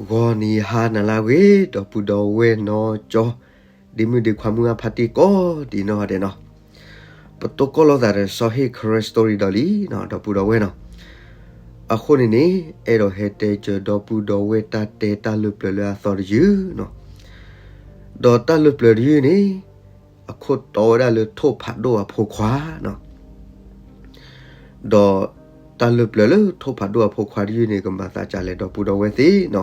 ဂီၤနံၤဟါနၤလၢအဂ့ၤ ဒီပုၢ်ဒီဝဲၢ်နီၢ်ကၠီ ဒ့မုၣ်ဒ့ခွါမုၣ်အဖါတံၢ်ကိးဒံးနီၢ်ဂၤဒဲးနီၤ, ပတိၢ်ကီၢ်လိာ်သးဒီးစီၤဟ့ၣ် Karen Story ဒီးလံနီၤ ဒီပုၢ်ဒီဝဲၢ်နီၤ, အဃိန့ၣ်န့ၣ် အဲၣ်ဒိးဟဲတဲစၢၤဒီပုၢ်ဒီဝဲၢ်တၢ်တဲတၢ်လၢပျၢၤလၢအသီတယုၢ်နီၤ, ဒီးတၢ်လၢပျၢၤတယုၢ်န့ၣ် အခိၣ်တီဝဲဒၣ်လၢထိၣ်ဖးဒိၣ်အဖိခွါနီၤ, ဒီးတၢ်လၢပျၢၤလၢထိၣ်ဖးဒိၣ်အဖိခွါတယုၢ်န့ၣ် ကမၤသးဒ်လဲၣ်ဒီပုၢ်ဒီဝဲၢ်သ့ၣ်နီၤ,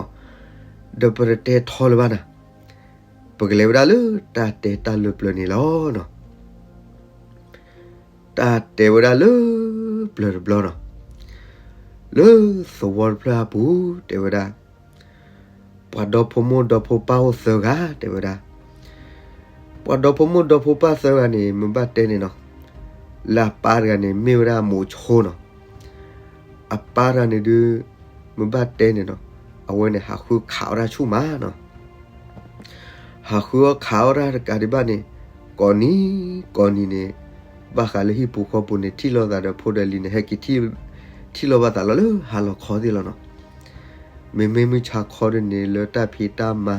ဒီးပတတဲထီလၢၤဘၣ်နၤ, ပကလဲၤဝဲဒၣ်လၢတၢ်တဲတၢ်လၢပျၢၤန့ၣ်လီၤနီၤ. တၢ်တဲဝဲဒၣ်လၢ ပျၢၤတဘျီနီၤ, လၢသဝီတဖျၢၣ်အပူၤ တဲဝဲဒၣ် ပှၤဒီဖိမိၢ်ဒီဖိပၢ်အိၣ်သၢဂၤ တဲဝဲဒၣ်, ပှၤဒီဖိမိၢ်ဒီဖိပၢ်သၢဂၤန့ၣ် မ့ၢ်ဘၣ်တဲန့ၣ်နီၤ, လၢအပၢ်တဂၤန့ၣ် မ့ၢ်ဝဲဒၣ်မိၤဆိနီၤ, အပၢ်တဂၤန့ၣ်ဒုး မ့ၢ်ဘၣ်တဲန့ၣ်နီၤ, အဝဲန့ၣ်ဟးဃုခးအီၣ်တၢ်ဆူၣ်မးနီၤ, ဟးဃုအီၣ်ခးအီၣ်တၢ်တကးဒံးဘၣ်န့ၣ်, ကိးနံၤကိးနံၤန့ၣ် ဘၣ်ဃးလၢဟံၣ်ပူၤဃီပူၤန့ၣ် ထံၣ်လိာ်သးဒီးဖိဒီးလံၤန့ၣ် ဟဲက့ၤထံၣ်လိာ်ဘၣ်သးလီၤလၢဟါလီၤခီသ့ၣ်လီၤနီၤ, မ့မ့ၢ်မုၢ်ဆါခီဒ်န့ၣ် လၢတၢ်ဖံးတၢ်မၤ,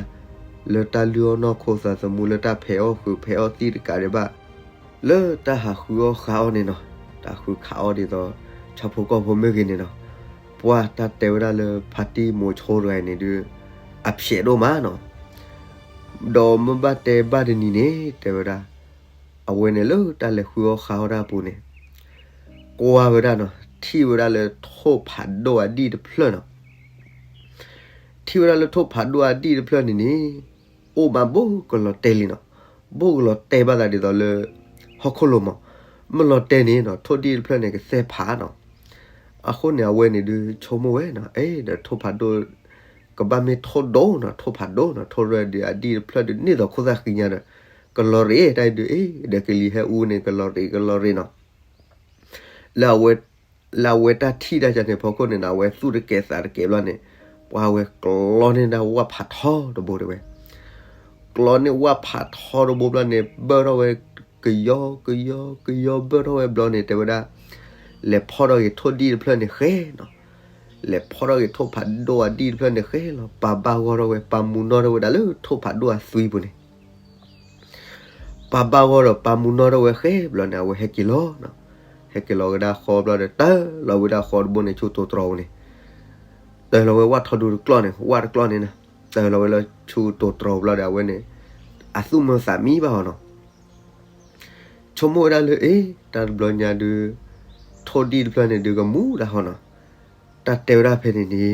လၢတၢ်လုၢ်အီၣ်နီၢ်ခိသးသမူ လၢတၢ်ဖဲးအီၣ်ဃုာ်ဖဲးအီၣ်သံၣ်တကးဒံးဘၣ်, လၢတၢ်ဟးဃုအီၣ်ဃုအီၣ်န့ၣ်နီၤ, တၢ်ဃုခးအီၣ်ဒ်သိး ဆၣ်ဖိကီၢ်ဖိမ့ၢ်ဂ့ၤန့ၣ်နီၤ, ပှၤတၢ်တဲဝဲဒၣ်လၢဖါတံၢ်မိၤဆိတဂၤအံၤန့ၣ်ဒုး အဖျဲးဒိၣ်မးနီၤ, ဒီးမ့ၢ်ဘၣ်တဲဘၣ်တနံၤန့ၣ် တဲဝဲဒၣ် အဝဲန့ၣ်လၢတၢ်လဲၤဃုအီၣ်ဃုအီၣ်တၢ်အပူၤန့ၣ် ကွၢ်ဝဲဒၣ်နီၤ, ထံၣ်ဝဲဒၣ်လၢထိၣ်ဖးဒိၣ်အဒံၣ်တဖျၢၣ်နီၤ, ထံၣ်ဝဲဒၣ်လၢထိၣ်ဖးဒိၣ်အဒံၣ်တဖျၢၣ်န့ၣ်န့ၣ် အိၣ်မးဘူးကလီၤတဲာ်လံနီၤ, ဘူးကလီၤတဲာ်ဘၣ်သးဒ်သိးလၢ ဟီၣ်ခိၣ်လိၤမး, မ့ၢ်လီၤတဲာ်န့ၣ်နီၤ ထိၣ်ဒံၣ်တဖျၢၣ်န့ၣ် ကသဲၣ်ဖးနီၤ, အဃိန့ၣ် အဝဲန့ၣ်ဒုးဆိကမိၣ်ဝဲနီၤ, အဲ ဒီးထိၣ်ဖးဒိၣ် ကဘၣ်မ့ၢ်ထိၣ်ဒိၣ်နီၤ, ထိၣ်ဖးဒိၣ်နီၤ, ထိၣ်ရဲၣ်ဒုးအဒံၣ်တဖျၢၣ်ဒုးန့ၢ်သိးခိၣ်သၣ်ဃံညါဒီး ကလီၤရ့ၣ်တၢ်အံၤဒုး အ့ ဒီးကလံၤဟဲအူန့ၣ် ကလီၤရ့ၣ်ကလီၤရ့ၣ်နီၤ, လၢအဝဲတၢ်ထံၣ်တၢ်ကန့ၣ်ဖီခိၣ်န့ၣ်နီၤ အဝဲသူၣ်တကဲးသးတကဲးဘျီန့ၣ် ပှၤဝဲကျီန့ၢ်ဒၣ်ဝၣ်ဖးထီတဘိတဲဝဲ, ကျီန့ၢ်ဝၣ်ဖးထီတဘိဘျီန့ၣ် ဘၢၣ်ထီၣ်ဝဲ ကယီကယီကယီဘၢၣ်ထီၣ်ဝဲဘျီန့ၣ် တဲဝဲဒၣ် လဲၤဖီၣ်ထီၣ်က့ၤထိၣ်ဒံၣ်တဖျၢၣ်န့ၣ်ဃဲနီၤ, လဲၤဖီၣ်ထီၣ်က့ၤထိၣ်ဖးဒိၣ်အဒံၣ်တဖျၢၣ်န့ၣ်ဃဲလီၤ, ပာ်ဘၣ်ဂီၢ်ထီၣ်ဝဲ ပာ်မူနီၣ်ထီၣ်ဝဲဒၣ်လၢထိၣ်ဖးဒိၣ်အသွံပူၤန့ၣ် ပာ်ဘၣ်ဂီၢ်ဒီးပာ်မူနီၣ်ထီၣ်ဝဲဃဲဘျီန့ၣ် အဝဲဟဲက့ၤလီၤနီၤ, ဟဲက့ၤလီၤကဒါဃီဘျီဒီး တၢၢ်လီၤဝဲဒၣ်ဃီတဘိန့ၣ် ဆူတိၤတြီၤပူၤန့ၣ်, တၢၢ်လီၤဝဲဝၣ်ထီဒူတကျီၢ်န့ၣ် ဝၣ်တကျီၢ်န့ၣ်နီၤ, တၢၢ်လီၤဝဲလၢဆူတိၤတြီၤပူၤဘျီဒီး အဝဲန့ၣ် အသူၣ်မုာ်သးမံဘၣ်အီၤနီၤ ဆိကမိၣ်ဝဲဒၣ်လၢ အ့ တၢ်တဘျီညါဒုး ထိၣ်ဒံၣ်တဖျၢၣ်န့ၣ်ဒုးကမူဒၣ်ဟီနီၤ, တၢ်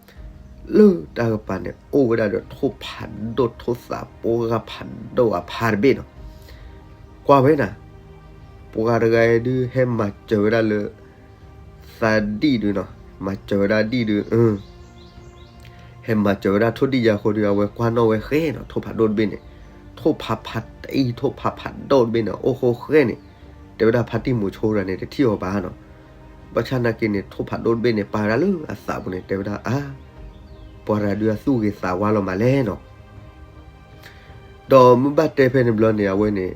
တဲဝဲဒၣ်ဖဲန့ၣ်န့ၣ်နီၤ, လၢတၢ်ကပၤန့ၣ် အိၣ်ဝဲဒၣ်ဒီးထိၣ်ဖးဒိၣ်ထိၣ်သးပှၢ်ဖးဒိၣ်အဖါတဘ့ၣ်နီၤ, ကွၢ်ဝဲနီၤ, ပှၤတဂၤအံၤဒုးဟဲမၤစၢၤဝဲဒၣ်လၢ သးဒံၣ်ဒုးနီၤ, မၤစၢၤဝဲဒၣ်ဒံၣ်ဒုး ဟဲမၤစၢၤဝဲဒၣ်ထိၣ်ဒံၣ်ယါအဃိဒီး အဝဲကွၢ်နီၣ်ဝဲဃဲနီၤ, ထိၣ်ဖးဒိၣ်တဘ့ၣ်န့ၣ်, ထိၣ်ဖးဖးတအံၤ ထိၣ်ဖးဖးဒိၣ်တဘ့ၣ်န့ၣ် အိၣ်ဃိဃဲန့ၣ်, တဲဝဲဒၣ်ဖါတံၢ်မိၤဆိတဂၤန့ၣ် တထံၣ်အီၤဘၣ်နီၤ, ဘၣ်ဆၣ်သနာ်က့န့ၣ် ထိၣ်ဖးဒိၣ်တဘ့ၣ်န့ၣ် ပာ်ဝဲဒၣ်လၢအသးပူၤန့ၣ် တဲဝဲဒၣ်အါ, ပှၤတဂၤဒုးအသူၣ်ဂ့ၤသးဝါလီၤမးလဲၣ်နီၤ ဒီးမ့ၢ်ဘၣ်တဲဖဲန့ၣ်ဘျီန့ၣ် အဝဲန့ၣ်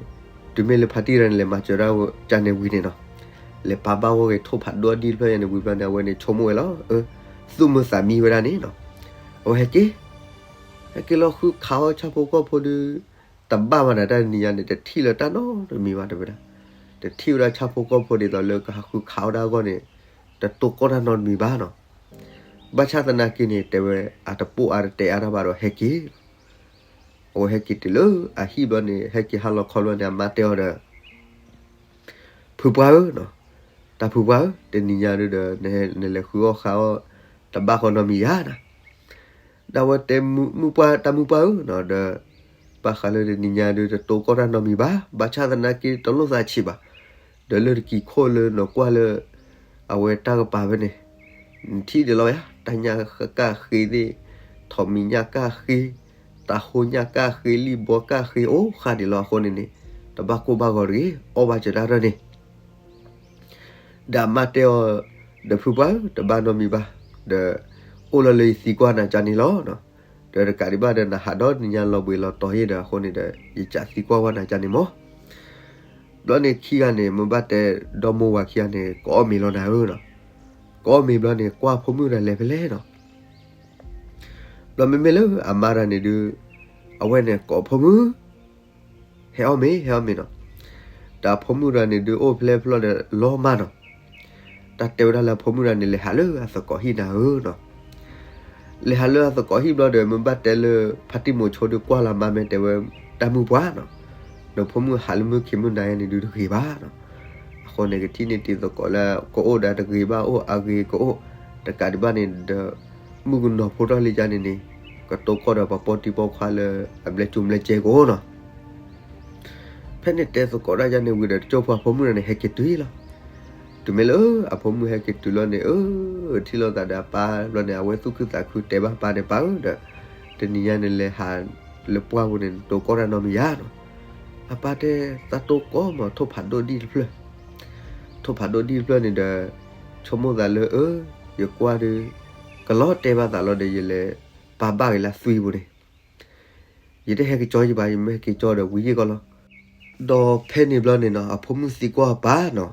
တုၤမ့ၢ်လၢဖါတံၢ်တဂၤန့ၣ် လဲၤမၤစၢၤဒၣ်ကန့ၣ်ဝံၤန့ၣ်နီၤ, လဲၤပာ်ဘၣ်ဂီၢ်က့ၤထိၣ်ဖးဒိၣ်အဒံၣ်တဖျၢၣ်ညါန့ၣ်ဝံၤဘျီန့ၣ် အဝဲန့ၣ်ဆိကမိၣ်ဝဲလီၤ, သူၣ်မုာ်သးမံဝဲဒၣ်န့ၣ်နီၤ, အဝဲဟဲက့ၤ ဟဲက့ၤလီၤဃုခးအီၣ်ဆၣ်ဖိကီၢ်ဖိဒုး တဘၣ်မးဒီးတၢ်တနံၤညါန့ၣ် တထံၣ်လၢတၢ်နီတမံၤဘၣ်တဲဝဲဒၣ်, တထံၣ်ဝဲဒၣ်ဆၣ်ဖိကီၢ်ဖိဒ်သိးလၢကဟးဃုခးအီၣ်တၢ်အဂီၢ်န့ၣ် တတိၢ်ကီၢ်တၢ်နီတမံၤဘၣ်နီၤ, ဘၣ်ဆၣ်သနာ်က့န့ၣ် တဲဝဲ အတပိာ်အါတတဲအါတၢ်ဘၣ်ဒီးဟဲက့ၤလီၤ, အဝဲဟဲက့ၤတုၤလၢအဟံၣ်ဘျီန့ၣ် ဟဲက့ၤဟါလီၤခီဘျီန့ၣ် အမါတဲအီၤဒီး ဖုပှၢ်ဧၢနီၤ, တၢ်ဖုပှၢ်ဧၢ တနံၤညါဒုးဒီး နလဲၤဃုအီၣ်ဃုအီၣ် တဘၣ်ဃီနီတမံၤဧါနီၤ, ဒီးအဝဲတဲ မုၢ်ပှၢ် တၢ်မုၢ်ပှၢ်ဧၢနီၤ ဒီး ဘၣ်ဃးလၢတနံၤညါဒုး တတိၢ်ကီၢ်တၢ်နီတမံၤဘၣ်, ဘၣ်ဆၣ်သနာ်က့တလိၣ်သးဆံးဘၣ်, ဒီးလၢတကံၤခိၣ်လၢနကွၢ်လၢ အဝဲတၢ်ကပၤဖဲန့ၣ် နထံၣ်ဒံးလီၤယါ တၢ်ညၣ်ကၣ်ဃ့သ့ၣ်, ထိးမံၤညၣ်ကၣ်ဃ့, တၤဟိညၣ်ကၣ်ဃ့, လံၣ်ဘီကၣ်ဃ့ အိၣ်ဃၣ်ဒံးလီၤအဃိန့ၣ်န့ၣ် တဘၣ်ကိၢ်ဘၣ်ဂီၤတဂ့ၤ, အီၣ်ဘၣ်စၢၤတၢ်တၢ်န့ၣ် ဒီးအမါတဲအီၤ, ဒီးဖုပှၢ်ဧၢ တဘၣ်နီတမံၤဘၣ်, ဒီး အိၣ်လီၤလၢယသံကွၢ်နၤကန့ၣ်လီၤနီၤ, ဒီးတကးဒံးဘၣ်ဒီး နဟးဒီနံၤညါလီၤဘှံးလီၤတီၤယဲၢ်ဒီးအဃိန့ၣ်ဒီး ယကးသံကွၢ်ဝဲနၤကန့ၣ်မး, ဘျီန့ၣ်ခံဂၤန့ၣ် မ့ၢ်ဘၣ်တဲဒီမိၢ်ဝၤခံဂၤန့ၣ် ကအီၣ်မ့ၤလီၤနၤဧၢနီၤ, ကအီၣ်မ့ၤဘျီန့ၣ် ကွၢ်ဖိမုၣ်တဂၤလဲၤဖဲလဲၣ်နီၤ ဘျီမ့မ့ၢ်လၢအမါတဂၤန့ၣ်ဒုး အဝဲန့ၣ်ကိးဖိမုၣ် ဟဲအီၣ်မ့ၤ ဟဲအီၣ်မ့ၤနီၤ. တၢ်ဖိမုၣ်တဂၤန့ၣ်ဒုး အိၣ်ဖျဲၣ်ဖျီၣ်ဒီးလီၤမၢ်နီၤ. တၢ်တဲဝဲဒၣ်လၢအဖိမုၣ်တဂၤန့ၣ် လဲၤဟးလၢအသကိးဟံၣ်နၤဧၢနီၤ. လဲၤဟးလၢအသကိးဟံၣ်ဘျီဒီး မ့ၢ်ဘၣ်တဲလၢ ဖါတံၢ်မိၤဆိဒုးကွၢ်လၢအမါမ့ၢ်တဲဝဲ တၢ်မုၢ်ပှၢ်နီၤ, နဖိမုၣ်ဟးလၢမုၢ်ခံမုၢ်နၤယါန့ၣ်ဒုးတဂ့ၤဘၣ်နီၤ. အဃိန့ၣ် ကထံၣ်န့ၢ်တံၤသကိးလၢ ကအိၣ်ဒီးတဂ့ၤဘၣ်အိၣ် အဂ့ၤကအိၣ် တကးဒံးဘၣ်န့ၣ်ဒီး မုၣ်ကနီၤဖိထီၣ်လံယါန့ၣ်န့ၣ် ကတိၤကီၢ်ဒီးပှၤပိာ်တံၤပိာ်ခွါလၢအဘျဲၣ်ကၠိဘျဲၣ်ကဲကအိၣ်နီၤ. ဖဲန့ၣ်တဲသကိးတၢ်ယါန့ၣ်ဝံၤဒီး တကၠိဖိအဖိမုၣ်တဂၤန့ၣ် ဟဲက့ၤတုၤလီၤ. တုၤမ့ၢ်လၢအဖိမုၣ်ဟဲက့ၤတုၤလီၤန့ၣ် အၢ ထံၣ်လိာ်သးဒီးအပၢ်ဘျီန့ၣ် အဝဲသူၣ်ခုသးခုတဲဘၣ်အပၢ်န့ၣ် ပၢ်ဧၢဒီး တနံၤညါန့ၣ်လဲၤဟးလၢပှၢ်ပူၤန့ၣ် နတိၤကီၢ်တၢ်နီတမံၤယါနီၤ. အပၢ်တဲ သးတိၤကီၢ်မး ထိၣ်ဖးဒိၣ်ဒံၣ်တဖျၢၣ် ထိၣ်ဖးဒိၣ်ဒံၣ်တဖျၢၣ်န့ၣ်ဒီး ဆိကမိၣ်သးလၢအၢ ယကွၢ်ဒီး ကလီၤတဲာ်ဘၣ်သးလီၤဒီး ယလဲၤပာ်ဘၣ်က့ၤလၢအသွံပူၤန့ၣ် ယတဟဲက့ၤကၠီယဘၣ် ယမ့ၢ်ဟဲက့ၤကၠီဒီးဝံၤယ့ၢ်ကီးလီၤ. ဒီးဖဲန့ၣ်ဘျီန့ၣ်နီၤ အဖိမုၣ်သံကွၢ်အပၢ်နီၤ,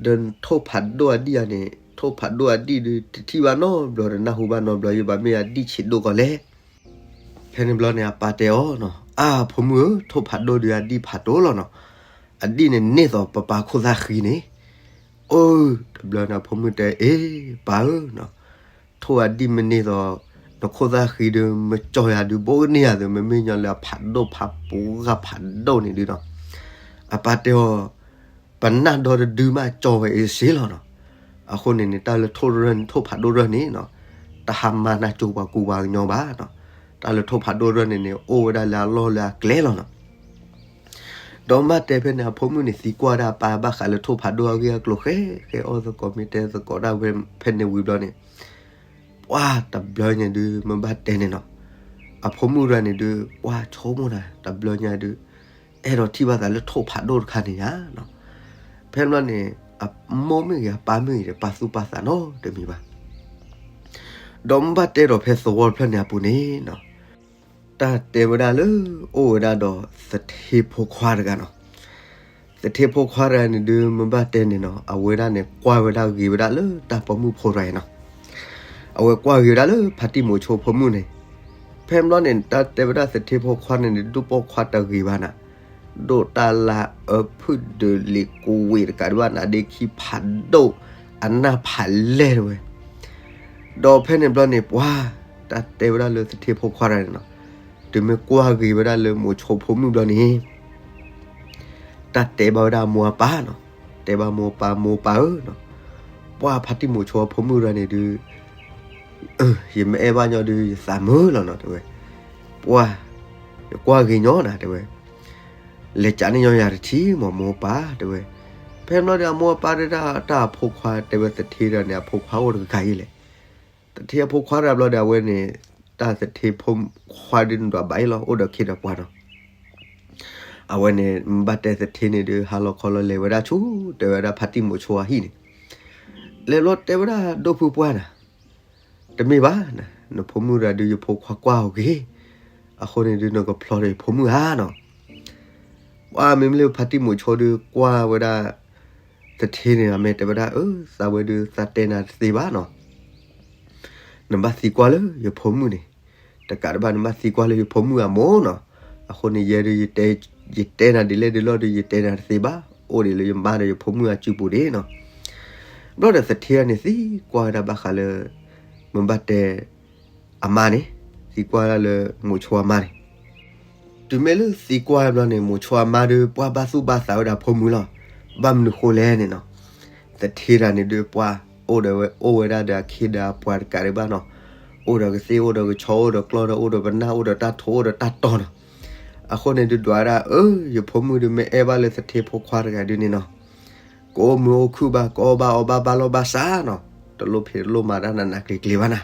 ဒီးထိၣ်ဖးဒိၣ်အဒံၣ်ဧါန့ၣ် ထိၣ်ဖးဒိၣ်အဒံၣ်ဒုး တထံၣ်ဘၣ်နီတဘျီဒီး နၢ်ဟူဘၣ်နီတဘျီ ယဘၣ်မ့ၢ်အဒံၣ်ဆံးဒိၣ်ကီးလဲၣ်. ဖဲန့ၣ်ဘျီန့ၣ် အပၢ်တဲအီၤနီၤ, အါ ဖိမုၣ်ဧၢ, ထိၣ်ဖးဒိၣ်ဒုးအဒံၣ်ဖးဒိၣ်လီၤနီၤ, အဒံၣ်န့ၣ်န့ၢ်သိးပပၢ်ခိၣ်သၣ်ဃံန့ၣ်. အိ တဘျီန့ၣ် အဖိမုၣ်တဲ အ့ ပၢ်ဧၢနီၤ, ထိၣ်အဒံၣ်မ့ၢ်န့ၢ်သိး နခိၣ်သၣ်ဃံဒုး မ့ၢ်ကၠီယၤဒုး ဘိးကန့ၢ်ယၤသုး မ့မ့ၢ်ညီလၢအဖးဒိၣ်ဖးပူၤဂၤဖးဒိၣ်န့ၣ်ဒုးနီၤ. အပၢ်တဲအီၤ ပနၢ်ဒီတဒုမးကၠီဝဲအံၤစ့လီၤနီၤ. အဃိန့ၣ်န့ၣ် တၢ်လၢထိၣ်ရၢၢ်န့ၣ် ထိၣ်ဖးဒိၣ်ရၢၢ်န့ၣ်နီၤ, တဟါမၤနၢ်ကၠိပှၤကူပှၤကညီဘၣ်နီၤ. တၢ်လၢထိၣ်ဖးဒိၣ်ရၢၢ်န့ၣ်န့ၣ် အိၣ်ဝဲဒၣ်လၢအလီၢ်လၢအကျဲလီၤနီၤ. ဒီးမ့ၢ်ဘၣ်တဲဖဲန့ၣ် အဖိမုၣ်န့ၣ်သံကွၢ်ဒၣ်အပၢ်ဘၣ်ဃးလၢထိၣ်ဖးဒိၣ်အဂ့ၢ်အကျိၤ ဃဲဃဲအီၣ်သကိးမ့ၢ်တဲသကိးဒၣ်ဝဲဖဲန့ၣ်ဝံၤဘျီန့ၣ် ပှၢ်တဘျီညါဒုး မ့ၢ်ဘၣ်တဲန့ၣ်နီၤ, အဖိမုၣ်တဂၤန့ၣ်ဒုး ပှၢ်ဆိကမိၣ်နၤ တဘျီညါဒုး အဲၣ်ဒိးထံၣ်ဘၣ်သးလၢထိၣ်ဖးဒိၣ်တခါန့ၣ်ယါနီၤ. ဖဲန့ၣ်ဘျီန့ၣ် အမိၢ်မ့ၢ်ဂ့ၤ အပၢ်မ့ၢ်ဂ့ၤဒီး ပာ်သူၣ်ပာ်သးနီတမံၤဘၣ်. ဒီးမ့ၢ်ဘၣ်တဲဒီးဖဲသဝီတဖျၢၣ်န့ၣ်အပူၤန့ၣ်နီၤ, တၢ်တဲဝဲဒၣ်လၢ အိၣ်ဝဲဒၣ်ဒီးသထ့ဖိခွါတဂၤနီၤ. သထ့ဖိခွါတဂၤန့ၣ်ဒုး မ့ၢ်ဘၣ်တဲန့ၣ်နီၤ, အဝဲဒၣ်န့ၣ် ကွၢ်ဝဲဒၣ်ဂ့ၤဝဲဒၣ်လၢတၢ်ပိာ်မုၣ်ဖိတဂၤအံၤနီၤ. အဝဲကွၢ်ဂ့ၤဝဲဒၣ်လၢဖါတံၢ်မိၤဆိဖိမုၣ်န့ၣ်. ဖဲန့ၣ်ဘျီန့ၣ် တၢ်တဲဝဲဒၣ်သထ့ဖိခွါန့ၣ်န့ၣ် ဒူၣ်ပိာ်ခွါတဂ့ၤဘၣ်နၤ, ဒိၣ်တၢ်လၢအဖုၣ်ဒုးလံာ်ကူဝ့ၢ်တကးဒံးဘၣ်နၤ ဒ့ခံဖးဒိၣ် အနၢ်ဖးလဲၢ်တဝဲ. ဒီးဖဲန့ၣ်ဘျီန့ၣ် ပှၢ် တၢ်တဲဝဲဒၣ်လၢသထ့ဖိခွါတဂၤန့ၣ်နီၤ, တုၤမ့ၢ်ကွၢ်ဂ့ၤဝဲဒၣ်လၢမိၤဆိဖိမုၣ်ဘျီန့ၣ် တၢ်တဲဘၣ်ဝဲဒၣ်အမိၢ်အပၢ်နီၤ, တဲဘၣ်မိၢ်ပၢ် မိၢ်ပၢ်ဧၢနီၤ, ပှၢ်ဖါတံၢ်မိၤဆိအဖိမုၣ်တဂၤန့ၣ်ဒုး ယမ့ၢ်အဲၣ်ဘၣ်ညီဒုး ယသးမုာ်လီၤနီၤ တဲဝဲ. ပှၢ် ယကွၢ်ဂ့ၤညီနၤ တဲဝဲ, လဲၤကးန့ၢ်ညီယၤတထံၣ်မး မိၢ်ပၢ် တဲဝဲ. ဖဲန့ၣ်ဘျီဒီး အမိၢ်အပၢ်တဲဒၣ် တၢ်အဖိခွါ တဲဝဲသထ့တဂၤန့ၣ် အဖိခွါအိၣ်တဂၤအံၤလဲၣ်. သထ့အဖိခွါတဂၤဘျီဒီး အဝဲန့ၣ် တၢ်သထ့ဖိခွါဒုးန့ၣ်ဒွးဘၣ်အံၤလီၤ အိၣ်ဒီးခ့ဒီးပှၤနီၤ. အဝဲန့ၣ် မ့ၢ်ဘၣ်တဲသထ့န့ၣ်ဒုး ဟါလီၤခီလီၤလဲၤဝဲဒၣ်ဆူ တဲဝဲဒၣ်ဖါတံၢ်မိၤဆိအဟံၣ်န့ၣ်, လဲၤဘျီတဲဝဲဒၣ် ဒိၣ်ဖုပှၢ်နၤ, တမ့ၢ်ဘၣ်နၤ, နဖိမုၣ်တဂၤဒုး ယဖိခွါကွၢ်အီၤဂ့ၤ, အဃိန့ၣ်ဒုး နကဖျီဒီးယဖိမုၣ်ဧါနီၤ. ပှၢ်မ့မ့ၢ်လၢဖါတံၢ်မိၤဆိဒုး ကွၢ်ဝဲဒၣ်သထ့န့ၣ် မ့ၢ်တဲဝဲဒၣ် အၢ သးဝဲဒုး သးတဲနၤတသ့ဘၣ်နီၤ. နဘၣ်သံကွၢ်လၢယဖိမုၣ်န့ၣ်, တကးဒံးဘၣ် နဘၣ်သံကွၢ်လၢယဖိမုၣ်အမိၢ်နီၤ. အဃိန့ၣ် ယဲဒုး ယတဲနၤဒ်လဲၣ်ဒ်လဲၣ်ဒီး ယတဲနၤတသ့ဘၣ်, အိၣ်ဒံးလၢယမါဒီးယဖိမုၣ်အစုပူၤဒၣ်နီၤ. ဘျီဒီးသထ့န့ၣ်သံကွၢ်ဝဲဒၣ်ဘၣ်ဃးလၢ မ့ၢ်ဘၣ်တဲ အမါန့ၣ်, သံကွၢ်ဝဲဒၣ်လၢမိၤဆိအမါန့ၣ်. တုၤမ့ၢ်လၢသံကွၢ်ဘျီန့ၣ် မိၤဆိအမါဒုး ပှၢ်ဘၣ်သူၣ်ဘၣ်သးဝဲဒၣ်အဖိမုၣ်လီၤ. ဘၣ်မနုၤဃိလဲၣ်န့ၣ်နီၤ, သထ့တဂၤန့ၣ်ဒုး ပှၢ်အိၣ်ဒီးဝဲ အိၣ်ဝဲဒၣ်ဒီးအခ့ဒီးအပှၤတကးဒံးဘၣ်နီၤ, အိၣ်ဒီးကသ့ၣ် အိၣ်ဒီးကဆီ အိၣ်ဒီးကျီၢ်ဒီး အိၣ်ဒီးပနၢ် အိၣ်ဒီးတၢ်ထိ အိၣ်ဒီးတၢ်တီၤနီၤ. အဃိန့ၣ်ဒုး ဒွးဝဲဒၣ် အၢ ယဖိမုၣ်ဒုး မ့ၢ်အဲၣ်ဘၣ်လၢသထ့ဖိခွါတဂၤဒုးန့ၣ်နီၤ, ကအိၣ်မုာ်အိၣ်ခုၣ်ဘၣ်, ကအီၣ်ဘၣ်အီဘၣ် ဘၣ်လီၢ်ဘၣ်စးနီၤ, တလိၣ်ဖံးတလိၣ်မၤတၢ်နးနးကျံၤကျံၤဘၣ်နၤ.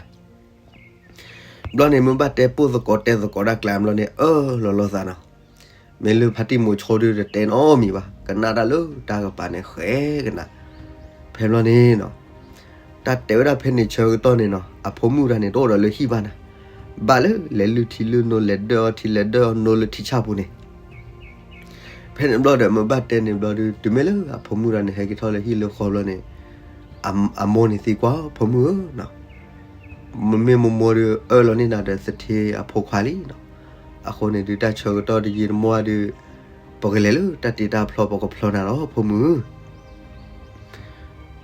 ဘျီန့ၣ် မ့ၢ်ဘၣ်တဲပိၢ်သကိးတဲသကိးတၢ်ကျါဘျီန့ၣ် အၢၣ်လီၤလိာ်သးနီၤ. မ့ၢ်လၢဖါတံၢ်မိၤဆိဒုး တတဲနီတမံၤဘၣ်, ကနၣ်တၢ်လၢတၢ်ကပၤန့ၣ် ဃဲကနၣ်. ဖဲဘျီန့ၣ်နီၤ, တၢ်တဲဝဲဒၣ်ဖဲန့ၣ်ဆၢကတီၢ်န့ၣ်နီၤ, အဖိမုၣ်တဂၤန့ၣ် တအိၣ်ဒီးလၢဟံၣ်ဘၣ်နၤ, ဘၣ်လၢလဲၤလုၢ်ထံလုၢ်နိ လဲၤဒၢၣ်အီထံ လဲၤဒၢၣ်အီနိလၢထံဆၣ်ပူၤန့ၣ်. ဖဲန့ၣ်ဘျီဒီး မ့ၢ်ဘၣ်တဲန့ၣ်ဘျီဒုး တုၤမ့ၢ်လၢအဖိမုၣ်တဂၤန့ၣ် ဟဲက့ၤထီၣ်လၢဟံၣ်လၢဃီဘျီန့ၣ်, အမိၢ်န့ၣ်သံကွၢ် ဖိမုၣ်ဧၢနီၤ, မ့မ့ၢ်မိၢ်မိၢ်ဒုး အၢၣ်လီၤန့ၢ်နၤဒီးသထ့အဖိခွါလံနီၤ. အဃိန့ၣ်ဒုး တၢ်ဆၢကတီၢ်တယံာ်တမီၢ်ဒုး ပကလဲၤလၢတၢ်တ့တၢ်ဖျီ ပကဖျီနၤလီၤ ဖိမုၣ်.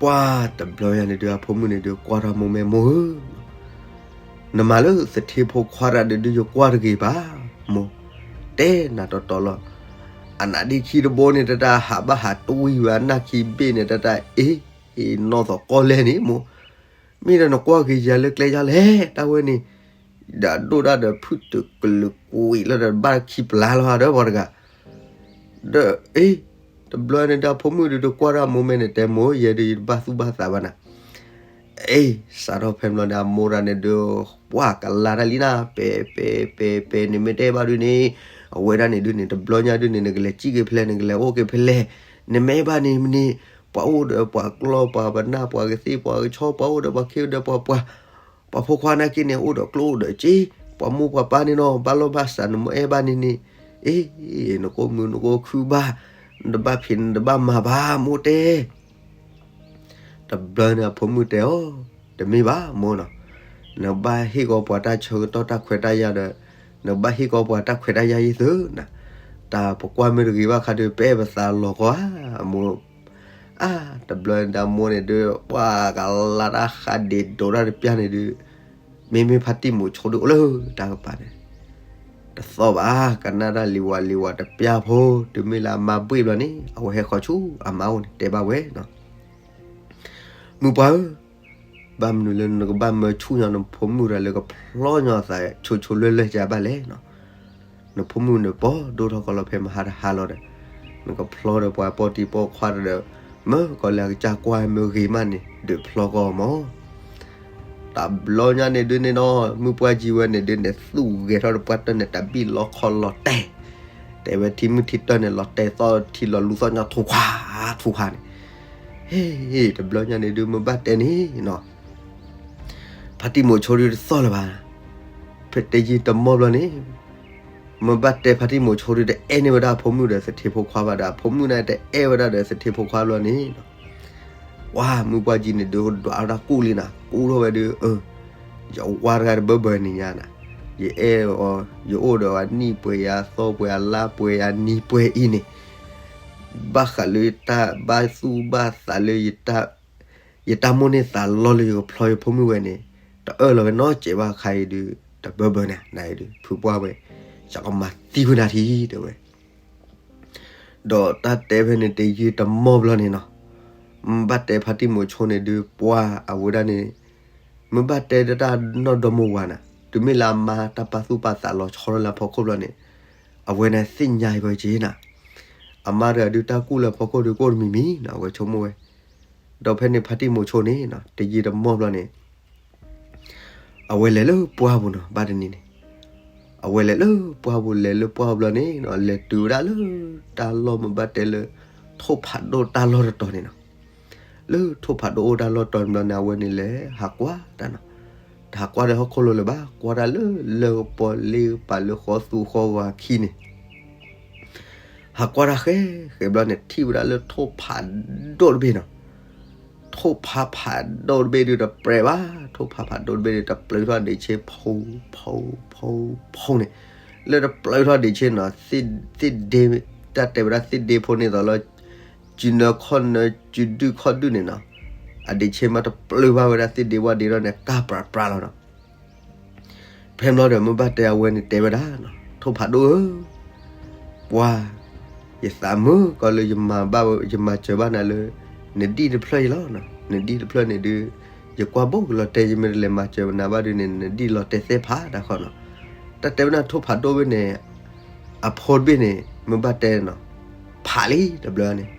ပှၢ်တဘျီညါန့ၣ်ဒုး အဖိမုၣ်န့ၣ်ဒုး ကွၢ်ထီၣ်မိၢ်မဲာ် မိၢ်ဧၢ, နမၤလၢသထ့ဖိခွါတၢ်ဒုး ယကွၢ်တဂ့ၤဘၣ်, မိၢ်, တဲနၤတီတီလီၤ. အနါဒ့ခံတဘိန့ၣ် တၢ်တၢ်ဟးဘၣ်ဟးတဝံၣ်ဝဲ အနၢ်ခံဘ့ၣ်န့ၣ် တၢ်တၢ်အ့ၣ်, နီၢ်သီးကီၢ်လဲၣ်န့ၣ် မိၢ်, မ့ၢ်ဒီးနကွၢ်ဂ့ၤယၤလၢကျဲယါလဲၣ် တၢ်ဝဲန့ၣ်, ဒီးဒိၣ်ဒၣ်ဒီးဖုၣ်တကလုာ်ကွံာ်လၢဒီးဘၣ်ခံပျၢ်လီၤဒီးပှၤတဂၤ ဒီးအ့ၣ်, တဘျီန့ၣ်ဒီး အဖိမုၣ်ဒုးတကွၢ်တၢ်မိၢ်မဲာ်န့ၣ် တဲမိၢ် ယဲဒုးယတဘၣ်သူၣ်ဘၣ်သးဘၣ်နၤ. အ့ၣ်, စးထီၣ်ဖဲမလီၤန့ၣ် အမိၢ်တၢ်န့ၣ်ဒုး ပှၢ်ကလါတၢ်လံနၤ, ပဲပဲပဲပဲ နမ့ၢ်တအဲၣ်ဘၣ်ဒုးန့ၣ် အဝဲဒၣ်န့ၣ်ဒုးန့ၣ် တဘျီညါဒုးန့ၣ် နကလဲၤစံၣ်က့ၤဖဲလဲၣ် နကလဲၤအိၣ်က့ၤဖဲလဲၣ်, နမ့ၢ်အဲၣ်ဘၣ်န့ၣ်မ့ၢ်န့ၣ် ပှၤအိၣ်ဒီးပှၤကျီ ပှၤပနၢ် ပှၤကသ့ၣ် ပှၤကဆီ ပှၤအိၣ်ဒီးပှၤခ့ဒီးပှၤပှၢ် ပှၤဖိခွါနာ်က့န့ၣ် အိၣ်ဒီးကျိၣ်အိၣ်ဒီးစ့, ပှၤမိၢ်ပှၤပၢ်န့ၣ်နီၤ ဘၣ်လီၢ်ဘၣ်စး နမ့ၢ်အဲၣ်ဘၣ်န့ၣ်န့ၣ်, အ့ၣ်, နကအိၣ်မုာ်နကအိၣ်ခုၣ်ဘၣ်, နတဘၣ်ဖံးနတဘၣ်မၤဘၣ် မိၢ်တဲ တဘျီန့ၣ်အဖိမုၣ်တဲအီၤ, တမ့ၢ်ဘၣ်မိၢ်နီၤ, နဘၣ်ဟ့ၣ်ကီးပှၤတၢ်ဆၢကတီၢ်တၢ်ခွဲးတၢ်ယာ်ဒီး နဘၣ်ဟ့ၣ်ကီးပှၤတၢ်ခွဲးတၢ်ယာ်ယသ့နၤ, တၢ်ပကွၢ်မ့ၢ်တဂ့ၤဘၣ်ခါဒုး ပအဲၣ်ပသးလီၤကီးဧါ, မိၢ်, အါ, တဘျီန့ၣ်ဒုးအမိၢ်န့ၣ်ဒုး ပှၤကလါတၢ်ဃးဒ့ဒိးတၢ်တပျၢ်န့ၣ်ဒုး, မ့မ့ၢ်ဖါတံၢ်မိၤဆိဒုးအိၣ်လၢတၢ်ကပၤန့ၣ် တသီၣ်ဘၣ်, ကနၣ်တၢ်လံၤဝၤလံၤဝၤတပျၢ်ဖိ, တုၤမ့ၢ်လၢအမါဘှ့ၣ်ဘျီန့ၣ် အဝဲဟဲဃီၤဆူအမါအိၣ်န့ၣ် တဲဘၣ်ဝဲနီၤ, မုၢ်ပှၢ်ဧၢ, ဘၣ်မနုၤလၢနကဘၣ်မၢဆူၣ်ညီနဖိမုၣ်တဂၤလၢကဖျီညီအသးဆိဆိလၢလၢကဘၣ်လဲၣ်နီၤ, နဖိမုၣ်န့ၣ်ပီၢ်ဒိၣ်ထီၣ်ကီးလီၤဖဲမဟါတဟါလီၤဒီး, နကဖျီဒီးပှၤပိာ်တံၢ်ပိာ်ခွါဒီး, မၢကီးလၢအကစၢ်ကွၢ်မ့ၢ်ဂ့ၤမးန့ၣ် ဒုးဖျီကီးမၢ် တဘျီညါန့ၣ်ဒုးန့ၣ်နီၤ မုၢ်ပှၢ်ကံဝဲန့ၣ်ဒုးန့ၣ် သူၣ်ဂဲၤထီၣ်ဒီးပှၢ်တၢၢ်န့ၣ် တၢ်ဘံၣ်လီခီလီၤတဲာ်, တဲဝဲထံမုၢ်ထံတၢၢ်န့ၣ် လီၤတဲာ်သီၣ်ထံလီၤလူၤသီၣ်ညီထူခွါ, ထူခွါန့ၣ်, ဟ့ၣ်, တဘျီညါန့ၣ်ဒုး မ့ၢ်ဘၣ်တဲန့ၣ်နီၤ ဖါတံၢ်မိၤဆိဒုးတသီၣ်လၢၤဘၣ်, ဖဲတယံာ်တမီၢ်ဘျီန့ၣ်, မ့ၢ်ဘၣ်တဲဖါတံၢ်မိၤဆိဒုးတအဲၣ်န့ၢ်ဝဲဒၣ်အဖိမုၣ်ဒီးသထ့ဖိခွါဘၣ်ဒီး အဖိမုၣ်န့ၣ်တအဲၣ်ဝဲဒၣ်ဒီးသထ့ဖိခွါဘျီန့ၣ်, ပှၤမုၢ်ပှၢ်ကံန့ၣ်ဒုးဒွးဝဲဒၣ်ကူၣ်လံနၤ ကူၣ်ထီၣ်ဝဲဒုး, ယဝၤတဂၤတဘၢဘၢန့ၣ်ညါနၤ, ယအဲၣ်အီၤ ယအိၣ်ဒီးအနံၣ်ပှဲၤယၤသီပှဲၤအလါပှဲၤအနံၤပှဲၤအံၤန့ၣ် ဘၣ်ဃးလၢယတၢ်ဘၣ်သူၣ်ဘၣ်သးလၢ ယတၢ်မိၣ်န့ၢ်သးလီလၢယကဖျီယဖိမုၣ်ဝဲန့ၣ်, တအၢၣ်လီၤဝဲနီတစဲးဘၣ်ခါအံၤဒုး, တဘၢဘၢန့ၣ် နဒုး ဖုပှၢ်ဝဲ, ယကမၤသံကွံာ်နၤထံတဲဝဲ, ဒီးတၢ်တဲဖဲန့ၣ်တယံာ်တမီၢ်ဘျီန့ၣ်နီၤ, မ့ၢ်ဘၣ်တဲဖါတံၢ်မိၤဆိန့ၣ်ဒုး ပှၤအဝဲဒၣ်န့ၣ်, မ့ၢ်ဘၣ်တဲတၢ်နီၢ်ဒီမါဝၤနၤ, တုၤမ့ၢ်လၢအမါတၢ်ပာ်သူၣ်ပာ်သးလီၤဆီလၢအဖီခိၣ်ဘျီန့ၣ်, အဝဲန့ၣ်သ့ၣ်ညါအံၤကီးက့နၤ, အမါတဂၤဒုးတၢ်ကူၣ်လၢအဖီခိၣ်ဒုးကအိၣ်တမံၤမံၤနီၤ အဝဲဆိကမိၣ်ဝဲ, ဒီးဖဲန့ၣ်ဖါတံၢ်မိၤဆိန့ၣ်နီၤ တယံာ်တမီၢ်ဘျီန့ၣ် အဝဲလဲၤလၢပှၢ်ပူၤနီၤ ဘၣ်တနံၤန့ၣ်, အဝဲလဲၤလၢပှၢ်ပူၤလဲၤလၢပှၢ်ပူၤဘျီန့ၣ်နီၤ လဲၤတုၤဝဲဒၣ်လၢတၢ်လီၢ်မ့ၢ်ဘၣ်တဲလၢ ထိၣ်ဖးဒိၣ်တၢ်လီၢ်တတီၤန့ၣ်နီၤ, လၢထိၣ်ဖးဒိၣ်အိၣ်တၢ်လီၢ်တီၤန့ၣ်ဘျီန့ၣ် အဝဲန့ၣ်လဲၤဟးကွၢ်တၢ်နီၤ, တဟးကွၢ်ဒီးဟီၣ်ခိၣ်လိၤလၢၤဘၣ် ကွၢ်တၢ်လၢလၢကပီၤလ့ကပၤလၢဃီသူဃီဝါခံန့ၣ် ဟးကွၢ်တၢ်ဃဲဃဲဘျီန့ၣ် ထံၣ်ဝဲဒၣ်လၢထိၣ်ဖးဒိၣ်တဘ့ၣ်နီၤ, ထိၣ်ဖးဖးဒိၣ်တဘ့ၣ်ဒုးတပြဲၤဘၣ်, ထိၣ်ဖးဖးဒိၣ်တဘ့ၣ်ဒုး တပျုးထီၣ်ဒံးဆ့ ဖီဖီဖီန့ၣ်, လၢတပျုးထီၣ်ဒံးဆ့နီၤ သ့ၣ်ဒ့, တၢ်တဲဝဲဒၣ်သ့ၣ်ဒ့ဖိန့ၣ်သိးလၢ စုနၢခီၣ်နၢ စုဒုၣ်ခီၣ်ဒုၣ်န့ၣ်နီၤ, အဒံးဆ့မးတပျုးဘၣ်ဝဲဒၣ်သ့ၣ်ဒ့ဝၣ်ဒ့ထီၣ်န့ၣ် ကၢ်ပြးပြးလီၤနီၤ ဖဲမလီၤဒီး မ့ၢ်ဘၣ်တဲအဝဲန့ၣ်တဲဝဲဒၣ်နီၤ, ထိၣ်ဖးဒိၣ်ဧၢ, ပှၤ, ယသးမုာ်ကီးလၢယမၤဘၣ်ဝဲ ယမၤစၢၤဘၣ်နၤလၢ နဒံၣ်တဖျၢၣ်အံၤလီၤ. နဒံၣ်တဖျၢၣ်န့ၣ်ဒုး ယကွၢ်ဘိကလီၤတဲာ် ယမ့ၢ်တလဲၤမၤစၢၤနၤဘၣ်ဒုးန့ၣ် နဒံၣ်လီၤတဲာ်သ့ၣ်ဖးတၢ်ဃီနီၤ. တၢ်တဲဝဲဒၣ်ထိၣ်ဖးဒိၣ်ဘ့ၣ်န့ၣ် အဖိတဘ့ၣ်န့ၣ် မ့ၢ်ဘၣ်တဲနီၤ, ဖးလံတဘျီန့ၣ်,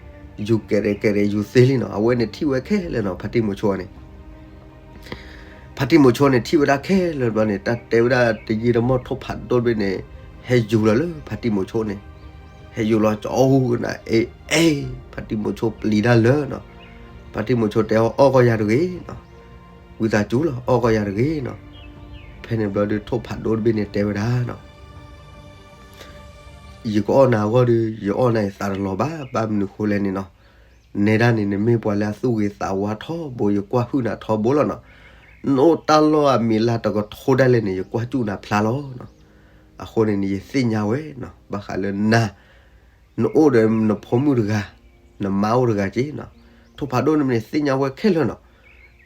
ယူၤကဲးရဲၣ်ကဲးရဲၣ်ယူၤသ့လံနီၤ. အဝဲန့ၣ်ထံၣ်ဝဲခဲလၢာ်နီၤ ဖါတံၢ်မိၤဆိန့ၣ် ဖါတံၢ်မိၤဆိန့ၣ် ထံၣ်ဝဲဒၣ်ခဲလၢာ်ဘျီန့ၣ် တၢ်တဲဝဲဒၣ်တယံာ်တမီၢ်ထိၣ်ဖးဒိၣ်တဘ့ၣ်န့ၣ် ဟဲယူၤလီၤလၢဖါတံၢ်မိၤဆိန့ၣ်, ဟဲယူၤလီၤကၠီကနၤ အဲ အဲ ဖါတံၢ်မိၤဆိပျံၤတၢ်လၢာ်နီၤ. ဖါတံၢ်မိၤဆိတဲအီၤ အီၣ်ကီၢ်ယၤတဂ့ၤနီၤ, ဝံသးစူၤလီၤ အီၣ်ကီၢ်ယၤတဂ့ၤနီၤ. ဖဲန့ၣ်ဘျီဒုး ထိၣ်ဖးဒိၣ်တဘ့ၣ်န့ၣ်တဲဝဲဒၣ်နီၤ ယကအီၣ်နၤအဂီၢ်ဒီး ယအီၣ်နၤယသးတလီၤဘၣ်. ဘၣ်မနုၤဃိလဲၣ်န့ၣ်နီၤ, နဲဒၣ်န့ၣ် နမ့ၢ်ပှၤလၢအသူၣ်ဂ့ၤသးဝါထီဘိ ယကွၢ်ဟုၣ်နၤထီဘိလီၤနီၤ. နအိၣ်တၢ်လီၢ်အမံၤလၢတကထိဒၣ်လဲာ်န့ၣ် ယကွၢ်စူၣ်နၤဖျါလီၤ. အဃိန့ၣ်န့ၣ် ယသ့ၣ်ညါဝဲနီၤ, ဘၣ်ဃးလၢနၤ, နအိၣ်ဒီးနဖိမုၣ်တဂၤ, နမါအိၣ်တဂၤက့နီၤ, ထိၣ်ဖးဒိၣ်န့ၣ်န့ၣ် သ့ၣ်ညါဝဲခဲလၢာ်နီၤ.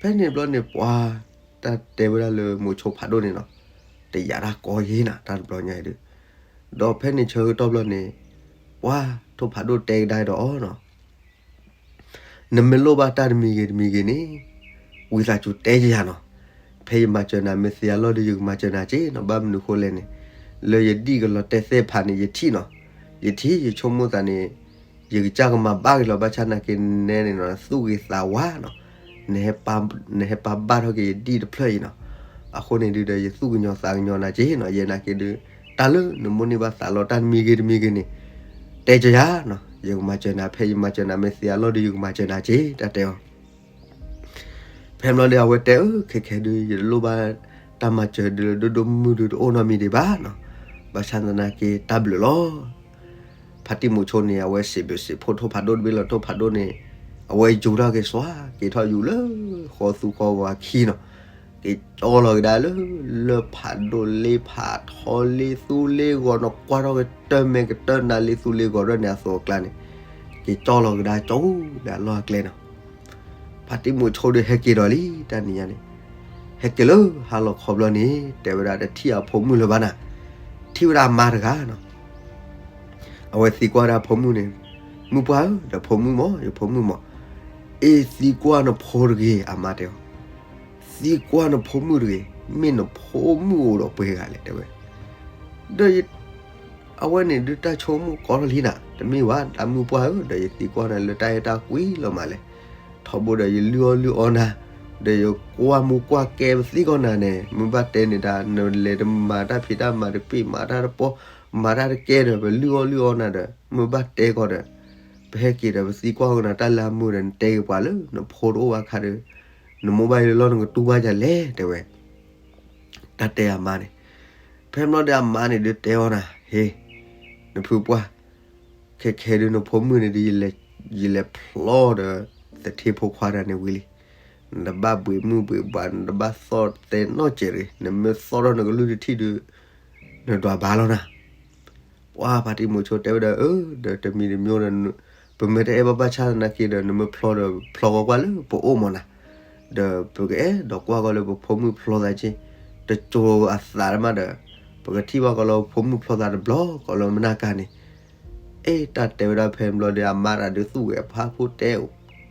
ဖဲန့ၣ်ဘျီန့ၣ် ပှၤတၢ်တဲဝဲဒၣ်လၢမိၤဆိဖးဒိၣ်န့ၣ်နီၤ, တယာ်တၢ်ကီယ့နီၤ တၢ်တဘျီညါအံၤဒုး, ဒီးဖဲန့ၣ်ဆၢကတီၢ်ဘျီန့ၣ်, ပှၤထိၣ်ဖးဒိၣ်တဲကဒါဒီးအီၤနီၤ နမ့ၢ်လိၣ်ဘၣ်တၢ်တမံၤဂ့ၤတမံၤဂ့ၤန့ၣ်, ဝံသးစူၤတဲကယၤနီၤ. ဖဲယမၤစၢၤနၤမ့ၢ်သ့အလီၢ်ဒီး ယကမၤစၢၤနၤက့နီၤ, ဘၣ်မနုၤဃိလဲၣ်န့ၣ်, လၢယဒံၣ်ကလီၤတဲာ်သ့ၣ်ဖးန့ၣ် ယထံၣ်နီၤ, ယထံၣ်ယဆိကမိၣ်သးန့ၣ်, ယကစၢ်ကမၤဘၣ်က့ၤလီၤ ဘၣ်ဆၣ်နာ်က့နဲန့ၣ်နီၤ သူၣ်ဂ့ၤသးဝါနီၤ, နဟဲပာ်ဘၣ်ထီၣ်က့ၤယဒံၣ်တဖျၢၣ်အံၤနီၤ. အဃိန့ၣ်ဒုးဒီး ယသူၣ်ကညီၤသးကညီၤနၤက့နီၤ, ယဲနာ်က့ဒုး, တၢ်လၢနမိၣ်န့ၢ်ဘၣ်သးလီတၢ်တမံၤဂ့ၤတမံၤဂ့ၤန့ၣ်, တဲကယၤနီၤ, ယကမၤစၢၤနၤ, ဖဲယမၤစၢၤနၤမ့ၢ်သ့အလီၢ်ဒီး ယကမၤစၢၤနၤက့ တၢ်တဲအီၤ. ဖဲဘျီဒီးအဝဲတဲအၢ ခဲခဲဒုး ယတလိၣ်ဘၣ်တၢ်မၤစၢၤဒုးလၢဒိၣ်ဒိၣ်မုၢ်မုၢ်ဒုးတအိၣ်နီတမံၤဒံးဘၣ်နီၤ, ဘၣ်ဆၣ်သနာ်က့တၢ်ဘျုးလီၤ. ဖါတံၢ်မိၤဆိန့ၣ် အဝဲစံးဘျုးစံးဖှိၣ်ထိၣ်ဖးဒိၣ်တဘ့ၣ်လီၤ, ထိၣ်ဖးဒိၣ်န့ၣ်, အဝဲယူၤထီၣ်က့ၤစွါ က့ၤထီၣ်ယူၤလၢဃီသူဃီဂီၤအခံနီၤ, က့ၤကၠီလီၤကဒါလၢ, လၢဖးဒိၣ်လ့ဖးထီလ့သူလ့ဂီၤနီၤ, ကွၢ်ထီၣ်က့ၤတၢ်မဲာ်ကတၢၢ်နၤလ့သူလ့ဂီၤဒၣ်န့ၣ် အသိးအကျါန့ၣ်, က့ၤကၠီလီၤကဒါကၠီလၢအလီၢ်အကျဲနီၤ. ဖါတံၢ်မိၤဆိဒီးဟဲက့ၤဒီးလံ တၢ်နံၤညါန့ၣ်, ဟဲက့ၤလၢဟါလီၤခီဘျီန့ၣ် တဲဝဲဒၣ်တထံၣ်အဖိမုၣ်လၢၤဘၣ်နၤ, ထံၣ်ဝဲဒၣ်အမါတဂၤနီၤ. အဝဲသံကွၢ်ဒၣ်ဖိမုၣ်န့ၣ်, မုၢ်ပှၢ်ဧၢ, ဒီးဖိမုၣ်မၢ်, ယဖိမုၣ်မၢ်, အ့ သံကွၢ်နဖိတဂ့ၤ အမါတဲအီၤ, သံကွၢ်နဖိမုၣ်တဂ့ၤ, မ့ၢ်နဖိမုၣ်အိၣ်ဒီးပှဲၤဂၤလဲၣ် တဲဝဲ, ဒီး အဝဲန့ၣ်ဒုးတၢ်ဆိကမိၣ်ကီထီၣ်လံနၤ, တမ့ၢ်ဘၣ် တၢ်မုၢ်ပှၢ်ဧၢ, ဒီးယသံကွၢ်နၤလၢတၢ်အဲၣ်တၢ်ကွံလီၤမးလဲၣ်, ထီဘိဒီးယလုၢ်အီၣ်လုၢ်အီနၤ, ဒီးယကွၢ်မူကွၢ်ကဲပသံကွၢ်နၤန့ၣ်, မ့ၢ်ဘၣ်တဲန့ၣ်ဒၣ် နလဲၤတမၤတၢ်ဖံးတၢ်မၤတပ့ၢ် မၤတၢ်တပီၢ်, မၤတၢ်တကဲဒီး ပလုၢ်အီၣ်လုၢ်အီနၤဒီး မ့ၢ်ဘၣ်တဲကီးဒီး, ပဟဲက့ၤဒီးပသံကွၢ်ကနၤတၢ်လၢအမုာ်ဒီး နတဲက့ၤပှၤလၢနဖိတအိၣ်ဘၣ်အခါဒီး, နမိၢ်ဘၣ်ယလီၢ်နကတူၢ်ဘၣ်ယၤလဲၣ် တဲဝဲ တၢ်တဲအမါန့ၣ်, ဖဲဘျီဒီးအမါန့ၣ်ဒုးတဲအီၤနၤ, ဟ့, နဖုပှၢ်, ခဲခဲဒုးနဖိမုၣ်န့ၣ်ဒုး, ယလဲၤဖျီဒီး, သထ့ဖိခွါတဂၤန့ၣ်ဝံၤလံ, နတဘၣ်ဘှံးမုၢ်ဘှံးဘှး နတဘၣ်သီၣ်တဲနီတစဲးတဂ့ၤ, နမ့ၢ်သီၣ်ထီၣ်နကလုၢ်တထံၣ်ဒုး, နဒွးဘါလီၤနၤ ပှၤဖါတံၢ်မိၤဆိတဲဝဲဒၣ်အၢ, ဒီးတမံၤတမံၤဒီး, ပမ့ၢ်တအဲၣ်ဘၣ်ဘၣ်ဆၣ်သနာ်က့ဒီး နမ့ၢ်ဖျီဒီးဖျီဃီကွၢ်လၢပအိၣ်မၢ်နၤ, ဒီးပကအဲၣ်ဒိးကွၢ်ကီးလၢပဖိမုၣ်ဖျီသးက့, တစိၤအသးတမးဒီး, ပကထံၣ်ဘၣ်ကီးလၢပဖိမုၣ်ဖျီသးတဘျီကီးလၢမနၤကၢ်န့ၣ် အဲၣ်တၢ်တဲဝဲဒၣ်ဖဲဘျီဒီးအမါတဂၤဒုးသူၣ်ဂဲၤဖးဖိတဲ,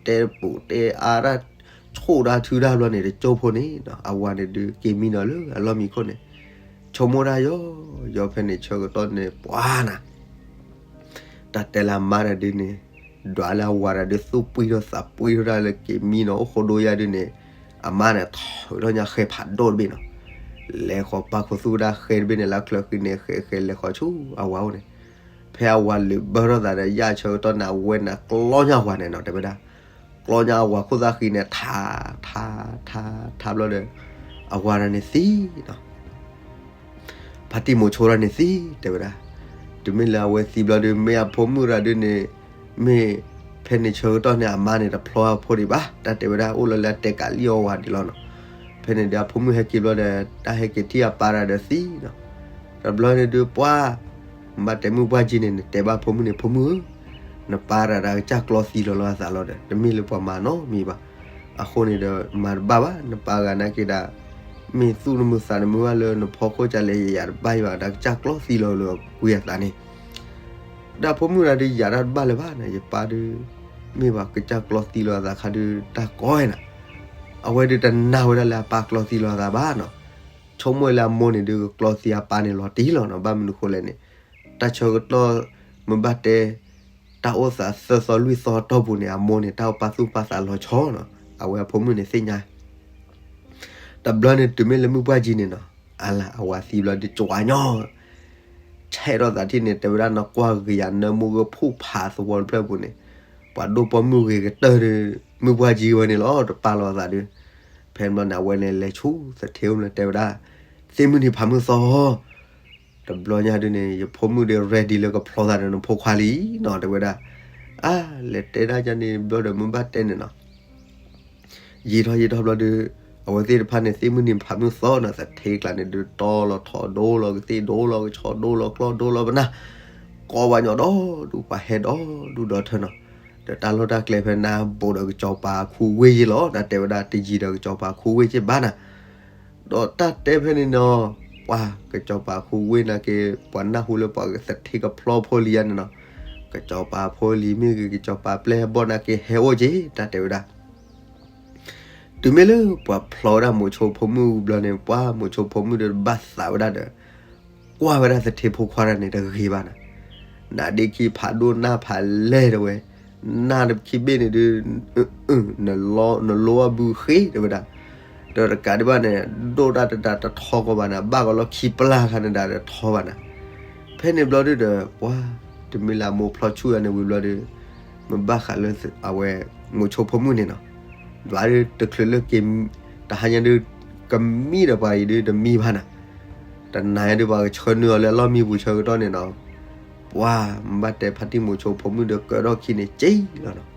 တဲပူၤတဲအါတၢ်, ဆိၣ်တၢ်ထုတၢ်ဘျီန့ၣ် တကၠိဖိန့ၣ်, အဝၤန့ၣ်ဒုးက့ၤမံနီၤလၢအလီၢ်မံခိၣ်န့ၣ်, ဆိကမိၣ်တၢ်ယီၤ, ယီၤဖဲန့ၣ်ဆၢကတီၢ်န့ၣ် ပှၤနၤ တၢ်တဲလၢအမါတဂၤဒုးန့ၣ်, ဒွးလၢအဝၤတဂၤဒုးသူၣ်ပှံၢ်ထီၣ်သးပှံၢ်ထီၣ်တၢ်လၢက့ၤမံနီၤအိၣ်ဃိဒိယါဒုးန့ၣ်, အမါန့ၣ်ထီၣ်ထီၣ်ညါဃဲဖးဒိၣ်တဘ့ၣ်နီၤ, လဲၤဃီၤပာ်ခူသူၣ်ဝဲဒၣ်ဃဲတဘ့ၣ်န့ၣ် လၢချၢဃံန့ၣ် ဃဲဃဲလဲၤဃီၤဆူအဝၤအိၣ်န့ၣ်, ဖဲအဝၤလုးဘၢထီၣ်သးဒီးယၣ်ဆၢကတီၢ်န့ၣ် အဝဲန့ၣ်ကျီညါဝၤန့ၣ်နီၤ တဲဝဲဒၣ်, ကျီညါအဝၤခိၣ်သၣ်ဃံန့ၣ် ထး, ထး, ထး, ထးဘျီဒီး, အဝၤတဂၤန့ၣ်သံနီၤ ဖါတံၢ်မိၤဆိတဂၤန့ၣ်သံ တဲဝဲဒၣ်, တုၤမ့ၢ်လၢအဝဲသံဘျီဒုး မ့ၢ်အဖိမုၣ်တဂၤဒုးန့ၣ်, မ့ၢ်ဖဲန့ၣ်ဆၢကတီၢ်န့ၣ် အမါန့ၣ်တဖျီအဖိဒံးဘၣ် တၢ်တဲဝဲဒၣ်အိၣ်လီၤလၢအတဲကးလံၣ်အီၣ်ဝၤဒံးလီၤနီၤ, ဖဲန့ၣ်ဒီးအဖိမုၣ်ဟဲက့ၤဘျီဒီး တၢ်ဟဲက့ၤထံၣ်အပၢ်တဂၤဒီးသံနီၤ, တဘျီန့ၣ်ဒုးပှၤ မ့ၢ်ဘၣ်တဲမုၢ်ပှၢ်ကၠံန့ၣ် နတဲဘၣ်ဖိမုၣ်န့ၣ် ဖိမုၣ်ဧၢ, နပၢ်တဂၤဒီးကစၢ်ကျီသံလီၤလၢအသးလီၤဒီး တမ့ၢ်လၢပှၤမၤနီတမံၤဘၣ်, အဃိန့ၣ်ဒီး မၤတဘၣ်ဘၣ် နပၢ်ဂၤနာ်က့ဒၣ်, မ့ၢ်သူၣ်နမုာ်သးနမုာ်ဘၣ်လၢနဖီခိၣ်ကလဲၣ် ယယၤတဘၣ်ယဘၣ်ဒီးကစၢ်ကျီသံလီၤလၢကွံာ်အသးန့ၣ်, ဒီးဖိမုၣ်တဂၤဒုးယၤတၢ်တဘၣ်လၢၤဘၣ်န့ၣ် ယပၢ်ဒုး, မ့ၢ်ဘၣ်ကစၢ်ကျီသံလီၤအသးခါဒုးတၢ်ကီဝဲနၤ, အဝဲဒုးတနာ်ဝဲဒၣ်လၢအပၢ်ကျီသံလီၤအသးဘၣ်နီၤ, ဆိကမိၣ်လၢအမိၢ်န့ၣ်ဒုးကကျီသံအပၢ်န့ၣ်လီၤတံၢ်လီၤနီၤ, ဘၣ်မနုၤဃိလဲၣ်န့ၣ်, တၢ်ဆၢကတီၢ်, မ့ၢ်ဘၣ်တဲ, တၢ်အိၣ်သးသၢသီလွံၢ်သီအတီၢ်ပူၤန့ၣ် အမိၢ်န့ၣ် တၢ်အိၣ်ပာ်သူၣ်ပာ်သးလီၤဆီနီၤ, အဝဲအဖိမုၣ်န့ၣ်သ့ၣ်ညါ တဘျီန့ၣ်တုၤမ့ၢ်လၢမုၢ်ပှၢ်ကၠံန့ၣ်နီၤ, အလၢအဝၤသံဘျီဒုးကၠွညီ, ဆဲးထီၣ်သးထံၣ်န့ၣ် တဲဝဲဒၣ်နကွၢ်ဂ့ၤယၤနၢမူဂၢၢ်ဖူၣ်ဖးသဝီတဖျၢၣ်ပူၤန့ၣ်, ပှၤဒိၣ်ပိာ်မုၣ်ဂ့ၤကတၢၢ်ဒုး, မုၢ်ပှၢ်ကၠံဝဲန့ၣ်လီၤ တပာ်လီၤအသးဒုး, ဖဲဘျီန့ၣ် အဝဲန့ၣ်လဲၤဆူသထ့အိၣ်န့ၣ်တဲဝဲဒၣ်, သ့ၣ်မုၢ်နံၤဖးမုၢ်သီ တဘျီညါဒုးန့ၣ် ယဖိမုၣ်ဒုး ready လၢကဖျီသးဒီးနဖိခွါလံနီၤ တဲဝဲဒၣ်, အါ, လဲၤတဲဒၣ်ယၤန့ၣ်ဘျီဒီးမ့ၢ်ဘၣ်တဲန့ၣ်နီၤ, ယံာ်ထီၣ်ယံာ်ထီၣ်ဘျီဒုး, အဝဲသ့ၣ်တဖၣ်န့ၣ် သ့ၣ်မုၢ်နံၤဖးမုၢ်သီနီၤ သထ့ကျါန့ၣ်ဒုး တီလီၤထိးဒိလီၤကသ့ၣ်ဒိလီၤကဆီဒိလီၤကျီၢ်ဒိလီၤပနၢ် ကိးဝဲညီဒီဒူၣ်ပှၤဟဲဒီဒူၣ်ဒီထၢနီၤ ဒီးတၢ်လီၢ်တၢ်ကျဲဖဲန့ၣ် ဘူးဒီးကစီၤပၤခူဝ့ၢ်ယ့ၢ်လီၤ တၢ်တဲဝဲဒၣ်တယံၤဒီးကစီၤပၤခူဝ့ၢ်က့ၢ်ဘၣ်နၤ ဒီးတၢ်တဲဖဲန့ၣ်နီၤ ပှၤကစီၤပၤခူဝ့ၢ်နာ်က့ ပှၤနၢ်ဟူလၢပှၤသထ့ကဖျီဖိလံၤယါန့ၣ်နီၤ ကစီၤပၤဖိလံၤမ့ၢ်ဂ့ၤ ကစီၤပၤပျဲၢ်ဟဲဘီၣ်နာ်က့ ဟဲအိၣ်က့ၤ တၢ်တဲဝဲဒၣ် တုၤမ့ၢ်လၢပှၤဖျီဝဲဒၣ်မိၤဆိဖိမုၣ်ဘျီန့ၣ် ပှၤမိၤဆိဖိမုၣ်ဒီးဘၣ်သးဝဲဒၣ်ဒီး ကွၢ်ဝဲဒၣ်သထ့ဖိခွါတဂၤန့ၣ်တဂ့ၤဘၣ်နၤ, နးဒ့ခံဖးဒိၣ်နၢ်ဖးလဲၢ်တဝဲ, နၢ်တခံဘ့ၣ်န့ၣ်ဒုး နလိအဘုဃ့တဝဲဒၣ်, ဒီးတကးဒံးဘၣ်န့ၣ် ဒိၣ်တၢ်တတၤတထီကီးဘၣ်နၤ, ဘၣ်ကီးလီၢ်ခံပျၢ်ခါန့ၣ်ဒၣ်ဒီးထီဘၣ်နၤ, ဖဲန့ၣ်ဘျီဒုးဒီး ပှၤတမ့ၢ်လၢအမိၢ်ဖျီဆူၣ်အီၤန့ၣ်ဝံၤဘျီဒုး မ့ၢ်ဘၣ်ဃးလၢအဝဲ မိၤဆိဖိမုၣ်န့ၣ်နီၤ, ဘျီဒုးတချုးလၢက့ၤ တဟါညါဒုး ကမံဒီးပှၤအံၤဒုးတမံဘၣ်နၤ, တနၤညါဒုးပှၤကဆှၢနုာ်အီၤလၢအလီၢ်မံပူၤဆၢကတီၢ်န့ၣ်နီၤ, ပှၤမ့ၢ်ဘၣ်တဲဖါတံၢ်မိၤဆိဖိမုၣ်ဒီးကၢးထီၣ်ခံန့ၣ်က့ၤလီၤနီၤ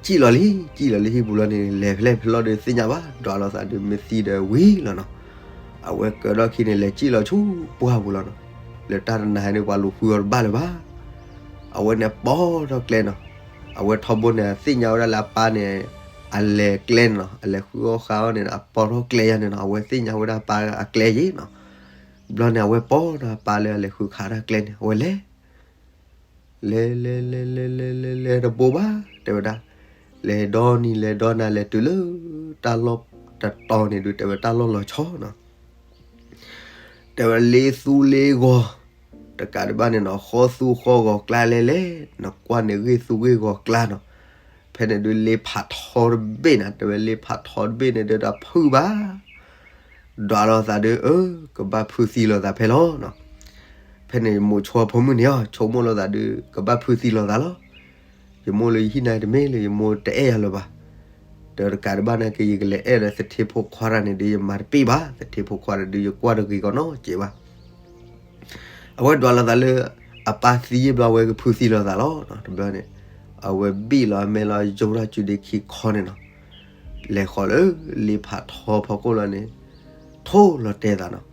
စံၣ်လီၤလံ စံၣ်လီၤလံဟံၣ်ပူၤလီၤန့ၣ် လဲၤဖဲလဲၣ်ဖဲလဲၣ်ဒီးသ့ၣ်ညါဘၣ် ဒွးလိာ်သးဒုးမ့ၢ်သံဒီးဝံၤလီၤနီၤ, အဝဲကၢးထီၣ်ခံန့ၣ် လဲၤစံၣ်လီၤဆူပှၢ်ပူၤလီၤနီၤ, လၢတၢ်တနၤဟဲန့ၣ် ပှၤလူၤဃုအီၤတဘၣ်လၢၤဘၣ်, အဝဲန့ၣ်ပိာ်ထီၣ်ကျဲနီၤ, အဝဲထီဘိန့ၣ် သ့ၣ်ညါဝဲဒၣ်လၢအပၢ်န့ၣ် အလဲၤကျဲန့ၣ်နီၤ, အလဲၤဃုအီၣ်ဃုအီန့ၣ် အပိာ်ထီၣ်ကျဲယါန့ၣ်နီၤ, အဝဲသ့ၣ်ညါဝဲဒၣ်အပၢ်အကျဲယ့ၢ်နီၤ, ဘျီန့ၣ် အဝဲပိာ်ဒီးအပၢ်လၢအလဲၤဃုခးတၢ်ကျဲန့ၣ် အဝဲလဲၤ လဲၤလဲၤလဲၤလဲၤလဲၤလဲၤလဲၤတဘိဘၣ် တဲဝဲဒၣ်, လဲၤဒီနံၤလဲၤဒီနၤလဲၤတုၤလၢ တၢ်လီၢ်တတီၤန့ၣ်ဒုး တဲဝဲတၢ်လီၢ်လီၤဆီနီၤ, တဲဝဲလ့သူလ့ဂီၤ, တကးဒံးဘၣ်န့ၣ်နီၤ ဃီသူဃီဂီၤကျါလဲၤလဲၤ, နကွၢ်န့ၣ်ဂ့ၢ်သူဂ့ၢ်ဂီၤကျါနီၤ, ဖဲန့ၣ်ဒုးလ့ဖးထီတဘ့ၣ်နၤ, တဲဝဲလ့ဖးထီတဘ့ၣ်န့ၣ်ဒုးတၢ်ဖုၣ်ဘၣ် ဒွးလိာ်သးဒုး အၢ ကဘၣ်ဖုးသံလိာ်သးဖဲလီၤနီၤ, ဖဲန့ၣ်မိၤဆိဖိမုၣ်န့ၣ်အီၤ ဆိကမိၣ်လိာ်သးဒုး ကဘၣ်ဖုးသံလိာ်သးလီၤ, ယမိၢ်လၢယဟံၣ်နၤတမ့ၢ်လၢယမိၢ်တအဲၣ်ယၤလၢၤဘၣ်, ဒီးတကးဒံးဘၣ်နာ်က့ ယကလဲၤအဲၣ်ဒီးသထ့ဖိခွါတဂၤန့ၣ်ဒုး ယမၤတပ့ၢ်ဘၣ်, သထ့ဖိခွါတဂၤဒုးယကွၢ်တဂ့ၤကီးနီတစဲးဘၣ် အဝဲဒွးလိာ်သးလၢ အပၢ်သံယ့ၢ်ဘျီဝဲကဖုးသံလိာ်သးလီၤ, တဘျီန့ၣ် အဝဲဘံၣ်လီၤအမဲာ်လီၤ ယိၤထီၣ်စုဒ့ခံခီန့ၣ်နီၤ, လဲၤဃီၤလၢလ့ဖးထီဖီခိၣ်လီၤန့ၣ် ထိၣ်လီၤတဲာ်သးနီၤ,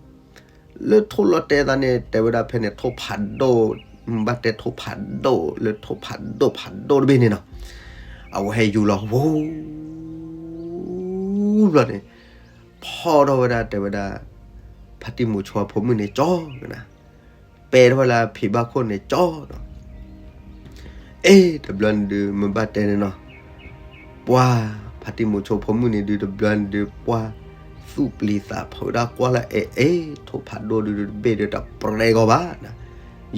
လၢထိၣ်လီၤတဲာ်သးန့ၣ် တဲဝဲဒၣ်ဖဲန့ၣ် ထိၣ်ဖးဒိၣ်, ဘၣ်တဲထိၣ်ဖးဒိၣ်လၢထိၣ်ဖးဒိၣ်ဖးဒိၣ်တဘ့ၣ်န့ၣ်နီၤ, အဝဲဟဲယူၤလီၤဝူ ဘျီန့ၣ် ဖီၣ်ထီၣ်ဝဲဒၣ်တဲဝဲဒၣ် ဖါတံၢ်မိၤဆိအဖိမုၣ်န့ၣ်ကၠီကနၤ, ပဲထီၣ်ဝဲလၢဖံးဘၣ်ခိၣ်န့ၣ်ကၠီနီၤ, အ့ တဘျီန့ၣ်ဒုး မ့ၢ်ဘၣ်တဲန့ၣ်နီၤ, ပှၤဖါတံၢ်မိၤဆိဖိမုၣ်န့ၣ်ဒုး တဘျီန့ၣ်ဒုး ပှၤသူၣ်ပျံၤသးဖုးဒၣ်ကွၢ်လၢအဲ အဲ ထိၣ်ဖးဒိၣ်ဒုးတဘ့ၣ်ဒုးတပြဲကီးဘၣ်နၤ,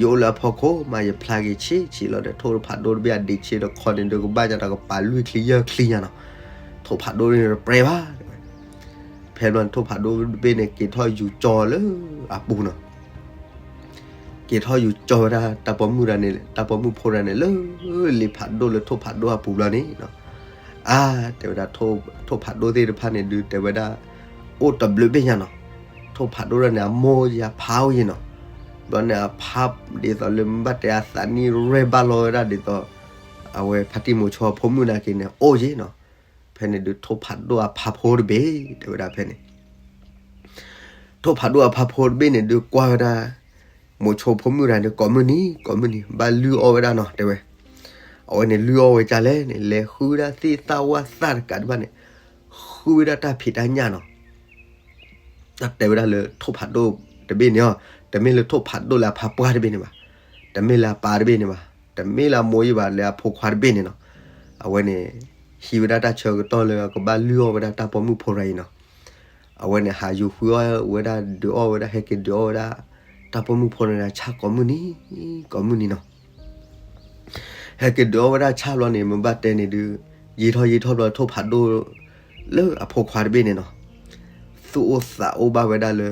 ယအိၣ်လၢအဖီခိၣ်မး ယဖျါက့ၤဆံးဆံးလီၤဒီး ထိၣ်ဖးဒိၣ်တဘ့ၣ်အဒံးဆ့တခီန့ၣ်ဒုး ကဘၣ်ညါတၢ်ကပာ်လွံၢ်ချံယဲၢ်ချံညါနီၤ, ထိၣ်ဖးဒိၣ်န့ၣ်တပြဲဘၣ် ဖဲဘျီန့ၣ် ထိၣ်ဖးဒိၣ်တဘ့ၣ်န့ၣ် က့ၤထီၣ်ယူၤကၠီလၢအပူၤနီၤ, က့ၤထီၣ်ယူၤကၠီဝဲဒၣ်တၢ်ပိာ်မုၣ်တဂၤန့ၣ် တၢ်ပိာ်မုၣ်ဖိတဂၤန့ၣ် လၢလ့ဖးဒိၣ်လၢထိၣ်ဖးဒိၣ်အပူၤဘျီန့ၣ်နီၤ, အါ တဲဝဲဒၣ် ထိၣ်ဖးဒိၣ်သ့ၣ်တဖၣ်န့ၣ်ဒုး တဲဝဲဒၣ် အိၣ်တဘျုးဘ့ၣ်ညါနီၤ, ထိၣ်ဖးဒိၣ်တဂၤန့ၣ် အမိၢ်ယၤဖးအိၣ်ယ့ၣ်နီၤ, ဘျီန့ၣ်အဖးဒ်သိးလၢမ့ၢ်ဘၣ်တဲအသးနံၣ်ရဲၣ် ဘၣ်လီၤဝဲဒၣ်ဒ်သိး အဝဲဖါတံၢ်မိၤဆိအဖိမုၣ်နာ်က့န့ၣ် အိၣ်ယ့ၣ်နီၤ, ဖဲန့ၣ်ဒုး ထိၣ်ဖးဒိၣ်အဖးဖိတဘ့ၣ် တဲဝဲဒၣ်ဖဲန့ၣ် ထိၣ်ဖးဒိၣ်အဖးဖိတဘ့ၣ်န့ၣ်ဒုး ကွၢ်ဝဲဒၣ် မိၤဆိဖိမုၣ်တဂၤန့ၣ် ကိးမုၢ်နံၤ ကိးမုၢ်နံၤ ဘၣ်လုၢ်အီၣ်ဝဲဒၣ်နီၤ တဲဝဲ, အဝဲန့ၣ်လုၢ်အီၣ်ဝဲဒ်လဲၣ်န့ၣ် လဲၤဃုဝဲဒၣ်သ့ၣ်သၣ်ဝၣ်သၣ်တကးဒံးဘၣ်န့ၣ် ဃုဝဲဒၣ်တၢ်ဖံးတၢ်ညၣ်နီၤ တၢ်တဲဝဲဒၣ်လၢထိၣ်ဖးဒိၣ်တဘ့ၣ်န့ၣ်အီၤ တမ့ၢ်လၢထိၣ်ဖးဒိၣ်လၢအဖးပှၢ်တဘ့ၣ်န့ၣ်ဘၣ်, တမ့ၢ်လၢအပၢ်တဘ့ၣ်န့ၣ်ဘၣ်, တမ့ၢ်လၢအမိၢ်ယ့ၣ်ဘၣ် လၢအဖိခွါတဘ့ၣ်န့ၣ်နီၤ, အဝဲန့ၣ် ဟံးဝဲဒၣ်တၢ်ဆၢကတီၢ်လၢကဘၣ်လုၢ်အီၣ်ဝဲဒၣ်တၢ်ပိာ်မုၣ်ဖိတဂၤအံၤနီၤ, အဝဲန့ၣ် ဟးယူၤဃုအီၣ်ဝဲဒၣ်ဒုးအီၣ်ဝဲဒၣ် ဟဲက့ၤဒုးအီၣ်ဝဲဒၣ် တၢ်ပိာ်မုၣ်ဖိတဂၤန့ၣ် ဆၣ်ကိးမုၢ်နံၤ ကိးမုၢ်နံၤနီၤ ဟဲက့ၤဒုးအီၣ်ဝဲဒၣ်ဆၣ်ဘျီန့ၣ် မ့ၢ်ဘၣ်တဲန့ၣ်ဒုး ယံာ်ထီၣ်ယံာ်ထီၣ်ဘျီထိၣ်ဖးဒိၣ် လၢအဖိခွါတဘ့ၣ်န့ၣ်နီၤ, သူၣ်အိၣ်သးအိၣ်ဘၣ်ဝဲဒၣ်လၢ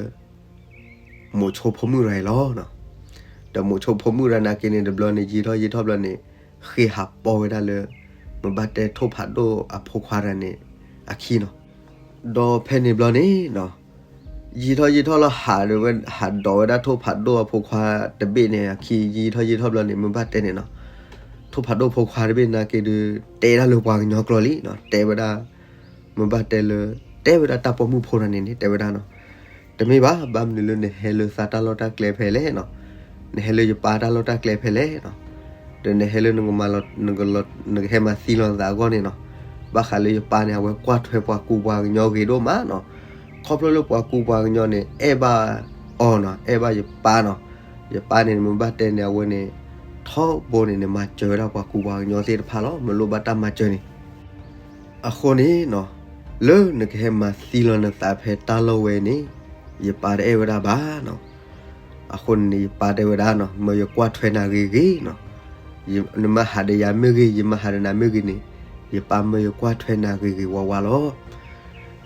မိၤဆိဖိမုၣ်တဂၤအံၤလီၤ. ဒီးမိၤဆိဖိမုၣ်တဂၤနာ်က့န့ၣ် တဘျီန့ၣ် ယံာ်ထီၣ်ယံာ်ထီၣ်ဘျီန့ၣ် ဃ့ဟးပိာ်ဝဲဒၣ်လၢ မ့ၢ်ဘၣ်တဲထိၣ်ဖးဒိၣ်အဖိခွါတဂၤန့ၣ် အခံနီၤ. ဒီးဖဲန့ၣ်ဘျီန့ၣ်နီၤ ယံာ်ထီၣ်ယံာ်ထီၣ်လီၤ ဟးဝဲ ဟးဒိးဝဲဒၣ်ထိၣ်ဖးဒိၣ်အဖိခွါတဘ့ၣ်န့ၣ်အခံ ယံာ်ထီၣ်ယံာ်ထီၣ်ဘျီန့ၣ် မ့ၢ်ဘၣ်တဲန့ၣ်နီၤ, ထိၣ်ဖးဒိၣ်ဖိခွါတဘ့ၣ်နာ်က့ဒုး တဲဒၣ်လၢပှၤကညီကျိာ်လံနီၤ, တဲဝဲဒၣ် မ့ၢ်ဘၣ်တဲလၢ တဲဝဲဒၣ်တၢ်ပိာ်မုၣ်ဖိတဂၤန့ၣ်န့ၣ် တဲဝဲဒၣ်နီၤ, တမ့ၢ်ဘၣ်, ဘၣ်မနုၤလၢနဟဲလၢသးတၢ်လီၢ်တၢ်ကျဲဖဲလဲၣ်နီၤ, နဟဲလၢယပၢ်တၢ်လီၢ်တၢ်ကျဲဖဲလဲၣ်နီၤ, ဒီးနဟဲလၢနကမၤလီၤ နကဟဲမၤသံလီၤနသးအဂီၢ်န့ၣ်နီၤ, ဘၣ်ဃးလၢယပၢ်န့ၣ် အဝဲကွၢ်ထွဲပှၤကူပှၤကညီဂ့ၤဒိၣ်မးနီၤ, ခီဖျိလၢပှၤကူပှၤကညီန့ၣ် အဲၣ်ဘၣ်အီၤနီၤ, အဲၣ်ဘၣ်ယပၢ်နီၤ, ယပၢ်န့ၣ် မ့ၢ်ဘၣ်တဲန့ၣ် အဝဲန့ၣ် ထီဘိန့ၣ်န့ၣ် မၤစၢၤဝဲဒၣ်ပှၤကူပှၤကညီသ့ၣ်တဖၣ်လီၤ, မ့ၢ်လိၣ်ဘၣ်တၢ်မၤစၢၤန့ၣ် အဃိန့ၣ်နီၤ, လၢနကဟဲမၤသံလီၤနသးဖဲတၢ်လီၢ်ဝဲန့ၣ် ယပၢ်တအဲၣ်ဝဲဒၣ်ဘၣ်နီၤ, အဃိန့ၣ်န့ၣ် ယပၢ်တဲဝဲဒၣ်နီၤ, မၢယကွၢ်ထွဲနၤဂ့ၤဂ့ၤနီၤ, နမ့ၢ်ဟးဒီးယၤမ့ၢ်ဂ့ၤ ယမ့ၢ်ဟးဒီးနၤမ့ၢ်ဂ့ၤန့ၣ် ယပၢ်မၢယကွၢ်ထွဲနၤဂ့ၤဂ့ၤဝါဝါလီၤ.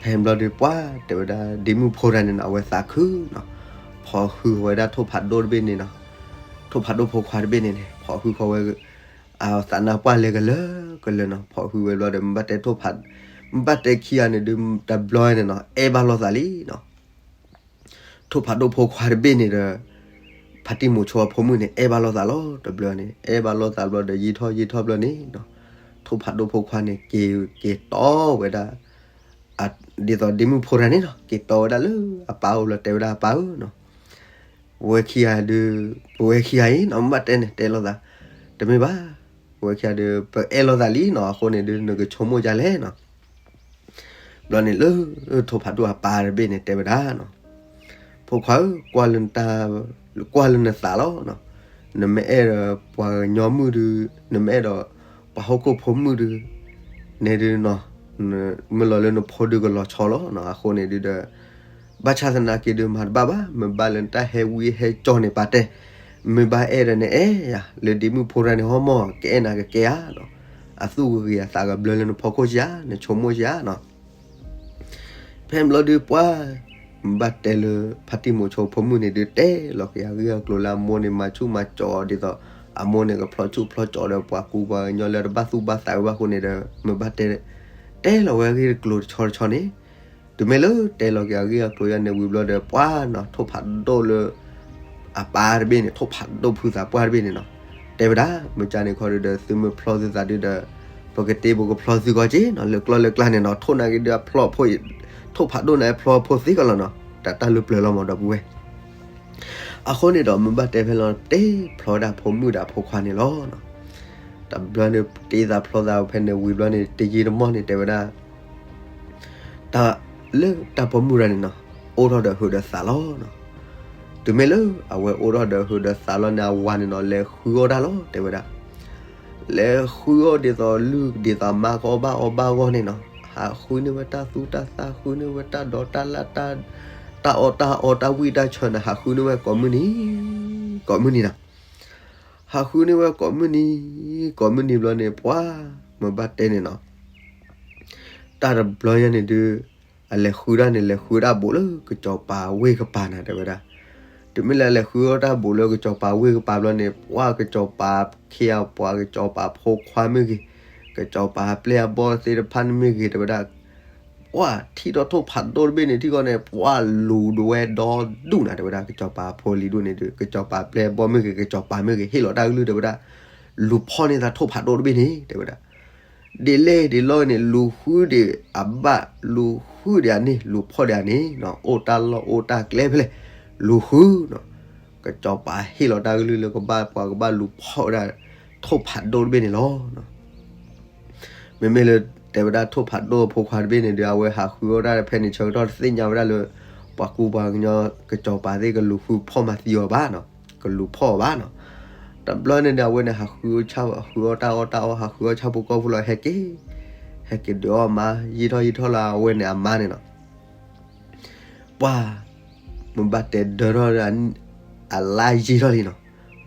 ဖဲဘျီဒီးပှၢ်တဲဝဲဒၣ် ဒ့မုၣ်ဖိတဂၤန့ၣ်နီၤ အဝဲသးခုနီၤ, ဖီၣ်ဟုဃီၤဝဲဒၣ်ထိၣ်ဖးဒိၣ်တဘ့ၣ်န့ၣ်နီၤ, ထိၣ်ဖးဒိၣ်ဖိခွါတဘ့ၣ်န့ၣ်န့ၣ် ဖီၣ်ဟုဃီၤဝဲ အသးနါပှၢ်လဲၤကလၢာ်ကလၢာ်နီၤ, ဖီၣ်ဟုဝဲဘျီဒီး မ့ၢ်ဘၣ်တဲထိၣ်ဖး, မ့ၢ်ဘၣ်တဲခံဂၤန့ၣ်ဒုး တဘျီန့ၣ်နီၤ အဲၣ်ဘၣ်လိာ်သးလံနီၤ, ထိၣ်ဖးဒိၣ်ဖိခွါတဘ့ၣ်န့ၣ်ဒီး ဖါတံၢ်မိၤဆိအဖိမုၣ်န့ၣ် အဲၣ်ဘၣ်လိာ်သးလီၤ, တဘျီန့ၣ် အဲၣ်ဘၣ်လိာ်သးဘျီဒီး ယံာ်ထီၣ်ယံာ်ထီၣ်ဘျီန့ၣ်နီၤ, ထိၣ်ဖးဒိၣ်ဖိခွါန့ၣ် က့ၤက့ၤတီဝဲဒၣ် ဒ်သိးဒ့မုၣ်ဖိတဂၤန့ၣ်နီၤ က့ၤတီဝဲဒၣ်လၢအပၢ်အိၣ်ဘျီ တဲဝဲဒၣ်အပၢ်ဧၢနီၤ, ပဝဲခံဂၤဒုး, ပဝဲခံဂၤအံၤနီၤ မ့ၢ်ဘၣ်တဲန့ၣ် တဲလိာ်သး, တမ့ၢ်ဘၣ်, ပဝဲခံဂၤဒုး ပအဲၣ်လိာ်သးလံနီၤ, အဃိန့ၣ်ဒုး နကဆိကမိၣ်ဒ်လဲၣ်နီၤ, ဘျီန့ၣ်လၢ ထိၣ်ဖးဒိၣ်အပၢ်တဘ့ၣ်န့ၣ် တဲဝဲဒၣ်နီၤ, ဖိခွါဧၢ, ကွၢ်လၢနသးလီၤ, နမ့ၢ်အဲၣ်ဒီးပှၤကညီမုၣ်ဒုး, နမ့ၢ်အဲၣ်ဒီးပှၤဟီၣ်ခိၣ်ဖိမုၣ်ဒုး, န့ၣ်ဒုးနီၤ, မ့ၢ်လီၤလၢနဖိဒုးကလီၤဆီလီၤနီၤ, အဃိန့ၣ်ဒုးဒီး ဘၣ်ဆၣ်သနာ်က့ဒုးမၤတဘၣ်ဘၣ်, မ့ၢ်ဘၣ်လၢနတၢ်ဟဲဝံဟဲကၠီန့ၣ်ပာ်တဲ, မ့ၢ်ဘၣ်အဲၣ်ဒီးနအဲၣ်ယၤ, လၢဒ့မုၣ်ဖိတဂၤန့ၣ်ဟီမီၢ် ကအဲၣ်နၤကကဲဧါနီၤ, အသူၣ်ကဂ့ၤအသးကဘျၢလၢနဖီခိၣ်ဧါ, နဆိကမိၣ်ဧါနီၤ ဖဲဘျီဒုးပှၢ်, မ့ၢ်ဘၣ်တဲလၢ ဖါတံၢ်မိၤဆိဖိမုၣ်န့ၣ်ဒုး တဲလီၤက့ၤအဂ့ၢ်အကျိၤလၢအမိၢ်န့ၣ် မၤဆူၣ်မၤစီၤဒ်သိး အမိၢ်န့ၣ်ကဖျီဆူၣ်ဖျီစီၤဒီးပှၤကူပှၤကညီလၢတဘၣ်သူၣ်ဘၣ်သးဝဲဘၣ်အဃိန့ၣ်ဒီး မ့ၢ်ဘၣ်တဲ တဲလီၤဝဲအဂ့ၢ်အကျိၤတဆီတဆီန့ၣ်, တုၤမ့ၢ်လၢတဲလီၤက့ၤအဂ့ၢ်အကျိၤယၤန့ၣ်ဝံၤဘျီဒီး ပှၢ်နီၤ ထိၣ်ဖးဒိၣ်လၢ အပၢ်တဘ့ၣ်န့ၣ် ထိၣ်ဖးဒိၣ်ဖုသးပှၢ်တဘ့ၣ်န့ၣ်နီၤ, တဲဝဲဒၣ် မ့ၢ်ကန့ၣ်ခီဒုးဒီး သုမ့ၢ်ဖျီသုသးဒုးဒီး ပကတ့ပကဖျီသုဂီၢ်က့နီၤ, လၢကျီၢ်လၢကျါန့ၣ်နီၤ ထိၣ်နာ်က့ဒုးအဖျီအဖိ, ထိၣ်ဖးဒိၣ်န့ၣ်အဖျီအဖိသ့ကလီၤနီၤ, တၢ်တၢ်လၢပျၢၤလီၤမးဒီပုၢ်ဝဲၢ် အဃိန့ၣ်ဒီး မ့ၢ်ဘၣ်တဲဖဲလီၤ တ့ဖျီဒၣ်ဖိမုၣ်ဒီးဖိခွါန့ၣ်လီၤ. တဘျီန့ၣ် တ့သးဖျီသးဖဲန့ၣ်ဝံၤဘျီန့ၣ် တယံာ်တမီၢ်န့ၣ် တဲဝဲဒၣ် တၢ်လၢတၢ်ပိာ်မုၣ်တဂၤန့ၣ်နီၤ အိၣ်ထီၣ်ဒီးဟုးဒီးသးလီၤနီၤ. တုၤမ့ၢ်လၢအဝဲအိၣ်ထီၣ်ဒီးဟုးဒီးသးလီၤန့ၣ် အဝၤန့ၣ်နီၤ လဲၤဃုအီၣ်တၢ်လီၤ တဲဝဲဒၣ် လဲၤဃုအီၣ်ဒ်သိးလုၢ်ဒ်သိးမါကအီၣ်ဘၣ်အီဘၣ်အဂီၢ်န့ၣ်နီၤ, ဟးဃုန့ၢ်ဝဲတၢ်သူတၢ်သၣ် ဃုန့ၢ်ဝဲတၢ်ဒိးတၢ်လၣ် တၢ်အီၣ်တၢ်အီတၢ်ဝံၣ်တၢ်ဆၢန့ၣ် ဟးဃုန့ၢ်ဝဲကိးမုၢ်နံၤ ကိးမုၢ်နံၤနီၤ, ဟးဃုန့ၢ်ဝဲကိးမုၢ်နံၤ ကိးမုၢ်နံၤဘျီန့ၣ် ပှၤ မ့ၢ်ဘၣ်တဲန့ၣ်နီၤ တၢ်တဘျီညါန့ၣ်ဒုး အလဲၤဃုဒၣ်န့ၣ် လဲၤဃုဒၣ်ဘူးလၢကစီၤပၤဝ့ၢ်ကပၤနၤ တဲဝဲဒၣ်. တုၤမ့ၢ်လၢအလဲၤဃုအီၣ်တၢ်ဘူးလၢကစီၤပၤဝ့ၢ်ကပၤဘျီန့ၣ် ပှၤကစီၤပၤခ့အပှၤကစီၤပၤဖိခွါမ့ၢ်ဂ့ၤ, ကစီၤပၤပျဲၢ်အဘီၣ်သ့ၣ်တဖၣ်န့ၣ်မ့ၢ်ဂ့ၤ တဲဝဲဒၣ် ပှၤထံၣ်ဒီးထိၣ်ဖးဒိၣ်တဘ့ၣ်န့ၣ် ထံၣ်ကီးန့ၣ် ပှၤလူၤဒိးဝဲဒီဒူၣ်နၤ တဲဝဲဒၣ် ကစီၤပၤဖိလံၤဒိၣ်န့ၣ်ဒုး ကစီၤပၤပျဲၢ်အဘီၣ်မ့ၢ်ဂ့ၤ ကစီၤပၤမ့ၢ်ဂ့ၤ ဟ့ၣ်လီၤတၢ်ကလုၢ် တဲဝဲဒၣ် လူၤဖီၣ်န့ၢ်သးထိၣ်ဖးဒိၣ်တဘ့ၣ်န့ၣ် တဲဝဲဒၣ် ဒ်လဲၣ်ဒ်လဲၣ်န့ၣ် လူၤဃုဒံးအဘၣ် လူၤဃုဒံးအန့ၣ် လူၤဖီၣ်ဒံးအန့ၣ် အိၣ်တၢ်လီၢ်အိၣ်တၢ်ကျဲဖဲလဲၣ် လူၤဃုနီၤ ကစီၤပၤဟ့ၣ်လီၤတၢ်ကလုၢ်လၢကဘၣ်ပှၤကဘၣ်လူၤဖီၣ်ဝဲဒၣ် ထိၣ်ဖးဒိၣ်တဘ့ၣ်န့ၣ်လီၤ. မ့မ့ၢ်လၢတဲဝဲဒၣ်ထိၣ်ဖးဒိၣ်အဖိခွါတဘ့ၣ်န့ၣ်ဒီး အဝဲဟးဃုအီၣ်တၢ်ဖဲန့ၣ်ဆၢကတီၢ်တသ့ၣ်ညါဝဲဒၣ်လၢ ပှၤကူပှၤကညီကစီၤပၤသ့ၣ်ကလူၤဃုဖီၣ်မၤသံအီၤဘၣ်နီၤ ကလူၤဖီၣ်အီၤဘၣ်နီၤ. တဘျီန့ၣ်ဒီး အဝဲန့ၣ်ဟးဃုအီၣ်ဆၣ် ဟးဃုအီၣ်တၢ်အီၣ်တၢ်အီ ဟးဃုအီၣ်ဆၣ်ဖိကီၢ်ဖိလီၤ ဟဲက့ၤ ဟဲက့ၤဒုးအီၣ်မါ ယံာ်ထီၣ်ယံာ်ထီၣ်လၢအဝဲန့ၣ်အမါန့ၣ်နီၤ ပှၤ မ့ၢ်ဘၣ်တဲဒၢထီၣ်ဒီး အလါယံာ်ထီၣ်လံနီၤ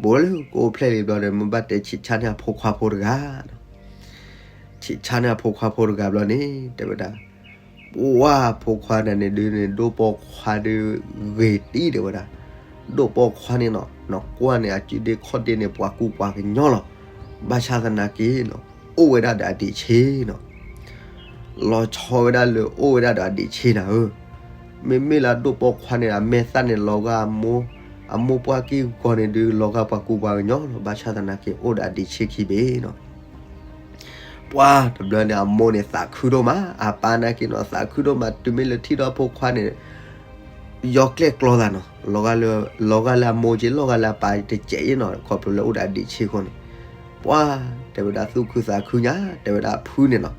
ဘူးလၢကအိၣ်ဖျဲၣ်လံဘျီဒီး မ့ၢ်ဘၣ်တဲဆံးဆါန့ၢ်အဖိခွါဖိတဂၤ ဆံးဆါန့ၢ်အဖိခွါဖိတဂၤဘျီန့ၣ် တဲဝဲဒၣ် ပှၤဖိခွါန့ၣ်န့ၣ်ဒုးန့ၣ် ဒိၣ်ပိာ်ခွါဒုးဂ့ၤတံၢ်တဲဝဲဒၣ် ဒိၣ်ပိာ်ခွါန့ၣ်နီၤ နကွၢ်န့ၣ် အစုဒ့ခီၣ်ဒ့န့ၣ် ပှၤကူပှၤကညီလီၤ. ဘၣ်ဆၣ်သနာ်က့နီၤ အိၣ်ဝဲဒၣ်ဒီးအဒံးဆ့နီၤ လီၤဆီဝဲဒၣ်လၢအိၣ်ဝဲဒၣ်ဒီးအဒံးဆ့နၤဧၢ မ့မ့ၢ်လၢအဒိၣ်ပိာ်ခွါန့ၣ် အမဲာ်သၣ်န့ၣ် လီၤဂာ်အမိၢ် အမိၢ်ပှၢ်ကံၢ်ဂီၤန့ၣ်ဒုး လီၤဂာ်ပှၤကူပှၤကညီလီၤ. ဘၣ်ဆၣ်သနာ်က့ အိၣ်ဒီးအဒံးဆ့ခံဘ့ၣ်နီၤ. ပှၤတဘျီန့ၣ် အမိၢ်န့ၣ်သးခုဒိၣ်မး, အပၢ်နာ်က့နီၤ သးခုဒိၣ်မး, တုၤမ့ၢ်လၢထံၣ်ဒီးဖိခွါန့ၣ် ယီၤကျဲၣ်ကျီသးနီၤ, လီၤဂာ်လၢအမိၢ်က့ လီၤဂာ်လၢအပၢ်တစဲးအံၤနီၤ, ခီဖျိလၢအိၣ်ဒီးအဒံးဆ့အဃိန့ၣ်, ပှၤတဲဝဲဒၣ်သူၣ်ခုသးခုညါ, တဲဝဲဒၣ်အဖုန့ၣ်နီၤ,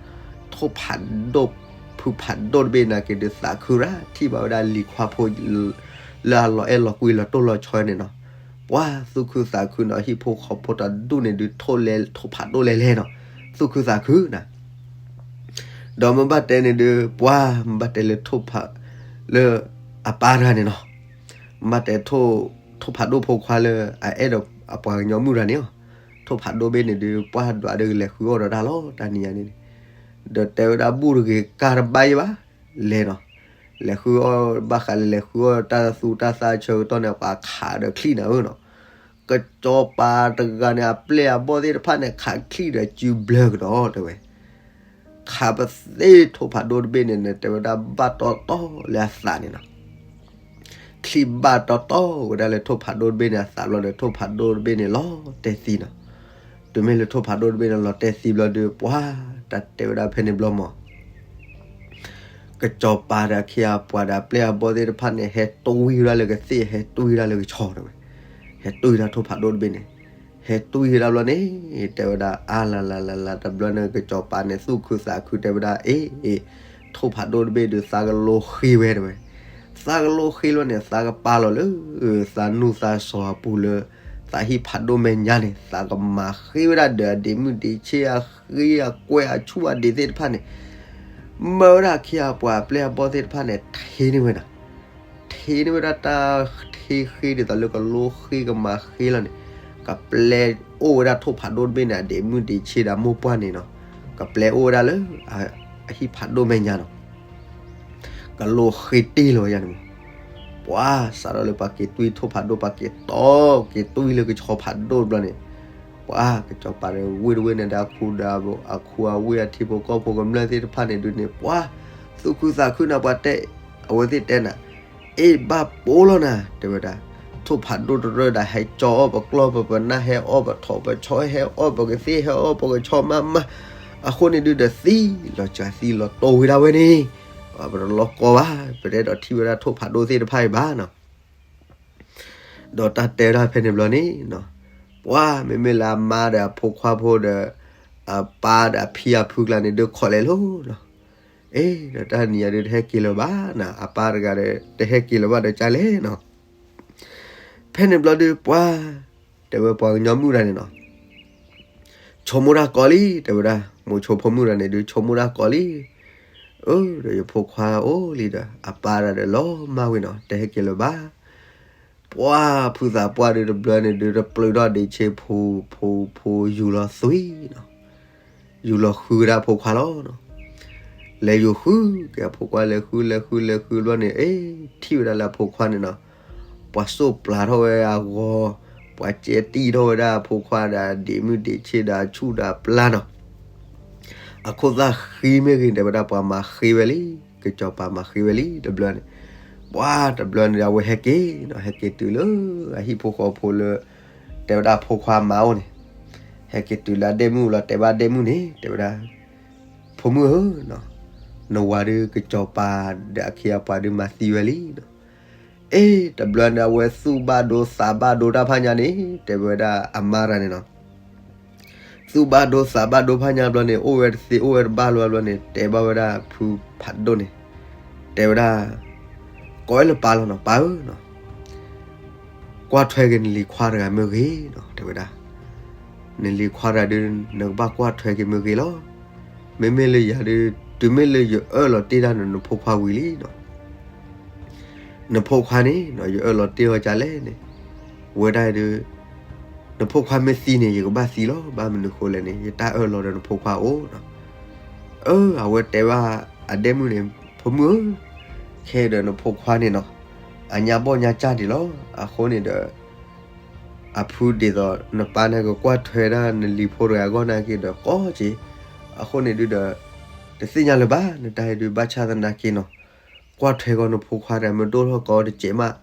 ထိၣ်ဖးဒိၣ်, ဖုဖးဒိၣ်တဘ့ၣ်နာ်က့ဒုးသးခုရၣ်, ထံၣ်ဘၣ်ဝဲဒၣ်လံၤခွါဖိ လၢအလီၤအဲၣ်လီၤကွံလီၤတိၢ်လီၤဆီန့ၣ်နီၤ, ပှၤသူၣ်ခုသးခုနီၤ, ဟံၣ်ဖိဃီဖိတဒူၣ်န့ၣ်ဒုး ထိၣ်လဲ, ထိၣ်ဖးဒိၣ်လဲၤလဲၤနီၤ, သူၣ်ခုသးခုနၤ ဒီးမ့ၢ်ဘၣ်တဲန့ၣ်ဒုး ပှၤမ့ၢ်ဘၣ်တဲလၢထိၣ်ဖး, လၢအပၢ်တဂၤန့ၣ်နီၤ, မ့ၢ်ဘၣ်တဲ ထိၣ်ဖးဒိၣ်ဖိခွါလၢအအဲၣ်ဒီးအပှၤကညီမုၣ်တဂၤန့ၣ်လီၤ, ထိၣ်ဖးဒိၣ်ဘ့ၣ်န့ၣ်ဒုး ပှၤဒွးဒီးကလဲၤဃုအီၣ်ဒီးတၢ်လီၤ တၢ်နံၤညါန့ၣ်န့ၣ်, ဒီးတဲဝဲဒၣ်ဘူၣ်တဂ့ၤကၢ်တဘၣ်ယဲဘၣ်, လဲၤနီၤ, လဲၤဃုအီၣ်ဘၣ်ဃးလၢလဲၤဃုအီၣ်တၢ်သူတၢ်သၣ်ဆၢကတီၢ်န့ၣ် ပှၤခးဒီးချံၣ်နၤဧၢနီၤ, ကစီၤပၤတဂၤန့ၣ် အပျဲၢ်အဘီၣ်သ့ၣ်တဖၣ်န့ၣ် ခးချံၣ်ဒီးစုဘျၢကဒီးတဲဝဲ, ခးပသ့ၣ်ထိၣ်ဖးဒိၣ်တဘ့ၣ်န့ၣ်န့ၣ် တဲဝဲဒၣ်ဘၣ်တီတီလၢအသးန့ၣ်နီၤ, ချံၣ်ဘၣ်တီတီဝဲဒၣ်လၢထိၣ်ဖးဒိၣ်တဘ့ၣ်န့ၣ်အသးဘျီဒီး ထိၣ်ဖးဒိၣ်တဘ့ၣ်န့ၣ်လီၤတဲာ်သံနီၤ, တုၤမ့ၢ်လၢထိၣ်ဖးဒိၣ်တဘ့ၣ်န့ၣ်လီၤတဲာ်သံဘျီဒီး ပှၤတၢ်တဲဝဲဒၣ်ဖဲန့ၣ်ဘျီမး ကစီၤပၤဒီးအခ့အပှၤဒီးအပျဲၢ်အဘီၣ်သ့ၣ်တဖၣ်န့ၣ် ဟဲတွံဝဲဒၣ်လၢကသ့ၣ် ဟဲတွံဝဲဒၣ်လၢကဆီတဲဝဲ, ဟဲတွံဝဲဒၣ်ထိၣ်ဖးဒိၣ်တဘ့ၣ်န့ၣ်, ဟဲတွံဝဲဒၣ်ဘျီန့ၣ် တဲဝဲဒၣ်အါလၤလၤလၤလၤ တဘျီန့ၣ် ကစီၤပၤန့ၣ် သူၣ်ခုသးခုတဲဝဲဒၣ် အ့ အ့ ထိၣ်ဖးဒိၣ်တဘ့ၣ်ဒုး သးကလိဃ့ဝဲတဲဝဲ, သးကလိဃ့လီၤန့ၣ် သးကပာ်လီၤလၢ သးနူၢ်သးစီၤအပူၤလၢ သးဟံၣ်ဖးဒိၣ်မဲာ်ညါန့ၣ် သးကမၤဃ့ဝဲဒၣ်ဒီးအဒံးမုၢ်ဒံးဆ့ အဃ့အကွဲးအဆူၣ်အဒံးသ့ၣ်တဖၣ်န့ၣ် မၢဝဲဒၣ်အခ့အပှၤအပျဲၢ်အဘီၣ်သ့ၣ်တဖၣ်န့ၣ် ထ့န့ၢ်ဝဲဒၣ်, ထ့န့ၢ်ဝဲဒၣ်တၢ်ထ့ဃ့ဒ်သိးလၢကလိဃ့ကမၤဃ့လီၤန့ၣ်, ကပျဲအိၣ်ဝဲဒၣ်ထိၣ်ဖးဒိၣ်တဘ့ၣ်န့ၣ် အဒံးမုၢ်ဒံးဆ့ဒီးမိၢ်ပှၢ်န့ၣ်နီၤ, ကပျဲအိၣ်ဝဲဒၣ်လၢ အဟံၣ်ဖးဒိၣ်မဲာ်ညါနီၤ ကလိဃ့တ့ၢ်လီၤဝဲယါန့ၣ်မး, ပှၤစးထီၣ်လၢပှၤက့ၤတွံထိၣ်ဖးဒိၣ် ပှၤက့ၤတီက့ၤတွံလၢကဆီဖးဒိၣ်တဘျီန့ၣ်, ပှၤကစီၤပၤဒီးဝ့ၢ်တဝ့ၢ်န့ၣ်ဒီး အခူဒီးအခူအဝ့ၢ်အထံဖိကီၢ်ဖိကမျၢၢ်သ့ၣ်တဖၣ်န့ၣ်ဒုးန့ၣ် ပှၤသူၣ်ခုသးခုန့ၣ် ပှၤတဲ အဝဲသ့ၣ်တဲနၤ, အ့ၣ်ဘၣ်ပိာ်လီၤနၤ တဲဝဲဒၣ်, ထိၣ်ဖးဒိၣ်တရၢဒီး ဟဲကၠီအီၣ်ပကျီၢ်ပပနၢ် ဟဲအီၣ်ပထိးပဆီ ဟဲအီၣ်ပကသ့ၣ် ဟဲအီၣ်ပကဆီမးမး, အဃိန့ၣ်ဒုးဒီးသံလီၤစှၤသံလီၤတီဝဲဒၣ်ဝဲန့ၣ်, ပတလီၤကီဘၣ် ပတအဲၣ်ဒိးထံၣ်ဝဲဒၣ်ထိၣ်ဖးဒိၣ်သ့ၣ်တဖၣ်အံၤဘၣ်နီၤ ဒီးတၢ်တဲဒၣ်ဖဲန့ၣ်ဘျီန့ၣ်, ပှၤမ့မ့ၢ်လၢအမါဒီးအဖိခွါဖိဒီး အပၢ်ဒီးအဖံအဖုကျါန့ၣ် ဒုးခိးလဲၤလိၤနီၤ, အ့ ဒီးတၢ်နံၤညါဒုးတဟဲက့ၤလၢၤဘၣ်နၤ အပၢ်တဂၤဒီး တဟဲက့ၤလၢၤဘၣ်ဒီးကၢ်လဲၣ်နီၤ, ဖဲန့ၣ်ဘျီဒုးပှၤ တဲဝဲပှၤကညီမုၣ်တဂၤန့ၣ်နီၤ ဆိကမိၣ်တၢ်ကီလံ တဲဝဲဒၣ်, မိၤဆိဖိမုၣ်တဂၤန့ၣ်ဒုး ဆိကမိၣ်တၢ်ကီလံ, အၢ ဒီးယဖိခွါအိၣ်လံဒီး အပၢ်တဂၤဒီးလီၤမၢ်ဝံၤနီၤ တဟဲက့ၤလၢၤဘၣ်, ပှၤဖုသးပှၢ်ဒုးတဘျီန့ၣ်ဒုး တပျုးထီၣ်ဒံးဆ့ ဖိ ဖိ ဖိယူၤလီၤသွံၣ်နီၤ, ယူၤလီၤဃုဝဲဒၣ်အဖိခွါလီၤနီၤ, လဲၤယူၤဃုက့ၤအဖိခွါ လဲၤဃုလဲၤဃုလဲၤဃုဘျီန့ၣ် အ့ ထံၣ်ဝဲဒၣ်လၢအဖိခွါန့ၣ်နီၤ ပှၤစိၢ်ပျၤထီၣ်ဝဲအဂီၤ, ပှၤကဲတံၢ်ထီၣ်ဝဲဒၣ်အဖိခွါဒီးအဒံးမုၢ်ဒံးဆ့ဒီးအဆူၣ်ဒီးအပျၢ်နီၤ, အခိၣ်သၣ်ဃံမ့ၢ်ဂ့ၤ တဲဝဲဒၣ်ပှၤမၤဃ့ဝဲလံ, ကစီၤပၤမၤဃ့ဝဲလံတဘျီန့ၣ်, ပှၤတဘျီန့ၣ်ဒီးအဝဲဟဲက့ၤနီၤ ဟဲက့ၤတုၤလၢအဟံၣ်ဖိဃီဖိလၢ တဲဝဲဒၣ်အဖိခွါမါအိၣ်န့ၣ်, ဟဲက့ၤတုၤလၢအဒဲၣ်မုၣ်လီၤ တဲဘၣ်ဒဲၣ်မုၣ်န့ၣ် တဲဝဲဒၣ်, ဖိမုၣ်ဧၢ, နဝၤဒုးကစီၤပၤဒီးအခ့အပှၤဒုးမၤသံဝဲလံနီၤ, အ့ တဘျီန့ၣ် အဝဲသူၣ်ဘၣ်ဒိသးဘၣ်ဒိတၢ်ဖးညါန့ၣ် တဲဝဲဒၣ်အမါတဂၤန့ၣ်နီၤ သူၣ်ဘၣ်ဒိသးဘၣ်ဒိဖးညါဘျီန့ၣ် အိၣ်ဝဲတသ့အိၣ်ဝဲတဘၣ်လီၤဘျီန့ၣ် တဲဘၣ်ဝဲဒၣ်ဖုဖးဒိၣ်န့ၣ်, တဲဝဲဒၣ်, ကိးဝဲလၢပၢ်လီၤနီၤ ပၢ်ဧၢနီၤ, ကွၢ်ထွဲက့ၤနလံၤခွါတဂၤမ့ၢ်ဂ့ၤနီၤ တဲဝဲဒၣ်, နလံၤခွါတဂၤဒုး နကဘၣ်ကွၢ်ထွဲက့ၤမ့ၢ်ဂ့ၤလီၤ, မ့မ့ၢ်လၢယၤဒုး တုၤမ့ၢ်လၢယအၢၣ်လီၤတ့ၢ်ဒၣ်နဖိခွါဝံၤလံနီၤ နဖိခွါန့ၣ် ယအၢၣ်လီၤတ့ၢ်အီၤကလဲၣ်န့ၣ်, ဝဲဒၣ်ဒုး, နဖိခွါမ့ၢ်သံန့ၣ် ယကဘၣ်သံလီၤ ဘၣ်မနုၤဃိလဲၣ်န့ၣ် ယတၢ်အၢၣ်လီၤဒီးနဖိခွါအိၣ်နီၤ, အၢ အဝဲတဲဘၣ်အဒဲၣ်မုၣ်န့ၣ် ဖိမုၣ်ဧၢ, ခဲဒီးနဖိခွါန့ၣ်နီၤ, အညါဘီၣ်ညါကၢ်ဒံးလီၤ အဃိန့ၣ်ဒီး အဖုဒ်သိးနပၢ်န့ၣ်ကကွၢ်ထွဲဒၣ်နလံၤဖိတဂၤအဂီၢ်နာ်က့ဒီး ကိးက့ၤ, အဃိန့ၣ်ဒုးဒီး တသ့ၣ်ညါလၢၤဘၣ် နတၢ်အံၤဒုးဘၣ်ဆၣ်သနာ်က့နီၤ, ကွၢ်ထွဲကီးနဖိခွါတဂၤမ့ၢ်ဒိၣ်ထီၣ်ကီးတစဲးမး,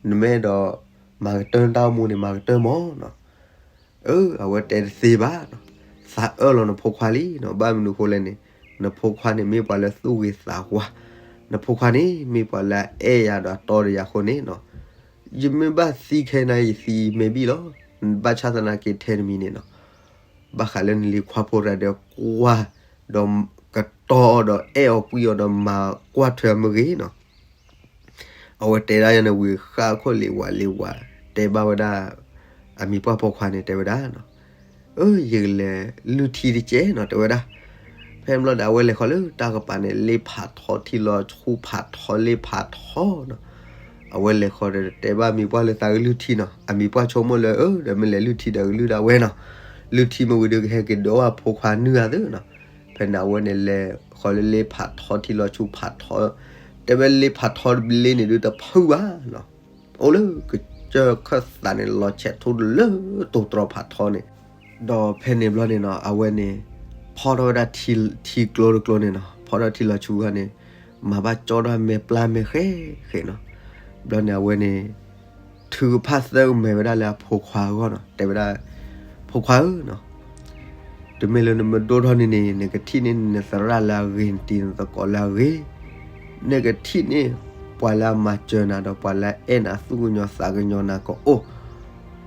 နမ့ၢ်အဲၣ်ဒိးမၤကတၢၢ်နတၢ်အိၣ်မူန့ၣ် မၤကတၢၢ်မးနီၤ, အၢ အဝဲတဲတသ့ဘၣ်နီၤ, သးအၢၣ်လီၤနဖိခွါလံနီၤ. ဘၣ်မနုၤအဃိလဲၣ်န့ၣ်, နဖိခွါန့ၣ်မ့ၢ်ပှၤလၢသူၣ်ဂ့ၤသးဝါ, နဖိခွါန့ၣ်မ့ၢ်ပှၤလၢအအဲၣ်ယၤဒီးအတီဒီးယၤအဃိန့ၣ်နီၤ, ယမ့ၢ်ဘၣ်သံခဲအံၤ ယသံမ့ၢ်ဘၣ်လီၤ. ဘၣ်ဆၣ်သနာ်က့ထဲတမံၤန့ၣ်နီၤ, ဘၣ်ဃးလၢနလံၤခွါဖိတဂၤဒီးကွၢ်, ဒီးကတီၤဒီးအဲၣ်အီၤကွံအီၤဒီးမၤကွၢ်ထွဲအမ့ၢ်ဂ့ၤနီၤ. အဝဲတဲဒၣ်ယၤန့ၣ်ဝံၤဃၣ်ခိၣ်လံဝးလံဝး, တဲဘၣ်ဝဲဒၣ် အမံၤပှၢ်ဖိခွါန့ၣ် တဲဝဲဒၣ်နီၤ, အၢ ယကလဲၤလုၢ်ထံတကဲးနီၤ တဲဝဲဒၣ်. ဖဲန့ၣ်ဘျီဒီး အဝဲလဲၤဃီၤလၢတၢ်ကပၤန့ၣ် လ့ဖးထီထံလီၤဆူဖးထီလ့ဖးထီနီၤ. အဝဲလဲၤဃီၤဒီးတဲဘၣ်အမံၤပှၢ်လၢသးကလုၢ်ထံနီၤ. အမံၤပှၢ်ဆိကမိၣ်လၢ အၢ ဒီးမ့ၢ်လဲၤလုၢ်ထံဒီးကလုၢ်ဒၣ်ဝဲနီၤ. လုၢ်ထံမ့ၢ်ဝံၤဒီးကဟဲက့ၤဒိးအဖိခွါနုာ်ဂၤသ့နီၤ. ဖဲန့ၣ်အဝဲန့ၣ်လဲၤဃီၤလၢလ့ဖးထီထံလီၤဆူဖးထီ, တဲဝဲလ့ဖးထီတဘ့ၣ်န့ၣ်ဒုးတဖုဘၣ်နီၤ. အိၣ်လၢကစၢၢ်ခၢၣ်သးန့ၣ် လီၤဆဲးထူလၢတိၤတြီၤဖးထီန့ၣ်, ဒီးဖဲန့ၣ်ဘျီန့ၣ်နီၤ အဝဲန့ၣ် ဖီၣ်ထီၣ်ဝဲဒၣ်ထံကျိတကျိန့ၣ်နီၤ, ဖီၣ်ထီၣ်ထံလီၤဆူခီန့ၣ်, မၤဘၣ်ကၠီထီၣ်မဲာ်ပျၢ်မဲာ်ဃဲဃဲနီၤ. ဘျီန့ၣ်အဝဲန့ၣ် ထုကဖၣ်သၢကမဲာ်ဝဲဒၣ်လၢအဖိခွါအဂီၢ်နီၤ, တဲဝဲဒၣ်, ဖိခွါဧၢနီၤ, တမ့ၢ်လၢနမ့ၢ်ဒိၣ်ထီၣ်န့ၣ်န့ၣ် နကထံၣ်န့ၢ်နသရၣ်လၢအဂ့ၤ, နတံၤနသကိးလၢအဂ့ၤ, နကထံၣ်န့ၢ်ပှၤလၢအမၤစၢၤနၤဒီးပှၤလၢအအဲၣ်နၤ သူၣ်ကညီၤသးကညီၤနၤကအိၣ်,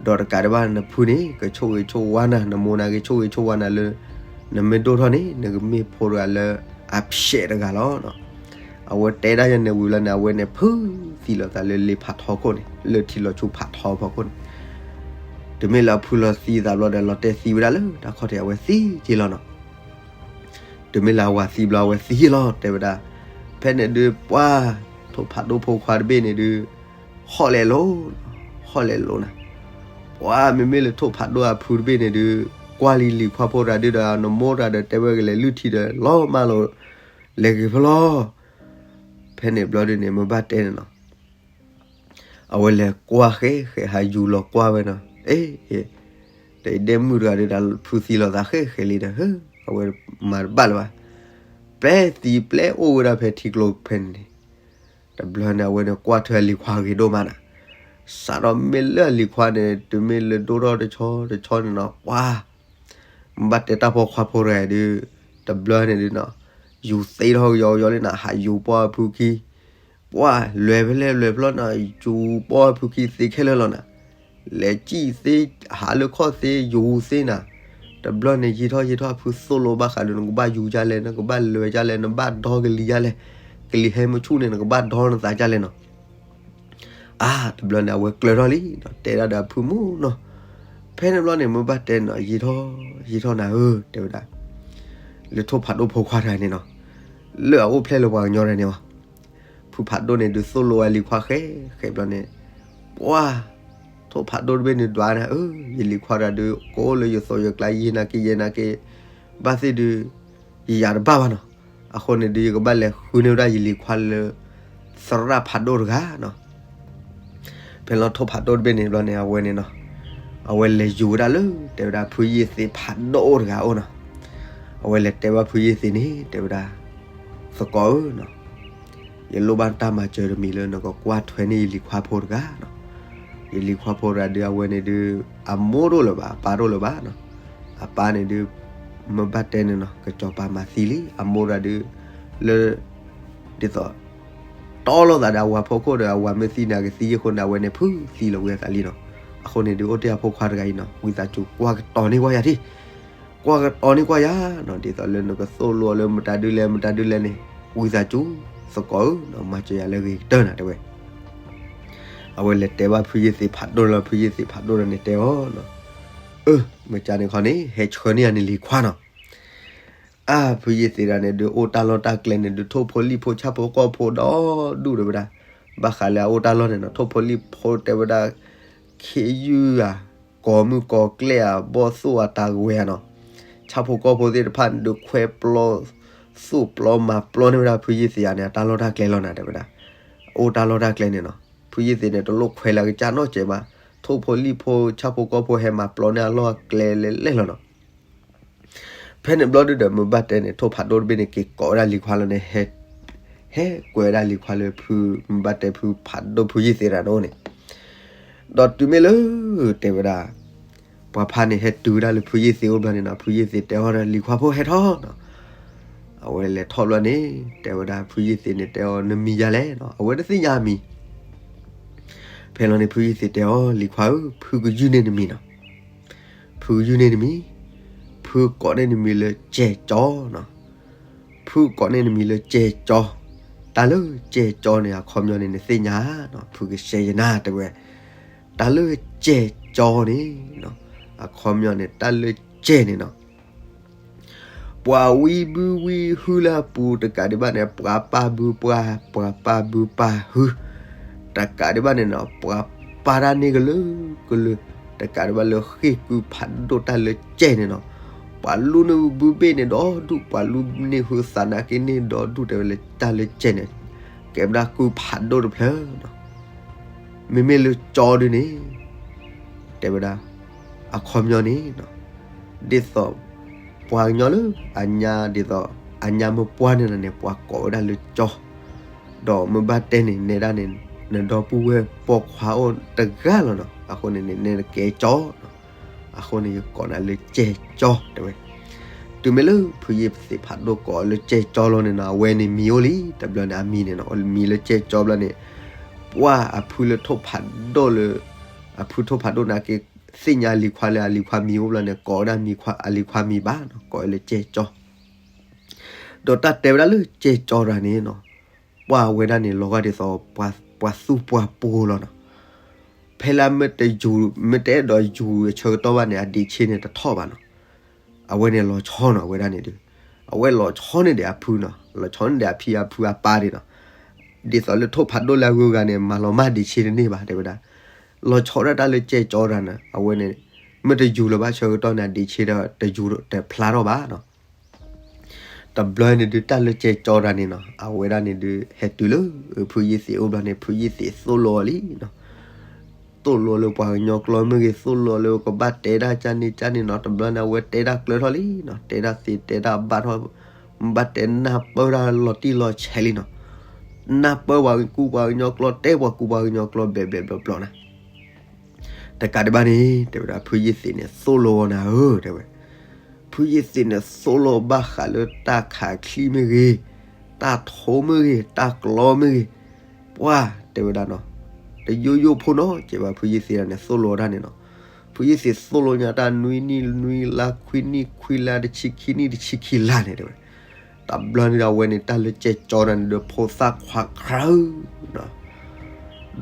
ဒီးတကးဒံးဘၣ်နဖုန့ၣ် ကဆိၣ်ဂ့ၤဆိၣ်ဝါနၤ, နမိၢ်နၤဂ့ၤဆိၣ်ဂ့ၤဆိၣ်ဝါနၤလၢ နမ့ၢ်ဒိၣ်ထီၣ်န့ၣ် နကမ့ၢ်ဖိတဂၤလၢအဖျဲးတဂၤလီၤ. အဝဲတဲဒၣ်ယၤန့ၣ်ဝံၤလီၤန့ၣ် အဝဲန့ၣ်ဖုသံလီၤသးလၢလ့ဖးထီခိၣ်န့ၣ်, လၢထံလီၤဆူဖးထီဖီခိၣ်န့ၣ်, တမ့ၢ်လၢအဖုလီၤသံသးဘျီဒီး လီၤတဲာ်သံဝဲဒၣ်လၢတၢ်ခီၣ်ထံး အဝဲသံက့ၤလီၤနီၤ. တမ့ၢ်လၢအဝၤသံဘျီ အဝဲသံလီၤ တဲဝဲဒၣ်. ဖဲန့ၣ်ဒုးပှၢ်, ထိၣ်ဖးဒိၣ်ဖိခွါတဘ့ၣ်န့ၣ်ဒုး ဟီၣ်လဲၤလိၤ, ဟီၣ်လဲၤလိၤနၤ. ပှၢ်မ့မ့ၢ်လၢထိၣ်ဖးဒိၣ်အဖုတဘ့ၣ်န့ၣ်ဒုး ကွၢ်လံလံၤခွါဖိတဂၤဒုးဒီး နမိၢ်တဂၤဒီးတဲဝဲကလဲၤလုၢ်ထံဒီး လီၤမၢ်လီၤ, လဲၤဂ့ၤဖဲလီၤ. ဖဲန့ၣ်ဘျီဒုးန့ၣ် မ့ၢ်ဘၣ်တဲန့ၣ်နီၤ အဝဲလဲၤကွၢ်ဃဲဃဲ ဟးယူၤလီၤကွၢ်ဝဲနီၤ. အ့, တဒဲမုၣ်တဂၤဒီး ဖုသံလီၤသးဃဲဃဲလံဒီး အဝဲမၤတဘၣ်လၢၤဘၣ်. ပျဲသံပျဲအိၣ်ဝဲဒၣ်ဖဲထံကျိဖဲန့ၣ်န့ၣ်, တဘျီန့ၣ် အဝဲန့ၣ်ကွၢ်ထွဲအလံၤခွါဂ့ၤဒိၣ်မးနၤ. စးထီၣ်မ့ၢ်လၢအလံၤခွါန့ၣ် တမ့ၢ်လၢဒိၣ်ထီၣ်တဆီတဆီန့ၣ်နီၤ ပှၢ် မ့ၢ်ဘၣ်တဲတၢ်ဖိခွါဖိတဂၤဒုး တဘျီန့ၣ်ဒုးနီၤ ယူၤသ့ထီၣ်ကယီကယီလံနၤ ဟးယူၤပှၢ်အဖုခံ, ပှၢ်လဲၤဖဲလဲၣ်လဲၤဖဲလဲၣ်နီၤ ယူၤပှၢ်အဖုခံသ့ခဲလၢာ်လီၤနၤ. လဲၤစံၣ်သ့ ဟးလၢခီၣ်သ့ ယူၤသ့နၤ. တဘျီန့ၣ် ယံာ်ထီၣ်ယံာ်ထီၣ်အဖုသိၣ်လိဘၣ်ဃးဒီး နကဘၣ်ယူၤဒ်လဲၣ် နကဘၣ်လဲၤဒ်လဲၣ် နဘၣ်ဒီကလံၤဒ်လဲၣ်, ကလံၤဟဲမုၢ်ဆူၣ်န့ၣ် နကဘၣ်ဒီနသးဒ်လဲၣ်နီၤ. အါ တဘျီန့ၣ် အဝဲကျၢၤထီၣ်လံဒီး တဲဒၣ်ဒီးအဖုမုၢ်နီၤ. ဖဲန့ၣ်ဘျီန့ၣ် မ့ၢ်ဘၣ်တဲနီၤ ယံာ်ထီၣ် ယံာ်ထီၣ်နၤဧၢ တဲဝဲဒၣ်. လၢထိၣ်ဖးဒိၣ်ဖိခွါတဂၤန့ၣ်နီၤ လၢအအိၣ်ဖျဲၣ်လၢပှၤကညီတဂၤန့ၣ်ဘၣ်. ဖုဖးဒိၣ်န့ၣ်ဒုးသိၣ်လိဝဲလံၤခွါဃဲဃဲဘျီန့ၣ်, ပှၢ် ထိၣ်ဖးဒိၣ်တဘ့ၣ်န့ၣ်ဒွးနၤဧၢ, ယလံၤခွါတဂၤဒုး ကအိၣ်လၢယသိးယကျါ ယဲနၤက့ ယဲနၤက့ ဘၣ်သ့ၣ်ဒုး ယယၤတဘၣ်ဘၣ်နီၤ. အဃိန့ၣ်ဒုး ယကဘၣ်လဲၤဃုန့ၢ်ဝဲဒၣ်ယလံၤခွါလၢ သရၣ်ဖးဒိၣ်တဂၤနီၤ. ဖဲလီၤထိၣ်ဖးဒိၣ်တဘ့ၣ်န့ၣ်ဘျီန့ၣ် အဝဲန့ၣ်နီၤ အဝဲလဲၤယူၤဝဲဒၣ်လၢ တဲဝဲဒၣ်ဖုယ့ၢ်သ့ၣ်ဖးဒိၣ်တဂၤအအိၣ်နီၤ. အဝဲလဲၤတဲဘၣ်ဖုယ့ၢ်သ့ၣ်န့ၣ် တဲဝဲဒၣ် သကိးဧၢနီၤ, ယလိၣ်ဘၣ်တၢ်မၤစၢၤတမံၤလၢနကကွၢ်ထွဲန့ၢ်ယလံၤခွါဖိတဂၤနီၤ. ယလံၤခွါဖိတဂၤဒုး အဝဲန့ၣ်ဒုး အမိၢ်တအိၣ်လၢၤဘၣ် အပၢ်တအိၣ်လၢၤဘၣ်နီၤ. အပၢ်န့ၣ်ဒုး မ့ၢ်ဘၣ်တဲန့ၣ်နီၤ ကစီၤပၤမၤသံလံ အမိၢ်တဂၤဒုး လၢ ဒ်သိး တီလိာ်သးဒီးအဝၤဖီခိၣ်ဒီး အဝၤမ့ၢ်သံန့ၣ် အကသံအဃိန့ၣ် အဝဲန့ၣ်ဖုသံလီၤဝံၤအသးလံနီၤ. အဃိန့ၣ်ဒုး အိၣ်တ့ၢ်အဖိခွါတဂၤအံၤနီၤ ဝံသးစူၤကွၢ်ကတီၤန့ၢ်ကွၢ်ယၤထံၣ်, ကွၢ်ကတီၤန့ၢ်ကွၢ်ယၤနီၤ ဒ်သိးလၢနကသိၣ်လိအီၤလၢမတၤဒုလဲၣ် မတၤဒုလဲၣ်န့ၣ် ဝံသးစူၤ သကိးဧၢနီၤ မၤစၢၤယၤလၢအဂ့ၤကတၢၢ်နၤ တဲဝဲ. အဝဲလဲၤတဲဘၣ်ဖုယ့ၢ်သ့ၣ်ဖးဒိၣ်လီၤ ဖုယ့ၢ်သ့ၣ်ဖးဒိၣ်တဂၤန့ၣ်တဲအီၤနီၤ, အၢ မ့ၢ်ကန့ၣ်ခီန့ၣ် ဟဲဆှၢန့ၢ်ယၤန့ၣ်လံၤခွါနီၤ. အါ ဖုယ့ၢ်သ့ၣ်တဂၤန့ၣ်ဒုး အိၣ်တၢ်လီၢ်တၢ်ကျဲန့ၣ်ဒုး ထိၣ်ဖိလံၣ်ဖိဆၣ်ဖိကီၢ်ဖိဒီဒူၣ်တဲဝဲဒၣ်. ဘၣ်ဃးလၢအအိၣ်တၢ်လီၢ်န့ၣ်နီၤ ထိၣ်ဖိလံၣ်ဖိတဲဝဲဒၣ် ခ့ယုၢ်ဧါ ကိးမုၢ်ကိးကျဲၣ်ဧါ ဘီၣ်သိၣ်အတၢ်ဝဲဧါနီၤ. ဆၣ်ဖိကီၢ်ဖိသ့ၣ်တဖၣ်န့ၣ်ဒုး ခွဲပျီ သိၣ်ပျီမၤပျီန့ၢ်ဝဲဒၣ်ဖုယ့ၢ်သ့ၣ်တဂၤန့ၣ် အတၢ်လီၢ်တၢ်ကျဲလီၤနၤ တဲဝဲဒၣ်. အအိၣ်တၢ်လီၢ်တၢ်ကျဲန့ၣ်နီၤ ဖုယ့ၢ်သ့ၣ်န့ၣ် တလိၣ်ခွဲးလၢအကစၢ်နီတစဲးဘၣ်. ထိၣ်ဖိလံၣ်ဖိ ဆၣ်ဖိကီၢ်ဖိဟဲမၤပျီန့ၢ်အလီၢ်အကျဲလဲၣ်လဲၣ်လီၤနီၤ. ဖဲန့ၣ်ဘျီဒုးဒီး မ့ၢ်ဘၣ်တဲန့ၣ် ထိၣ်ဖးဒိၣ်တဘ့ၣ်န့ၣ် က့ၤကိးဝဲဒၣ်လံၤခွါလီၤန့ၣ် ဟဲ ဟဲကွဲးဝဲဒၣ်လံၤခွါလၢဖု မ့ၢ်ဘၣ်တဲဖုဖးဒိၣ်ဖုယ့ၢ်သ့ၣ်တဂၤန့ၣ်အိၣ်န့ၣ်, ဒီးတုၤမ့ၢ်လၢ တဲဝဲဒၣ် ပှၤဖါန့ၣ်ဟဲတုၤဝဲဒၣ်လၢဖုယ့ၢ်သ့ၣ်အိၣ်ဘျီန့ၣ်နီၤ, ဖုယ့ၢ်သ့ၣ်တဲအီၤ လံၤခွါဖိဟဲထီၣ်နီၤ. အဝဲလဲၤထီၣ်ဘျီန့ၣ် တဲဝဲဒၣ်ဖုယ့ၢ်သ့ၣ်န့ၣ် တဲအီၤ နမံၤယၤလဲၣ်နီၤ, အဝဲတသ့ၣ်ညါအမံၤ. ဖဲလီၤန့ၣ် ဖုယ့ၢ်သ့ၣ်တဲအီၤ လံၤခွါဧၢ, ဖုကယုၢ်န့ၢ်နမံၤနီၤ, ဖုကယုၢ်န့ၢ်နမံၤ, ဖုကိးန့ၢ်နမံၤလၢကဲၣ်ကၠီနီၤ. ဖုကိးန့ၢ်နမံၤလၢကဲၣ်ကၠီ, တၢ်လၢကဲၣ်ကၠီန့ၣ် အခီပညီန့ၣ် နသ့ၣ်ညါနီၤ, ဖုကရှဲယနၤတဲဝဲ, တၢ်လၢကဲၣ်ကၠီန့ၣ်, အခီပညီန့ၣ် တၢ်လၢကဲၣ်န့ၣ်နီၤ ပှၤဝံဘုဝံဟုလၢအပူၤတကးဒံးဘၣ်န့ၣ် ပှၤပာ်ဘုပှၤ, ပှၤပာ်ဘုပာ်ဟု, တကးဒံးဘၣ်န့ၣ်နီၤ ပှၤပာ်တၢ်န့ၢ်ကလုာ်ကလုာ်, တကးဒံးဘၣ်လၢဃ့ၢ်ကုဖးဒိၣ်တၢ်လၢကဲၣ်န့ၣ်နီၤ, ပှၤလူန့ၢ်ဘုဘ့ၣ်န့ၣ်ဒီဒူၣ်, ပှၤလူန့ၢ်ဟုသးနာ်က့န့ၢ်ဒီဒူၣ် တဲဝဲလၢတၢ်လၢကဲၣ်န့ၣ်, ကဲဝဲဒၣ်ကုဖးဒိၣ်တဖျၢၣ်နီၤ. မ့မ့ၢ်လၢကၠီဒုန့ၣ် တဲဝဲဒၣ် အခီပညီန့ၣ် ဒ်သိးပှၤကညီလၢအညါဒ်သိး အညါမ့ၢ်ပှၢ်န့ၣ်လီၤန့ၣ် ပှၤကိးဝဲဒၣ်လၢကၠီ, ဒီးမ့ၢ်ဘၣ်တဲန့ၣ် နဲဒၣ်န့ၣ် နဒီပုၢ်ဝဲၢ်ပိာ်ခွါအိၣ်တဂၤလီၤနီၤ, အဃိန့ၣ်န့ၣ် နဲနကဲကၠီနီၤ, အဃိန့ၣ် ယကိးနၤလၢကဲကၠီတဲဝဲ. တုၤမ့ၢ်လၢဖုယ့ၢ်သ့ၣ်ဖးဒိၣ်ကိးအီၤလၢကဲကၠီလီၤန့ၣ်နီၤ အဝဲန့ၣ်မံၤအိၣ်လံ, တဘျီန့ၣ် အမံၤန့ၣ်နီၤ မံၤလၢကဲကၠီဘျီန့ၣ် ပှၢ်အဖုလၢထိၣ်ဖးဒိၣ်လၢ အဖုထိၣ်ဖးဒိၣ်န့ၣ်က့ သ့ၣ်ညါအလံၤခွါလၢအလံၤခွါမံၤအိၣ်ဘျီန့ၣ် ကိးဝဲဒၣ်မံၤခွါ အလံၤခွါမံၤဘၣ်နီၤ ကိးဝဲလၢကဲကၠီ. ဒီးတၢ်တဲဝဲဒၣ်လၢကဲကၠီတဂၤန့ၣ်နီၤ ပှၢ်ဝဲဒၣ်န့ၣ် လီၤဂာ်ဒ်သိး ပှၤသူၣ်ပှၤပိၤလီၤနီၤ. ဖဲလၢမ့ၢ်တယူၤ မ့ၢ်တအဲၣ်ဒိးယူၤအဆၢကတီၢ်ဘၣ်န့ၣ် အဒ့းဆ့န့ၣ်တထီၣ်ဘၣ်နီၤ. အဝဲန့ၣ်လီၤဆီနီၤ အဝဲဒၣ်န့ၣ်ဒုး အဝဲလီၤဆီန့ၢ်ဒံးအဖုနီၤ လီၤဆီန့ၢ်ဒံးအဖံအဖုအပၢ်ဒံးနီၤ. ဒ်သိးလၢထိၣ်ဖးဒိၣ်လၢအဂုၤအဂၤန့ၣ် မၤလီၤမၢ်ဒ့းဆ့တန့ၢ်ဘၣ် တဲဝဲဒၣ်. လီၤဆီဒၣ်တၢ်လၢကဲကၠီတဂၤန့ၣ် အဝဲန့ၣ် မ့ၢ်တယူၤလၢၤဘၣ်ဆၢကတီၢ်န့ၣ် အဒ့းဆ့ဒီးတယူၤတဖျါထီၣ်ဘၣ်နီၤ. တဘျီန့ၣ်ဒုး တၢ်လၢကဲကၠီတဂၤန့ၣ်နီၤ အဝဲဒၣ်န့ၣ်ဒုး ဟဲတုၤလၢ ဖုယ့ၢ်သ့ၣ်အိၣ်ဘျီန့ၣ် ဖုယ့ၢ်သ့ၣ်သိၣ်လိအီၤလံနီၤ. သိၣ်လိလၢပှၤကညီကျိာ်မ့ၢ်ဂ့ၤ သိၣ်လိလၢကဘၣ်တဲဒၣ်ကၢ်န့ၣ်ကၢ်န့ၣ်နီၤ. တဘျီန့ၣ် အဝဲတဲဒၣ်ကျၢၤထီၣ်လံနီၤ တဲဒၣ်သ့တဲဒၣ်ဘၣ်ထီၣ် ဘၣ်တဲနၢ်ပၢၢ်တၢ်လီၤတံၢ်လီၤဆဲးလံနီၤ. နၢ်ပၢၢ်ပှၤကူပှၤကညီကျိာ် တဲပှၤကူပှၤကညီကျိာ် ဘျဲးဘျဲးဘျီဘျီန့ၣ် တကးဒံးဘၣ်န့ၣ် တဲဝဲဒၣ် ဖုယ့ၢ်သ့ၣ်န့ၣ် သိၣ်လိအီၤနၤဧၢ တဲဝဲ. ဖုယ့ၢ်သ့ၣ်န့ၣ် သိၣ်လိဘၣ်ဃးလၢတၢ်ခးချံမ့ၢ်ဂ့ၤ, တၢ်ထိမ့ၢ်ဂ့ၤ, တၢ်ကျီမ့ၢ်ဂ့ၤ, ပှၢ် တဲဝဲဒၣ်နီၤ တယိယိဖိနီၤ ကဲဘၣ်ဖုယ့ၢ်သ့ၣ်န့ၣ် သိၣ်လိတၢ်န့ၣ်နီၤ. ဖုယ့ၢ်သ့ၣ်သိၣ်လိညါတၢ်နွံနံၣ်နွံလါ ခွံနံၣ်ခွံလါ တဆံခံနံၣ်တဆံခံလါန့ၣ် တဲဝဲ. တဘျီန့ၣ်ဒီးအဝဲန့ၣ် တၢ်လၢကဲကၠီတဂၤန့ၣ်ဒီး ဖိသၣ်ခွါခရၢ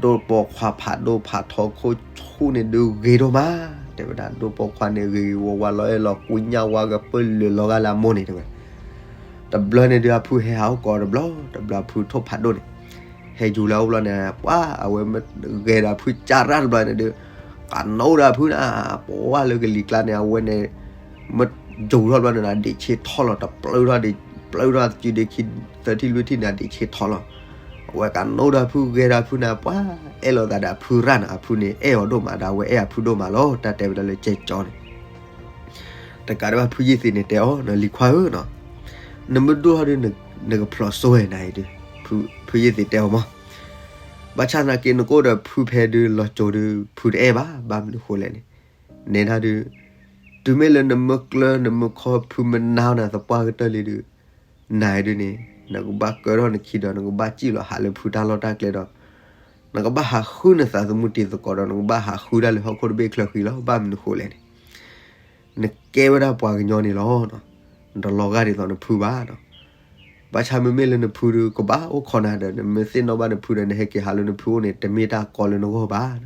ဒိၣ်ပိာ်ခွါဖးဒိၣ်ဖးထီခိၣ်ဆူၣ်န့ၣ်ဒုးဂ့ၤဒိၣ်မး တဲဝဲဒၣ်. ဒိၣ်ပိာ်ခွါန့ၣ်ဂ့ၤဂ့ၤဝါဝါလီၤအဲၣ်လီၤကွံညၣ်ဝါကပၢၢ်လၢာ်လီၤဂာ်လၢအမိၢ်န့ၣ် တဲဝဲ. တဘျီန့ၣ်ဒုး အဖုဟဲဟးအိၣ်ကိးတဘျီ တဘျီဖုထိၣ်ဖးဒိၣ်န့ၣ် ဟဲယူၤလၢအအိၣ်ဘျီန့ၣ် ပှၢ် အဝဲမ့ၢ်ဂဲၤဒီးဖုကၢ်ရၢ်တဘျီန့ၣ်ဒုး ကနိးဒီးဖုန့ၣ် ပှၢ်လၢကလံၤကျါန့ၣ် အဝဲန့ၣ် မ့ၢ်ယူၤထီၣ်ဘျီန့ၣ် အဒ့းဆ့ထီၣ်လီၤ တပျၢထီၣ်ဒံး ပျၢထီၣ်စုဒ့ခံ သၢထံၣ်လွံၢ်ထံၣ်န့ၣ် အဒ့းဆ့ထီၣ်လီၤ. အဝဲကနိးဒီးဖုဂဲၤဒီးဖုန့ၣ် ပှၢ်အဲၣ်လိာ်သးဒီးအဖုရၢ်န့ၣ် အဖုန့ၣ်အဲၣ်အီၤဒိၣ်မးဒီး အဝဲအဲၣ်အဖုဒိၣ်မးလီၤ. တၢ်တဲဝဲဒၣ်လၢကဲကၠီန့ၣ် တကးဒံးဘၣ်ဖုယ့ၢ်သ့ၣ်န့ၣ်တဲအီၤ လံၤခွါဧၢနီၤ နမ့ၢ်ဒိၣ်ထီၣ်ဒုး နကဖျိးစိဝဲနၤအံၤဒုး ဖုယ့ၢ်သ့ၣ်တဲအီၤမး ဘၣ်ဆၣ်သနာ်က့ နကအိၣ်ဒီးဖုဖဲဒုး လီၤစိၤဒုး ဖုတအဲၣ်ဘၣ် ဘၣ်မနုၤဃိလဲၣ်န့ၣ် နဲဒၣ်ဒုး တုၤမ့ၢ်လၢနမ့ၢ်ကျၢၤ နမ့ၢ်ခီ ဖုမ့ၢ်နါနၤသပှၢ်ကတၢၢ်လံဒုး နၤအံၤဒုးန့ၣ် နကဘၣ်ကၢထီၣ်နခံဒီး နကဘၣ်စံၣ်လီၤဟးလၢဖုတၢ်လီၢ်တၢ်ကျဲဒီး နကဘၣ်ဟးဃုနသးသမူတံၤသကိးဒီး နကဘၣ်ဟးဃုတၢ်လၢဟီၣ်ခိၣ်တဘ့ၣ်ချၢဃံလီၤ. ဘၣ်မနုၤဃိလဲၣ်န့ၣ် နကဲဝဲဒၣ်ပှၤကညီန့ၣ်လီၤ. နတလီၤဂာ်ဒ်သိးနဖုဘၣ်နီၤ. ဘၣ်ဆၣ်မ့မ့ၢ်လၢနဖုဒုး ကဘၣ်အိၣ်ခိးနၤဒီး နမ့ၢ်သ့ၣ်နီၣ်ဘၣ်နဖုဒီး နဟဲက့ၤဟးလၢနဖုအိၣ်န့ၣ် တမ့ၢ်တၢ်ကီလၢနဂီၢ်ဘၣ်.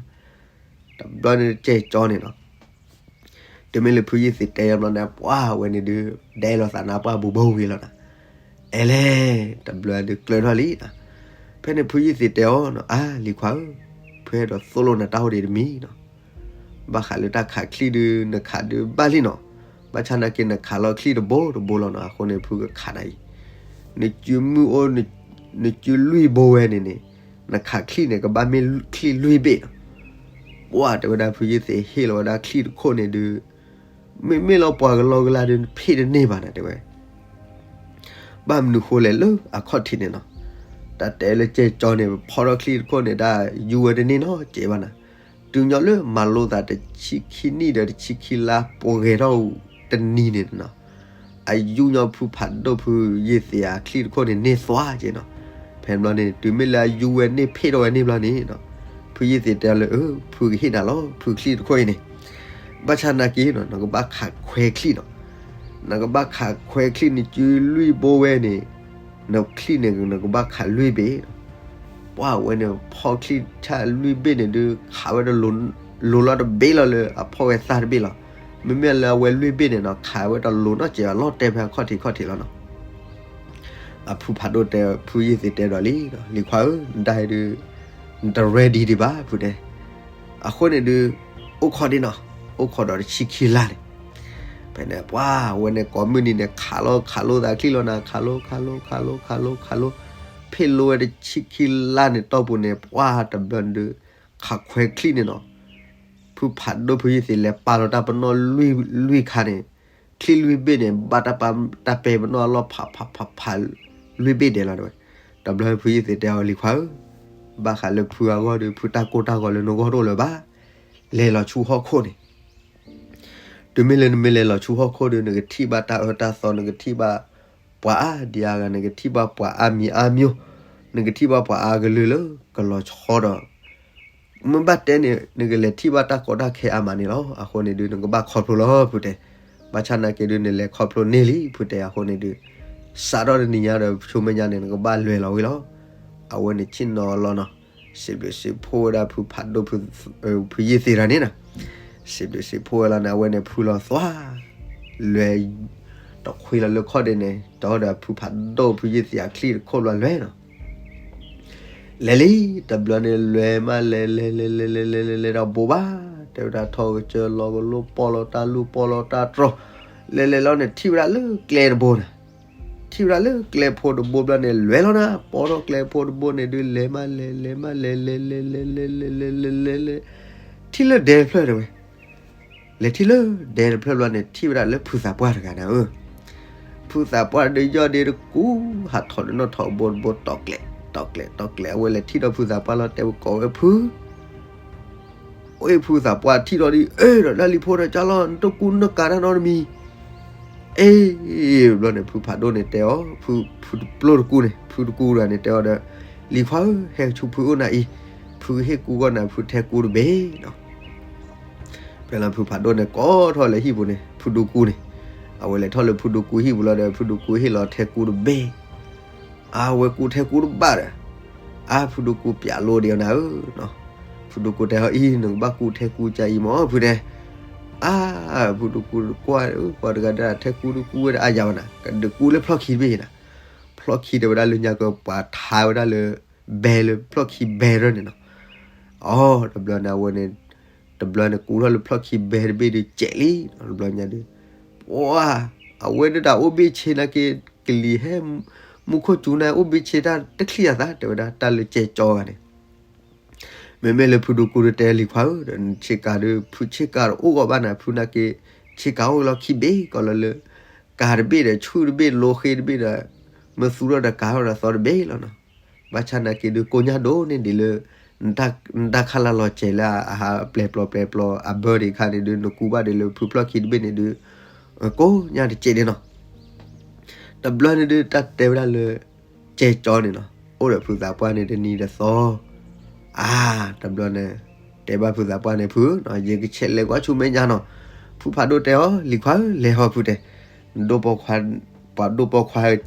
တဘျီန့ၣ်ကဲကၠီန့ၣ်နီၤ တုၤမ့ၢ်လၢဖုယ့ၢ်သ့ၣ်တဲအီၤဘျီန့ၣ် ပှၢ်ဝဲန့ၣ်ဒုး ဒဲလီၤသးနါပှၢ်ဘူးဘၣ်ဝံၤလီၤနီၤ. အဲလဲၣ် တဘျီဒုးကျၢၤထီၣ်လံနီၤ. ဖဲန့ၣ်ဖုယ့ၢ်သ့ၣ်တဲအီၤနီၤ အါ လံၤခွါဧၢ, ဖုအဲၣ်ဒိးသိၣ်လိနၤတၢ်အိၣ်ဒံးတမံၤနီၤ. ဘၣ်ဃးလၢတၢ်ခးချံဒုး နခးဒုးဘၣ်လံနီၤ. ဘၣ်ဆၣ်နာ်က့ နခးလီၤချံတဘိတဘိလီၤနီၤ. အဃိန့ၣ် ဖုကခးနၤအံၤ နစုမုၢ်အိၣ် နစုလွံၢ်ဘိဝဲန့ၣ်န့ၣ် နခးချံန့ၣ် ကဘၣ်မ့ၢ်ချံလွံၢ်ဘ့ၣ်နီၤ. ပှၢ်တဲဝဲဒၣ် ဖုယ့ၢ်သ့ၣ်ဟ့ၣ်လီၤဝဲဒၣ်ချံတခိၣ်န့ၣ်ဒုး မ့မ့ၢ်လီၤပှၤကလီကလါဒုး နဖ့ၣ်တန့ၢ်ဘၣ်နၤ တဲဝဲ. ဘၣ်မနုၤဃိလဲၣ်လၢအခီၣ်ထံးန့ၣ်နီၤ. တၢ်တဲလၢကဲကၠီန့ၣ် ဖီထီၣ်ချံတခိၣ်န့ၣ် တၢ်ယူၤဝဲတန့ၢ်နီတစဲးဘၣ်နၤ. တုၤညီလၢမၤလိသးတဆံခံနံၣ်ဒီးတဆံခံလါ ပှဲၤထီၣ်တနံၤန့ၣ်နီၤ, အယူၢ်ညီဖုဖးဒိၣ်ဖုယ့ၢ်သ့းအချံၣ်တခိၣ်န့ၣ်န့ၢ်သွါက့နီၤ. ဖဲန့ၣ်ဘျီန့ၣ် တုၤမ့ၢ်လၢအယူၢ်ဝဲန့ၢ်ဖ့ၣ်ထီၣ်ဝဲန့ၣ်ဘျီန့ၣ်နီၤ, ဖုယ့ၢ်သ့းတဲလၢ အၢ ဖုကဟ့ၣ်နၤလီၤ ဖုချံၣ်တခိၣ်အံၤန့ၣ်, ဘၣ်ဆၣ်နာ်က့နီၤ နကဘၣ်ခးခွဲချံၣ်နီၤ. နကဘၣ်ခးခွဲချံၣ်န့ၣ် စုလွံၢ်ဘိဝဲန့ၣ်, နချံၣ်န့ၣ် နကဘၣ်ခးလွံၢ်ဘ့ၣ်နီၤ. ပှၢ်ဝဲန့ၣ် ဖီချံၣ်ဆၣ်လွံၢ်ဘ့ၣ်န့ၣ်ဒုး ခးဝဲတလိၤလီၤတဘ့ၣ်လီၤလၢအဖီဝဲသၣ်တဘ့ၣ်လီၤ. မ့မ့ၢ်လၢအဝဲလွံၢ်ဘ့ၣ်န့ၣ်နီၤ ခးဝဲတလိၤနီတစဲးဘၣ် လီၤတဲာ်ဖဲအခီၣ်ထံးခီၣ်ထံးလီၤနီၤ. အဖုဖးဒိၣ်တဲ ဖုယ့ၢ်သ့းတဲဒီးလံ, လံၤခွါဧၢ နတၢ်အံၤဒုး နတ ready ဒံးဘၣ် ဖုတဲ. အဃိန့ၣ်ဒုး အိၣ်ခိးဒံးနီၤ, အိၣ်ခိးဒီးတဆံခံလါန့ၣ်, ဖဲန့ၣ် ပှၢ်ဝဲန့ၣ် ကိးမုၢ်နံၤန့ၣ် ခးလီၤခးလိသးချံၣ်လီၤနၤ, ခးလိ ခးလိ ခးလိ ခးလိ ခးလိ, ဖ့ၣ်လိဝဲတဆံခံလါန့ၣ် တီၢ်ပူၤန့ၣ် ပှၢ်တဘျီန့ၣ်ဒုး ခးခွဲချံၣ်န့ၣ်နီၤ. ဖုဖးဒိၣ်ဖုယ့ၢ်သ့းလဲၤပာ်လီၤတၢ်ပနီၣ်လွံၢ်ခါန့ၣ်, ချံၣ်လွံၢ်ဘ့ၣ်န့ၣ် ဘၣ်တၢ်ပာ်တၢ်ပဲပနီၣ်အလီၢ်ဖးဖးဖးဖး လွံၢ်ဘ့ၣ်ဒဲးလီၤဝဲ. တဘျီဖုယ့ၢ်သ့းတဲအီၤ လံၤခွါဧၢ, ဘၣ်ဃးလၢဖုအဂီၢ်ဒီး ဖုတၢ်ကိၢ်တၢ်ဂီၤလၢနဂီၢ်တအိၣ်လၢၤဘၣ်, လဲၤလီၤဆူဟီၣ်ခိၣ်န့ၣ် တုၤမ့ၢ်လၢနမ့ၢ်လဲၤလီၤဆူဟီၣ်ခိၣ်ဒီး နကထံၣ်ဘၣ်တၢ်အၢတၢ်သီ, နကထံၣ်ဘၣ်ပှၤအါဒံအါဂၤ, နကထံၣ်ဘၣ်ပှၤအါမံၤအါမျိၢ်, နကထံၣ်ဘၣ်ပှၤအါကလုာ်လၢကလီၤဆီဒီး မ့ၢ်ဘၣ်တဲန့ၣ် နကလဲၤထံၣ်ဘၣ်တၢ်ကီတၢ်ခဲအါမးန့ၣ်လီၤ. အဃိန့ၣ်ဒုး နကဘၣ်ခီဖျိလီၤ ဖုတဲ. ဘၣ်ဆၣ်နာ်က့ဒုး နလဲၤခီဖျိန့ၢ်လံ ဖုတဲ. အဃိန့ၣ်ဒုး စးထီၣ်တနံၤညါဒီး ဆူမဲာ်ညါန့ၣ် နကဘၣ်လဲၤလီၤဝဲလီၤ. အဝဲန့ၣ်ဆ့ၣ်နီၤလီၤနီၤ, စံးဘျုးစံးဖှိၣ်ဝဲဒၣ်ဖုဖးဒိၣ် ဖုယ့ၢ်သ့းတဂၤန့ၣ်နီၤ, စံးဘျုးစံးဖှိၣ်ဝဲလီၤန့ၣ် အဝဲန့ၣ်ဖုလီၤသွါ လဲၤ တခွံလီၤလၢခီၣ်ဒဲးန့ၣ် တီဒီးဖုဖးဒိၣ်ဖုယ့ၢ်သ့းအချံၣ်တခိၣ်ဘျီလဲၤနီၤ. လဲၤလံ တဘျီန့ၣ် လဲၤမးလဲၤ လဲၤ လဲၤ လဲၤ လဲၤ လဲၤ လဲၤ လဲၤဒီးဘိးဘၣ်, တဲဝဲဒၣ်ထီၣ်ကစၢၢ်လီၤကလိ ပီၢ်လီၤတၢ်လူၢ် ပီၢ်လီၤတၢ်တြီၤ, လဲၤလဲၤလီၤန့ၣ် ထံၣ်ဝဲဒၣ်လၢကျဲတဘိန့ၣ်, ထံၣ်ဝဲဒၣ်လၢကျဲဖိတဘိဘျီန့ၣ် လဲၤလီၤနၤ, ပီၢ်ထီၣ်ကျဲဖိတဘိန့ၣ်ဒုး လဲၤမးလဲၤ လဲၤမးလဲၤ လဲၤ လဲၤ လဲၤ လဲၤ လဲၤ လဲၤ လဲၤ လဲၤ လဲၤ ထံၣ်လၢဒဲတဖျၢၣ်တဲဝဲ လဲၤထံၣ်လၢဒဲတဖျၢၣ်ဘျီန့ၣ် ထံၣ်ဝဲဒၣ်လၢဖုသးပှၢ်တဂၤန့ၣ်ဧၢ, ဖုသးပှၢ်ဒီးယီၢ်ဒ့တကူ ဟးထီၣ်ဒီးနီၣ်ထီၣ်ဘိတဘိ တီၢ်ကျဲၤ တီၢ်ကျဲၤ တီၢ်ကျဲၤ အဝဲလဲၤထံၣ်ဒီးဖုသးပှၢ်လီၤ တဲဝဲကိးဝဲဖု အ့ၣ် ဖုသးပှၢ်ထံၣ်ဒီးဒ်အ့ၣ်ဒီး ဒၣ်လံၤဖိဒီးကၢ်လီၤ နတကူနကၤတၢ်နီတမံၤ, အ့ၣ် ဘျီန့ၣ် ဖုဖးဒိၣ်န့ၣ်တဲအီၤ ဖု ဖုတပျိၢ်တကူန့ၣ် ဖုတကူတဂၤန့ၣ်တဲအီၤဒီး လံၤခွါဧၢ ဟဲဆူဖုအိၣ်နၤအံၤ, ဖုကဟ့ၣ်ကူကီၢ်နၤ ဖုထဲကူတဘ့ၣ်နီၤ. ဖဲလီၤဖုဖးဒိၣ်န့ၣ် ကိးထီၣ်လဲၤဟံၣ်ပူၤန့ၣ် ဖုဒူကူန့ၣ်, အဝဲလဲၤထီၣ်လၢဖုဒူကူဟံၣ်ပူၤလီၤဒီး ဖုဒူကူဟ့ၣ်လီၤထဲကူတဘ့ၣ်, အဝဲကူထဲကူတဘၣ်ဒီး, အါ ဖုဒူကူပျးလိဒံးအီၤနၤဧၢ, ဖုဒူကူတဲအီၤအံၤ နကဘၣ်ကူထဲကူကါအံၤမၢ် ဖုတဲ, အါ ဖုဒူကူကွၢ် ပှၤတဂၤဒၣ်ထဲကူတကူဝဲဒၣ်အါယၤဘၣ်နၤ ကဒုးကူလၢဖျီၣ်ခံတဘ့ၣ်နၤ, ဖျီၣ်ခံတဲဝဲဒၣ်လၢညါကပှၤထါဝဲဒၣ်လၢ ဘဲလၢဖျီၣ်ခံဘဲရၢၢ်န့ၣ်နီၤ. အီ တဘျီန့ၣ် အဝဲန့ၣ် တဘျီန့ၣ် ကူထီၣ်လၢဖျီၣ်ခံဘဲတဘ့ၣ်ဒီး စဲးလံ တဘျီညါဒီး ပှၤ အဝဲဒၣ်အိၣ်ဘ့ၣ်ဆ့နာ်က့ ကလံၤဟဲ မူခိၣ်စူၤန့ၣ် အိၣ်ဘ့ၣ်ဆ့တၢ်တချံၣ်အသး တဲဝဲဒၣ်တၢ်လၢကဲကၠီဂၤန့ၣ် မ့မ့ၢ်လၢဖုဒူကူဒီးတဲလံၤခွါဧၢ ဒီးဆ့ကၤဒီး ဖုဆ့ကၤတအိၣ်ဂီၢ်ဘၣ်နၤ ဖုနာ်က့ ဆ့ကၤအိၣ်လီၤခံဘ့ၣ်ကီးလၢလၢ ကၤတဘ့ၣ်ဒီး ဆူၣ်တဘ့ၣ် လိဃ့တဘ့ၣ်ဒီး မ့ၢ်သူထီၣ်ဒီးကၤထီၣ်ဒီးသီတဘ့ၣ်လီၤနီၤ. ဘၣ်ဆၣ်နာ်က့ဒုး ကိညၢ်ဒိၣ်န့ၢ်ဒံးလၢ နတၢ်ခးလၢလီၤစဲးလၢအဟးပျဲၤပျီပျဲၤပျီအဘၢဒံးခါန့ၣ်ဒုး နကူဘၣ်ဒံးလၢဖုဖျီၣ်ခံတဘ့ၣ်န့ၣ်ဒုး ကိညၢ်တစဲးန့ၣ်နီၤ. တဘျီန့ၣ်ဒုး တၢ်တဲဝဲဒၣ်လၢ ကဲကၠီန့ၣ်နီၤ အိၣ်ဒီးဖုသးပှၢ်န့ၣ်တနံၤတသီ အါ တဘျီန့ၣ် တဲဘၣ်ဖုသးပှၢ်န့ၣ် ဖု ယကဆဲးလဲၤကွၢ်ဆူမဲာ်ညါနီၤ. ဖုဖးဒိၣ်တဲအီၤ လံၤခွါဧၢ လဲၤဟီ ဖုတဲ, ဒိၣ်ပိာ်ခွါ ပှၤဒိၣ်ပိာ်ခွါ ဒ်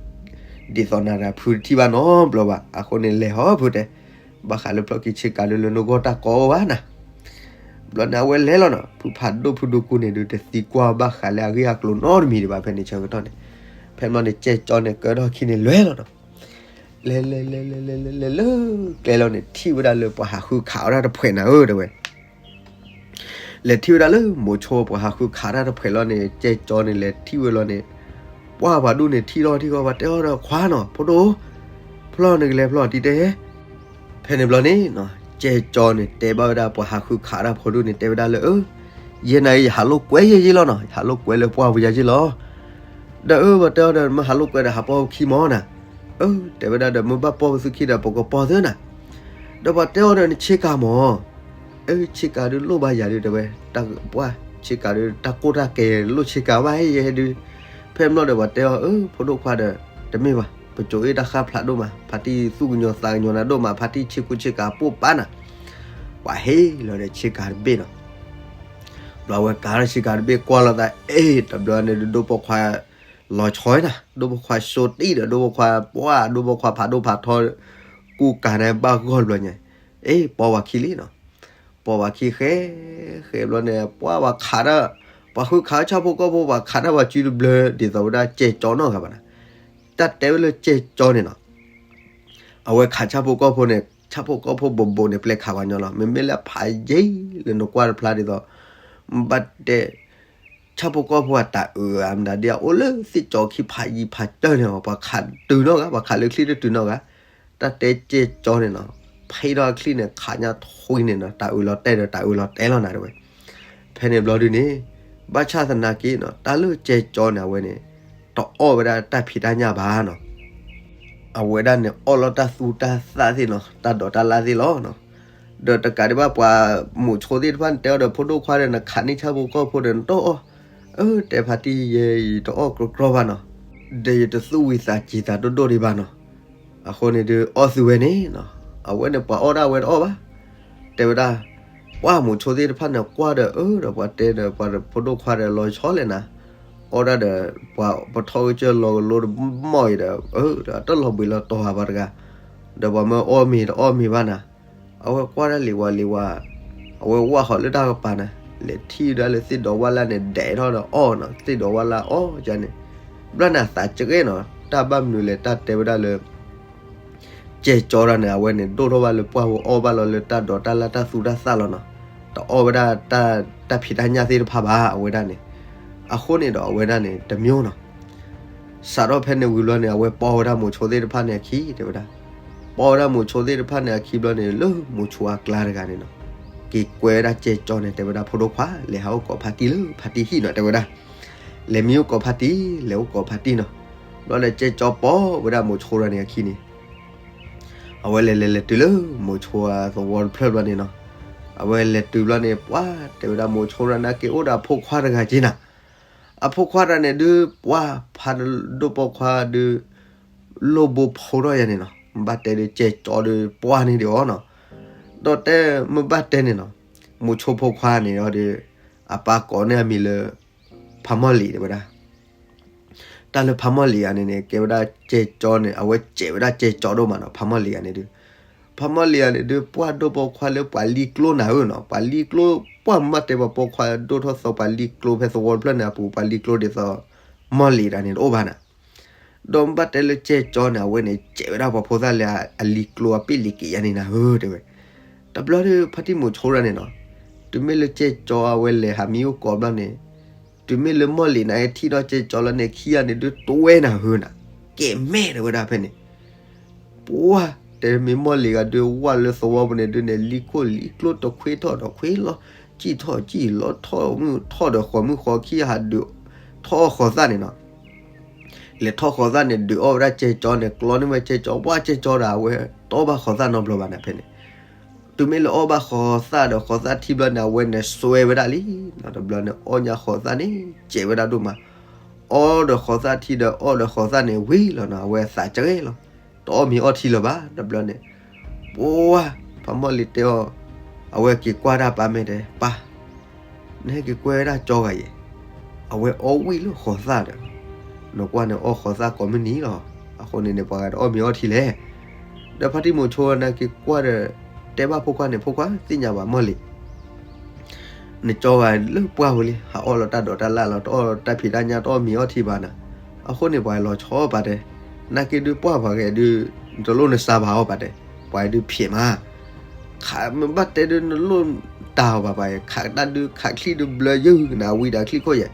သိးနၤတၢ်ဖုတထံၣ်ဘၣ်နီတဘျီဘၣ်. အဃိန့ၣ်လဲၤဟီ ဖုတဲ, ဘၣ်ဃးလၢဖျီၣ်ခံဆ့ကၤဒုးလၢနဂီၢ်တၢ်ကိးဘၣ်နၤ ဘျီန့ၣ် အဝဲလဲၤလီၤနီၤ. ဖုဖးဒိၣ်ဖုဒူကူန့ၣ်ဒုး တသံကွၢ်ဘၣ်ဃးလၢအဂ့ၢ်အကျိၤနီတမံၤဒံးဘၣ် ဖဲန့ၣ်ဆၢကတီၢ်န့ၣ်. ဖဲန့ၣ်ဘျီန့ၣ် ကဲကၠီန့ၣ် ကၢထီၣ်ခံန့ၣ်လဲၤလီၤနီၤ. လဲၤလဲၤလဲၤလဲၤလဲၤလဲၤလဲၤလၢကျဲလီၤန့ၣ် ထံၣ်ဝဲဒၣ်လၢပှၤဟးဃုခးအီၣ်တၢ်တဖှဲးနၤဧၢ တဲဝဲ လဲၤထံၣ်ဝဲဒၣ်လၢမိၤဆိပှၤဟးဃုခးတၢ်တဖှဲးလီၤန့ၣ် ကဲကၠီန့ၣ် လဲၤထံၣ်ဝဲလီၤန့ၣ် ပှၢ်ပှၤဒူၣ်န့ၣ် ထံၣ်လီၤထံၣ်ဃီ ပှၤတဲအီၤဒီး ခွါနီၤ ဖိဒိၣ် ဖျီၣ်နကလဲၤဖျီၣ်တံၤတဲ ဖဲန့ၣ်ဘျီန့ၣ် ကဲကၠီန့ၣ် တဲဘၣ်ဝဲဒၣ်ပှၤဟးဃုခးတၢ်ဖိဒူၣ်န့ၣ် တဲဝဲဒၣ်လၢ အၢ ယဲၢ်နၤအံၤ ယဟးလိာ်ကွဲယဲၢ်ယဲၢ်လီၤနီၤ ယဟးလိာ်ကွဲလၢပှၢ်ပယၤယဲၢ်လီၤ. ဒီးအၢ ပှၤတဲအီၤဒီး မ့ၢ်ဟးလိာ်ကွဲဒီးဟးပီၢ်ပခံမၢ်နၤ. အၢ တဲဝဲဒၣ်ဒီး မ့ၢ်ဘၣ်ပီၢ်ပသုခံဒီး ပကပီၢ်သုနၤ. ဒီးပှၤတဲအီၤဒီး နဆ့ကၤမၢ် အၢ ဆ့ကၤဒုးလိၣ်ဘၣ်ယၤဒုး တဲဝဲ, ပှၢ် ဆ့ကၤဒုး တၢ်ကိၢ်တၢ်ကဲလိၣ်ဆ့ကၤဘၣ်ယဲဒုး. ဖဲမ့ၢ်လီၤဒီးပှၤတဲအီၤ, အၢ ဖိဒိၣ်ခွါဒီး တမ့ၢ်ဘၣ်, ပစိၤအ့ၣ်တၢ်ဃၣ်ဖျါဒိၣ်မး, ဖါတံၢ်သူၣ်ကညီၤသးကညီၤနၤဒိၣ်မး, ဖါတံၢ်ဆ့ကူဆ့ကၤပိၢ်ပာ်နၤ. ပှၤဟ့ၣ်လီၤဒီးဆ့ကၤတဘ့ၣ်နီၤ. ဘျီဝဲကၤထီၣ်ဆ့ကၤတဘ့ၣ်ကွၢ်လိာ်သး, အ့ၣ် တဘျီန့ၣ်ဒုး ဒိၣ်ပိာ်ခွါ လီၤဆီနၤ, ဒိၣ်ပိာ်ခွါစိတံၢ်ဒီး ဒိၣ်ပိာ်ခွါပှၢ် ဒိၣ်ပိာ်ခွါဖးဒိၣ်ဖးထီ ကူကၤန့ၣ်ဘၣ်ဂီၢ်ဘျီညါ, အ့ၣ် ပိာ်ဝၤခံလံနီၤ. ပိာ်ဝၤခံဃဲ, ဃဲဘျီန့ၣ် ပှၢ်ဝၤခးတၢ်, ပှၤဃုခးဆၣ်ဖိကီၢ်ဖိ ပှၤခးတၢ်ပှၤစုတဘျၢ ဒ်သိးဝဲဒၣ်ကဲကၠီနီတဂၤဘၣ်နၤ. တၢ်တဲဝဲလၢကဲကၠီန့ၣ်နီၤ. အဝဲခးဆၣ်ဖိကီၢ်ဖိန့ၣ် ဆၣ်ဖိကီၢ်ဖိဘိးဘိးန့ၣ် ပျဲခးပှၤညီလီၤ. မ့မ့ၢ်လၢဖးယံာ်လၢနကွၢ်တဖျါဒ်သိး ဘၣ်တဲ ဆၣ်ဖိကီၢ်ဖိအတၢ်အုးအမနုၤဒ်အအိၣ်လၢသ့ၣ်ကၠီခံဖးယံာ်ဖးတၢၢ်န့ၣ် ပှၤခးတုၤနီတဂၤ, ပှၤခးလၢချံတတုၤနီတဂၤ. တၢ်တဲကဲကၠီန့ၣ်နီၤ, ဖဲဒီးအချံန့ၣ်ခးညါထွံန့ၣ်နီၤ, တၢ်အုးလီၤတဲာ်ဒီးတၢ်အုးလီၤတဲာ်လီၤနၤတဲဝဲ. ဖဲန့ၣ်ဘျီဒုန့ၣ် ဘၣ်ဆၣ်သနာ်က့နီၤ တၢ်လၢကဲကၠီန့ၣ် အဝဲန့ၣ် တအီၣ်ဝဲဒၣ်တၢ်ဖံးတၢ်ညၣ်ဘၣ်နီၤ. အဝဲဒၣ်န့ၣ်အီၣ်လီၤတၢ်သူတၢ်သၣ်သ့ၣ်နီၤ, တၢ်ဒိးတၢ်လၣ်သ့ၣ်လီၤနီၤ. ဒီးတကးဒံးဘၣ်ပှၤမိၤဆိသ့ၣ်တဖၣ်န့ၣ် တဲအီၤဒီးဖိဒိၣ်ခွါဒီး နခးန့ၢ်ဆၣ်ဖိကီၢ်ဖိဒီးနတအီၣ်အီၣ်, အၢ တဲဖါတံၢ်ယဲအံၤတအီၣ်ကြီကြီဘၣ်နီၤ, ဒီးယတသူၣ်ဝံၤသးစံၤသးဒိၣ်ဒိၣ်ဒံးဘၣ်နီၤ. အဃိန့ၣ်ဒုးအီၣ်သုဝဲန့ၣ်နီၤ, အဝဲန့ၣ်ပှၤအီၣ်ဒၣ်ဝဲတအီၣ်ဘၣ် တဲဝဲဒၣ်, ပှၢ်မိၤဆိသ့ၣ်တဖၣ်န့ၣ်ကွၢ်ဒီး အၢ ဒီးပှၤတဲဒီးပှၤဖိဒိၣ်ခွါဒီးလီၤဆီလဲၣ်နၤ, အီၣ်ဒၣ်ဒီး ပှၤပထီၣ်ဂဲၤကၢလီၤကလိဒီးမီၢ်အံၤဒီး အၢ ဒီးတၢ်လီၤဘှံးလီၤတီၤဟးဘၣ်တဂၤ, ဒီးပှၤမၢအီၣ်မ့ၤတအီၣ်မ့ၤဘၣ်နၤ, အဝဲကွၢ်ဒၣ်လံၤဝါလံၤဝါ, အဝဲဝးဃီၤလၢတၢ်ကပၤနၤ, လဲၤထံၣ်ဒၣ်လၢသ့ၣ်ဒီးဝၣ်လၢ်န့ၣ် ဒဲးထီၣ်ဒီးအီၣ်နီၤ, သ့ၣ်ဒီးဝၣ်လၢ်အီၣ်ယါန့ၣ်, ဘျီန့ၣ်အသးကဲနီၤ, တၢ်ဘၣ်မနုၤလဲၣ် တၢ်တဲဝဲဒၣ်လၢ ကဲကၠီတၢ်န့ၣ် အဝဲန့ၣ် ဒိၣ်ထီၣ်ဘၣ်လၢပှၢ်ဝဲအီၣ်ဘၣ်လီၤလၢတၢ်ဒိးတၢ်လၣ်တၢ်သူတၢ်သၣ်လီၤနီၤ, တအီၣ်ဝဲဒၣ် တၢ်ဖံးတၢ်ညၣ်သ့ၣ်တဖၣ်ဘၣ် အဝဲဒၣ်န့ၣ်, အဃိန့ၣ်ဒီးအဝဲဒၣ်န့ၣ် တမံၤနီၤ, စးထီၣ်ဖဲန့ၣ်ဝံၤဘျီန့ၣ် အဝဲပိာ်ဝဲဒၣ်မိၤဆိသ့ၣ်တဖၣ်န့ၣ်အခံတဲဝဲဒၣ်, ပိာ်ဝဲဒၣ်မိၤဆိသ့ၣ်တဖၣ်န့ၣ်အခံဘျီန့ၣ် လၢမိၤဆိအကျါတဂၤန့ၣ်နီၤ, က့ၤကွဲဝဲဒၣ်ကဲကၠီန့ၣ် တဲဝဲဒၣ်ဖိဒိၣ်ခွါ လဲၤဟးအိၣ်ကိးဖါတံၢ်လၢဖါတံၢ်ဟံၣ်နီၤ တဲဝဲဒၣ်, လဲၤမံအိၣ်ကိးဖါတံၢ် လဲၤအိၣ်ကိးဖါတံၢ်နီၤ, ဘျီလဲၤကဲကၠီပိာ်ဝဲဒၣ်မိၤဆိတဂၤန့ၣ်အခံန့ၣ် အဝဲလဲၤလဲၤလဲၤတုၤလၢမိၤဆိသဝီတဖျၢၣ်ဘျီန့ၣ်နီၤ, အဝဲလဲၤတုၤဘျီန့ၣ် ပှၢ်တဲဝဲဒၣ်မိၤဆိတဂၤန့ၣ် က့ၤအိၣ်ဒီးအဖိခွါတဂၤက့ၤနၤ, အဖိခွါတဂၤန့ၣ်ဒုး ပှၢ်ဖးဒိၣ်ပိာ်ခွါဒုး လိၣ်ဘိဖိထီၣ်ယါန့ၣ်နီၤ, မ့ၢ်ဘၣ်တဲဒုးကဲကၠီဒုး ပှၢ်န့ၢ်ဒံးအီၤနီၤ, ဒီးတဲမ့ၢ်ဘၣ်တဲန့ၣ်နီၤ, မိၤဆိဖိခွါန့ၣ်ဒီး အပၢ်ကိးန့ၢ်အမံၤလၢ ဖးမီၢ်လံၤတဲဝဲဒၣ် တၢ်လၢဖးမီၢ်လံၤဂၤန့ၣ်န့ၣ် ကဲဝဲဒၣ်ကဲကၠီန့ၣ် အဝဲစဲးဝဲဒၣ်ကဲကၠီဒိၣ်မးနီၤ, ဖးမီၢ်လံၤဂၤန့ၣ်ဒုး, ဖးမီၢ်လံၤဂၤန့ၣ်ဒုး ပှၢ်ဒိၣ်ပိာ်ခွါလၢပှၤလံကျိနၤဧၢနီၤ, ပှၤလံကျိ ပှၢ်မ့ၢ်ဘၣ်တဲပှၤပိာ်ခွါဒိၣ်ထီၣ်သီပှၤလံကျိဖဲသဝီတဖျၢၣ်န့ၣ်အပူၤ ပှၤလံကျိဒ်သိး မီၢ်လံၤတဂၤန့ၣ်တအိၣ်ဘၣ်နၤ ဒီးမ့ၢ်ဘၣ်တဲလၢကဲကၠီန့ၣ် အဝဲန့ၣ်စဲးဝဲဒၣ်ပှၤဖိသၣ်လၢအလံၤကျိအပ့ၢ်လံၤက့ၤယါန့ၣ်နၤဧၢ တဲဝဲ, တဘျီဒုးဖါတံၢ်မိၤဆိတဂၤန့ၣ်နီၤ, တုၤမ့ၢ်လၢကဲကၠီအဝဲလဲၤဟးမံအိၣ်ကိးဘျီန့ၣ်, တုၤမ့ၢ်လၢမီၢ်လံၤန့ၣ်ထံၣ်ထီၣ်ကဲကၠီလီၤန့ၣ် ခံဂၤန့ၣ်ဒုးတွဲနၤဧၢနၤ, ကဲမဲာ်တဲဝဲဒၣ်ဖဲန့ၣ် ပှၢ် တဲမ့ၢ်မီၢ်လံၤဂၤဒုးဝၢ်လၢသဝီပူၤန့ၣ်ဒုးန့ၣ် လံခိၣ်လံကျိတခွ့ထီၣ်တခွ့လီၤ, ကံၣ်ထီၣ်ကံၣ်လီၤထီၣ်မုၢ်ထီၣ်ဒီးဃီၤမုၢ်ဃီၤခံဟးဒုးထီၣ်ဃီၤသၣ်န့ၣ်နီၤ, လဲၤထီၣ်ဃီၤသၣ်န့ၣ် ဒုးအီၣ်ဝဲဒၣ်ကဲကၠီန့ၣ် ကျီန့ၢ်ဝဲကဲကၠီ ပှၢ်ကဲကၠီဒီးအဝဲတအီၣ်ဘၣ်ဃီၤသၣ်နီတဘျီဘၣ်နၤဖဲန့ၣ်, တုၤမ့ၢ်လၢအီၣ်ဘၣ်ဃီၤသၣ်ဒီးဃီၤသၣ်ထံဘျီန့ၣ် အဝဲန့ၣ်စွဲဝဲဒၣ်လံ, နီတဘျီန့ၣ် အီၣ်ညါဃီၤသၣ်န့ၣ် စဲးဝဲဒၣ်ဒိၣ်မး, အီၣ်ဒီးဃီၤသၣ်ထံဒီးအီၣ်ဒီးဃီၤသၣ်န့ၣ်ဝံၤလီၤနီၤ အဝဲသးကဲလီၤ, တအီၣ်မ့ၤအီထံလၢၤဘၣ် တဘျီန့ၣ်, ပှၢ် ဖးမီၢ်လံၤတဲအီၤ, အဝဲက့ၤကွၢ်တၢ်ပၢ်မဲာ်တဲ ပၢ် နဟဲက့ၤကွဲဝဲဒၣ်ကၠီဂၤယဲၢ်, အဝဲအီၣ်ဝံၣ်လၢဃီၤသၣ်ဒီး, နကွၢ်န့ၣ်အီၣ်ဃီၤသၣ်ကိးမုၢ်နံၤလီၤ, အဃိန့ၣ်န့ၣ် ပှၤဂၤတအီၣ်မ့ၤအီထံလဲၣ်, ဒီးဖါတံၢ်မိၤဆိန့ၣ်က့ၤကွၢ်ဒီး, တဲဘၣ်ဖိခွါန့ၣ် ဖိခွါသ့ၣ်ညါဘၣ်မီၢ်လံၤ နကၠီဂၤလၢပှၢ်ဝဲလံ ဟးအီၣ်လီၤတၢ်ဒိးတၢ်လၣ်လီၤ တအီၣ်တၢ်ဖံးတၢ်ညၣ်တအီၣ်မ့ၤအီထံဘၣ်နၤ, အဃိန့ၣ်ပှၤလီၤဆီပာ်တဲ, နာ်က့ဒုးပှၢ်ပှၤဂၤဒုး, နတလိၣ်နစါဘၣ်အီၤပာ်တဲ, ပှၤဒုးဖျဲးမး, ခးမ့ၢ်ဘၣ်တဲဒုးနလိၣ်တၢ်အီၤဘၣ်ပှၤ ခးကတၢ်ဒုးခးချံဒုးဘျၢယုၢ်နၤဝံၤဒီးချံခိၣ်ယဲၢ်,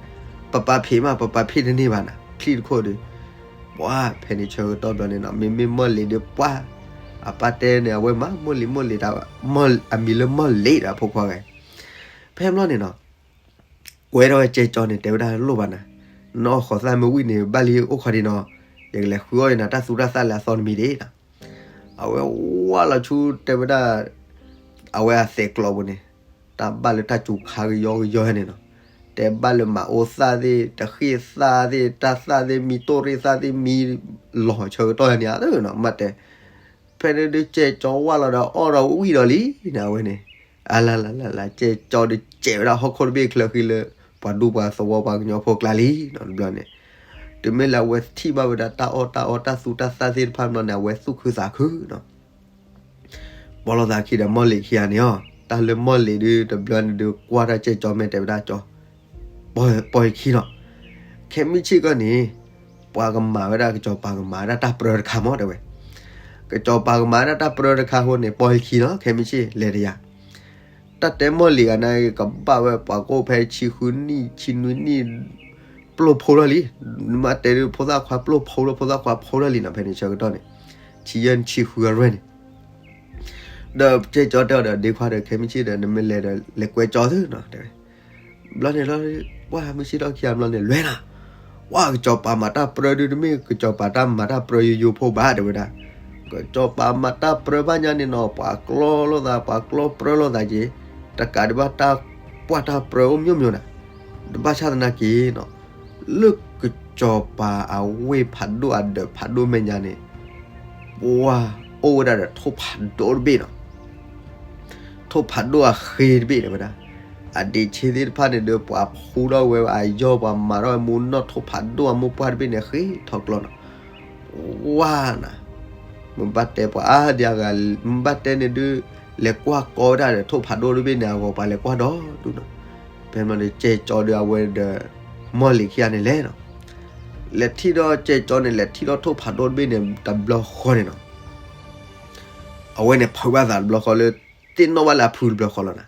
ပပာ်ဖံးမး ပပာ်ဖံးတန့ၢ်ဘၣ်နၤ ချံတခိၣ်ဒုး, ပှၢ်ဖဲန့ၣ်ဆၢကတီၢ်ဘျီန့ၣ်နီၤ မ့မ့ၢ်မီၢ်လံၤဒုးပှၢ်, အပၢ်တဲန့ၣ် အဝဲမၤမီၢ်လံၤမီၢ်လံၤတၢ်, အမံၤလၢမီၢ်လံၤဒီးဖိခွါဂၤ ဖဲဘျီန့ၣ်နီၤ, ကွဲထီၣ်ဝဲကဲကၠီန့ၣ် တဲဝဲဒၣ်လိၣ်ဘၣ်နၤ, နအီၣ်ဃီၤသၣ်မ့ၢ်ဝံၣ်န့ၣ် ဘၣ်လံအိၣ်ခီဒံနီၤ, ယကလဲၤဃုအီၣ်ယနၤတၢ်သူတၢ်သၣ်လၢအသီတမံၤဒံးနီၤ, အဝဲဝၢ်လီၤဆူတဲဝဲဒၣ်, အဝဲအသဲးကျိးပူၤန့ၣ်, တၢ်ဘၣ်လၢတၢ်စူၤခါကယီကယီန့ၣ်နီၤ, တဲဘၣ်လၢမၤအိၣ်သၣ်သ့ၣ် တဃ့ၢ်သၣ်သ့ၣ် တၢ်သၣ်သ့ၣ်မံ တိၢ်ရ့ၣ်သၣ်သ့ၣ်မံ လီၤဆၢကတီၢ်ယၤန့ၣ်ဧါနီၤ, မ့ၢ်တဲ ဖဲန့ၣ်ဒုးကဲကၠီဝၢ်လီၤဒီးအီၣ်ဒီးဝံၣ်ဒီးလံန့ၣ် အဝဲန့ၣ်, အလလလလ ကဲကၠီဒုးကဲးဝဲဒၣ်ဟီၣ်ခိၣ်တဘ့ၣ်ချၢဃံလၢ ပှၤဒူပှၤသဝီပှၤကညီဖိကျါလံနီၤ, တဘျီန့ၣ် တမ့ၢ်လၢအဝဲထံၣ်ဘၣ်ဝဲဒၣ်တၢ်အီၣ်တၢ်အီတၢ်သူတၢ်သၣ်သ့ၣ်တဖၣ်ဘျီန့ၣ် အဝဲသူၣ်ခုသးခုနီၤ ပီလိာ်သးခံဒီးမီၢ်လံၤခံဂၤန့ၣ်အီၤ, တၢ်လၢမီၢ်လံၤဒုး တဘျီန့ၣ်ဒုးကွၢ်တၢ်ကဲကၠီမ့ၢ်တဲဝဲဒၣ်ကၠီ, ပီၢ်ယခံနီၤ, ခဲမုၢ်ဆ့ၣ်ကီၢ်န့ၣ် ပှၤကမၤဝဲဒၣ် ကစီၤပၤကမၤဝဲဒၣ်တၢ်ပြၢတခါမး တဲဝဲ, ကစီၤပၤကမၤဝဲဒၣ်တၢ်ပြၢတခါအဃိန့ၣ် ပီၢ်ယခံနီၤ ခဲမုၢ်ဆ့ၣ်လဲၤတယၤ တၢ်တဲမီၢ်လံၤဂၤန့ၣ် ကဘၣ်ဝဲပှၤကအိၣ်ဖဲဆံဃုနံၣ် ဆံနွံနံၣ် ပျိၢ်ဖိထီၣ်လံ, နမ့ၢ်တဲဒုးဖိသၣ်ခွါပျိၢ်ဖိလၢ ဖိသၣ်ခွါဖိထီၣ်လံနီၤ ဖဲန့ၣ်ဆၢကတီၢ်န့ၣ်, ဆံယဲၢ်ဆံဃုအရွဲၣ်န့ၣ်, ဒီးကဲကၠီတဲအီၤဒီး ဒ့ခွါဒီး ခဲမုၢ်ဆ့ၣ်ဒီး နမ့ၢ်လဲၤဒီး လဲၤကွဲကၠီသုနီၤ တဲဝဲ, ဘျီန့ၣ်လီၤ, ပှၢ်မုၢ်ဆ့ၣ်ထီၣ်ခံဂၤဘျီန့ၣ် လဲၤနီၤ, ပှၢ်ကစီၤပၤမၤတၢ်ပြၢဒုး တမ့ၢ်ကစီၤပၤတၢ်မၤတၢ်ပြၢယိယိဖိဘၣ် တဲဝဲဒၣ်, ကစီၤပၤမၤတၢ်ပြၢဘၣ်ညါန့ၣ်နီၤ ပှၤကျီလိာ်သး ပှၤကျီပြၢလိာ်သးက့ၤ, တကးဒံးဘၣ်တၢ်ပှၢ်တၢ်ပြၢအိၣ်မျိၢ်မျိၢ်နၤ, တဘၣ်ဆၣ်သနာ်က့နီၤ, လၢကစီၤပၤအဝ့ၢ်ဖးဒိၣ်အဒၢးဖးဒိၣ်မဲာ်ညါန့ၣ်, ပှၢ်အိၣ်ဝဲဒၣ်ဒီးထိၣ်ဖးဒိၣ်တဘ့ၣ်နီၤ ထိၣ်ဖးဒိၣ်အဃ့တဘ့ၣ်တဲဝဲဒၣ်, အဒ့းဆ့သ့ၣ်တဖၣ်န့ၣ်ဒီး ပှၤဖူထီၣ်ဝဲအယီၢ် ပှၤမၤထီၣ်ဝဲမူနီၢ်ထိၣ်ဖးဒိၣ်အမိၢ်ပှၢ်တဘ့ၣ်န့ၣ် ဃ့ထီၣ်ကျီနီၤ, ဝါနၤ, မ့ၢ်ဘၣ်တဲပှၤအါဒံအါဂၤ, မ့ၢ်ဘၣ်တဲန့ၣ်ဒုး လဲၤကွၢ်ကီဝဲဒၣ်ဒီးထိၣ်ဖးဒိၣ်တဘ့ၣ်န့ၣ် အဂီၤပှၤလဲၤကွၢ်ဒီဒူၣ်နီၤ, ဖဲမ့ၢ်န့ၣ် ကဲကၠီဒီးအဝဲဒီး မီၢ်လံၤခံဂၤန့ၣ်လဲၣ်နီၤ, လဲၤထံၣ်ဒီးကဲကၠီန့ၣ် လဲၤထံၣ်ဒီးထိၣ်ဖးဒိၣ်တဘ့ၣ်န့ၣ် တဘျီဃီန့ၣ်နီၤ အဝဲန့ၣ်ဖုးဘၣ်သးတဘျီဃီလၢ သ့ၣ်နီၣ်ဘၣ်လၢအဖုတဘျီဃီလီၤနၤ,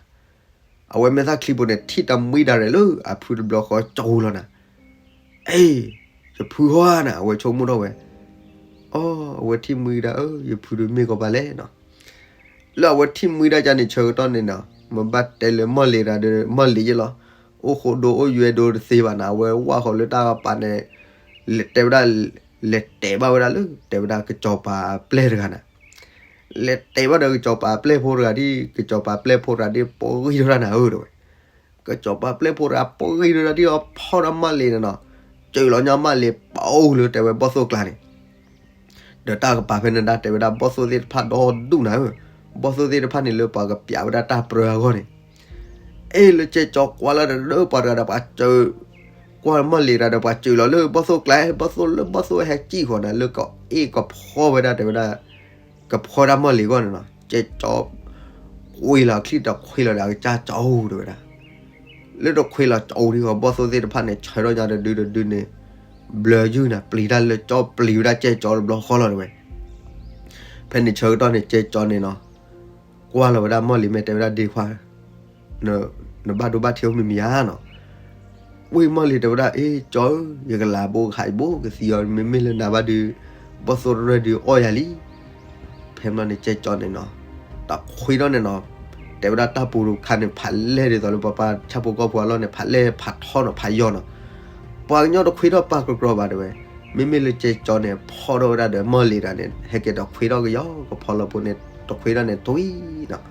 အဝဲမဲာ်သၣ်ချံဖိန့ၣ် ထံၣ်တမှံဒၣ်ရဲၣ်လၢအဖုတဘျီဃီကၠီလီၤနၤ, အ့, ယဖုဟီဧါနၤ အဝဲဆိကမိၣ်ထီၣ်ဝဲ, အီ, အဝဲထံၣ်မှံဒၣ် အၢ ယဖုဒုးမ့ၢ်ကီးပၤလဲၣ်နီၤ လၢအဝဲထံၣ်မှံဒၣ်ကန့ၣ်ဆၢကတီၢ်န့ၣ်နီၤ မ့ၢ်ဘၣ်တဲလၢမီၢ်လံၤတဂၤဒီး မီၢ်လံၤယဲလီၤ, အိၣ်ဃိဒိအိၣ်ယွဲဒိတသ့ဘၣ်နၤ အဝဲဝၢ်ဃီၤလၢတၢ်ကပၤန့ၣ်, လဲၤတဲဝဲဒၣ်, လဲၤတဲဘၣ်ဝဲဒၣ်လၢ တဲဝဲဒၣ်ကစီၤပၤအပျဲၢ်တဂၤနၤ, လဲၤတဲဘၣ်ဒီးကစီၤပၤအပျဲၢ်ဖိတဂၤဒ် ကစီၤပၤအပျဲၢ်ဖိတဂၤဒ် ပဂံၢ်ထီၣ်တၢ်နၤဧၢ တဲဝဲ, ကစီၤပၤအပျဲၢ်ဖိတဂၤ ပဂံၢ်ထီၣ်တၢ်ဒ်အီၤဖီၣ်ဒီးမီၢ်လံၤန့ၣ်နီၤ, စၢၤလီၤညါမီၢ်လံၤပအိၣ်လၢတဲဝဲဘီၣ်သိၣ်ကျါန့ၣ် ဒီးတၢ်ကပၤဖဲန့ၣ်ဒၣ်တဲဝဲဒၣ်ဘီၣ်သိၣ်သ့ၣ်တဖၣ်ဒီဒူၣ်နၤဧၢ, ဘီၣ်သိၣ်သ့ၣ်တဖၣ်န့ၣ်လၢပှၤကပျးဝဲဒၣ်တၢ်ပြၢအဂီၢ်န့ၣ်, အ့ၣ်လၢကဲကၠီကွၢ်လၢဒီးပှၤတဂၤဒီးပှၤစၢၤ, ကွၢ်မီၢ်လံၤတဂၤဒီးပှၤစၢၤလီၤလၢဘီၣ်သိၣ်ကျါ ဘီၣ်သိၣ်လၢဘီၣ်သိၣ်ဟဲစံၣ်ဃီၤနၤလၢကအ့ၣ်ကဖီဝဲဒၣ်တဲဝဲဒၣ်, ကဖီဒၣ်မီၢ်လံၤအဂီၢ်န့ၣ်နီၤ, ကဲကၠီ ကွံာ်လီၤချံတခွ့လီၤဒီးအကစၢ်ကၠီအိၣ်တဲဝဲဒၣ် လၢတခွ့လီၤကၠီအိၣ်ဒ်ဃီ ဘီၣ်သိၣ်သ့ၣ်တဖၣ်န့ၣ် ဆၢထီၣ်ညါတဒုတဒုန့ၣ်, ဘျၢယုၢ်နၤ ပျံၤတၢ်လၢကၠီ ပျံၤဝဲဒၣ်ကဲကၠီတဘျီဃီလီၤတဲဝဲ, ဖဲန့ၣ်ဆၢကတီၢ်န့ၣ် ကဲကၠီန့ၣ်နီၤ, ကွၢ်လီၤဝဲဒၣ်မီၢ်လံၤမ့ၢ်တဲဝဲဒၣ်ဒ့ခွါ နဘၣ်ဒိဘၣ်ထံးအိၣ်မံၤမံၤဧါနီၤ, ဝံၤမီၢ်လံၤတဲဝဲဒၣ် အ့ၣ် ကၠီဧၢ ယကလၤဘိကဟးယဘိကသံအီၤ မ့မ့ၢ်လၢနၤဘၣ်ဒုး, ဘီၣ်သိၣ်တရၢၢ်ဒုးအီၣ်ယၤလံ ဖဲမီၢ်န့ၣ်ကဲကၠီန့ၣ်နီၤ, တခွ့ထီၣ်န့ၣ်နီၤ, တဲဝဲဒၣ်တၢ်ပူၤတခါန့ၣ် ဖးလဲၢ်ဒ်သိးလၢပှၤပှၤဆၣ်ဖိကီၢ်ဖိအလီၢ်န့ၣ် ဖးလဲၢ်ဖးထီနီၤ ဖးယီၤနီၤ, ပှၤကညီတခွ့ထီၣ်ပာ်ကြီၤဘၣ်တဲဝဲ, မ့မ့ၢ်လၢကဲကၠီန့ၣ် ဖီၣ်ထီၣ်ဝဲဒၣ်ဒီးမီၢ်လံၤတဂၤန့ၣ် ဟဲက့ၤတခွ့ထီၣ်ကယီကဖီလီၤပူၤန့ၣ် တခွ့ထီၣ်န့ၣ်တွံၢ်နီၤ,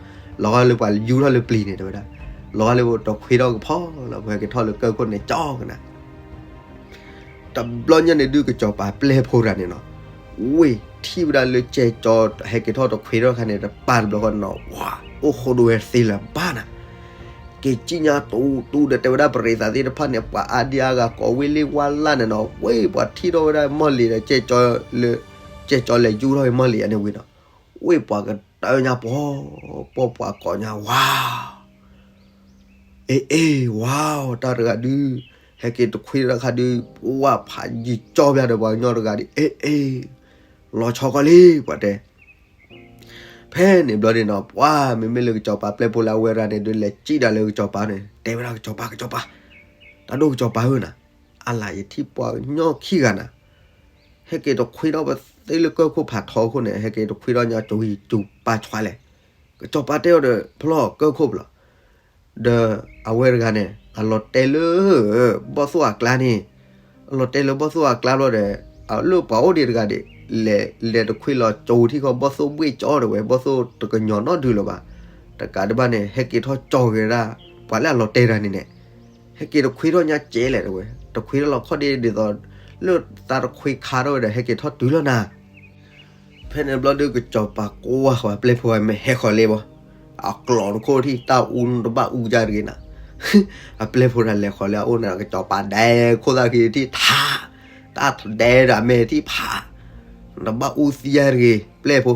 လီၤဂာ်လၢပှၤယူၢ်ထီၣ်လၢပျံၤန့ၣ်တဲဝဲဒၣ်, လီၤဂာ်လၢတခွ့ထီၣ်ကဖီလီၤပူၤ ဟဲက့ၤထီၣ်လၢကၢၢ်ခိၣ်န့ၣ်ကၠီကနၤ တဘျီညါန့ၣ်ဒုးကစီၤပၤပျဲၢ်ဖိတဂၤန့ၣ်နီၤ, ဝ့ၢ်ထံၣ်ဝဲဒၣ်လၢကဲကၠီဟဲက့ၤထီၣ်တခွ့ထီၣ်ခါန့ၣ် တပာ်တဘျီဃီန့ၣ်နီၤ, ဝါ အိၣ်ဃိဒိဝဲသ့လၢၤဘၣ်နၤ, က့ၤကံၣ်ညါတူတူဒီးတဲဝဲဒၣ်ပရံးသးသ့ၣ်တဖၣ်န့ၣ် ပှၤအါဒံအါဂၤကိးဝ့ၢ်လ့ၢ်ဝါလၢ်န့ၣ်နီၤ, ဝ့ၢ်ပှၤထံၣ်ထီၣ်ဝဲဒၣ်မီၢ်လံၤဒီးကဲကၠီလၢ, ကဲကၠီလဲၤယူၢ်ထီၣ်ဝဲမီၢ်လံၤအန့ၣ်ဝံၤနီၤ, ဝ့ၢ်ပှၤကတၢၢ်ညါပှီၤ, ပှီၤပှၤကိးညါဝါ အ့ၣ်အ့ၣ် ဝါ တၢ်တဂၤဒုး, ဟဲက့ၤတခွ့တၢ်ခါဒုး, ဝါဖးယံာ်ကၠီဘၣ်ဒီးပှၤကညီတဂၤဒုး, အ့ၣ်အ့ၣ်, လီၤဆီကီလံ ပှၤတဲ, ဖဲန့ၣ်ဘျီန့ၣ်နီၤ, ပှၤမ့မ့ၢ်လၢကစီၤပၤပျဲၢ်ဖိလၢအဝဲတဂၤန့ၣ်ဒုး လဲၤစံၣ်ဒၣ်လၢကစီၤပၤန့ၣ် တဲဝဲဒၣ်ကစီၤပၤ ကစီၤပၤ, တၢ်ဒိၣ်ကစီၤပၤဧၢနၤ, အလၤယထံၣ်ပှၤကညီခံဂၤနၤ ဟဲက့ၤတခွ့ထီၣ်ပသ့လၢကၢၢ်ခိၣ်ဖးထီခိၣ်န့ၣ် ဟဲက့ၤတခွ့ထီၣ်ညါကၠိဟံၣ်ကၠိပာ်ဆွါလဲၣ်, ကစီၤပၤတဲအီၤဒီး ဖျီၣ်ကၢၢ်ခိၣ်ဖျီၣ်, ဒီးအဝဲတဂၤန့ၣ် အလီၤတဲာ်လၢ ဘီၣ်သိၣ်အကျါန့ၣ်, အလီၤတဲာ်လၢဘီၣ်သိၣ်အကျါဘျီဒီး အလၢပှၤအိၣ်ဒံးတဂၤဒံး, လဲၤလဲၤတခွ့လီၤကၠိထံၣ်ဃီ ဘီၣ်သိၣ်ဘှ့ၣ်ကၠီတဲဝဲ ဘီၣ်သိၣ်တကညီၤနီတဒုလၢၤဘၣ်, တ တကးဒံးဘၣ်န့ၣ် ဟဲက့ၤထီၣ်ကၠီက့ၤဝဲဒၣ် ပှၤလၢအလီၤတဲာ်တၢ်န့ၣ်န့ၣ်, ဟဲက့ၤတခွ့ထီၣ်ညါကဲလဲၣ်တဲဝဲ, တခွ့ထီၣ်လီၤခီၣ်ဒ့ဒ်သိး လၢသးတခွ့ခါထီၣ်ဝဲဒီး ဟဲက့ၤထီၣ်တုၤလီၤနၤ. ဖဲန့ၣ်ဘျီဒုး ကစီၤပၤကွၢ်ဃီၤအပျဲၢ်ဖိဝဲမ့ၢ်ဟဲဃီၤလ့ဘၣ်, အကျိးနခိၣ်ထံၣ်တၢ်အူတဘၣ်အူယါတဂ့ၤနၤ, အပျဲၢ်ဖိတၢ်လဲၤဃီၤလ့အအိၣ်န့ၣ် ကစီၤပၤဒဲခိၣ်သၣ်ခံထံၣ်ထး, တၢ်ဒဲဒီးအမဲာ်ထံၣ်ဖး, နတဘၣ်အူသံယါတဂ့ၤ ပျဲၢ်ဖိ,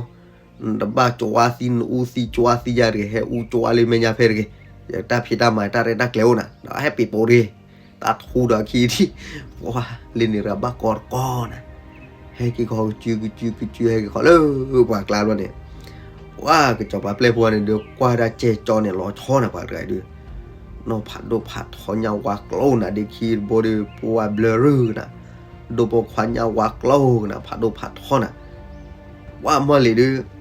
နတဘၣ်ကၠီဝါသံ နအူသံကၠီဝါသံယါတဂ့ၤ, ဟဲအူကၠီဝါလၢမဲာ်ညါဖဲတဂ့ၤ, ယတၢ်ဖံးတၢ်မၤတၢ်ရဲၣ်တၢ်ကျဲၤအိၣ်နၤ, ဒီးဟဲပံၤပိာ်တဂ့ၤ, တၢ်ထူဒီးအခံထံၣ်, ပှၤလၢန့ၣ်တဂၤဘၣ်ကီတကီနၤ ဟဲက့ၤဃီၤကစုကစုကစု ဟဲက့ၤဃီၤလၢပှၤကျါဘျီန့ၣ်, ပှၤကစီၤပၤပျဲၢ်ဖိန့ၣ်ဒုး ကွၢ်ဒၣ်ကဲကၠီန့ၣ် လီၤဆီနၤ ပှၤတဂၤဒုး, နီၢ်ဖးဒိၣ်ဖးထီညါဝါကျိနၤ ဒ့ခံတဘိဒီး ပှၤဘျၢရၢ်နၤ, ဒိၣ်ပိာ်ခွါညါဝါကျိနၤ ဖးဒိၣ်ဖးထီနၤ, ပှၤမီၢ်လံၤဒုး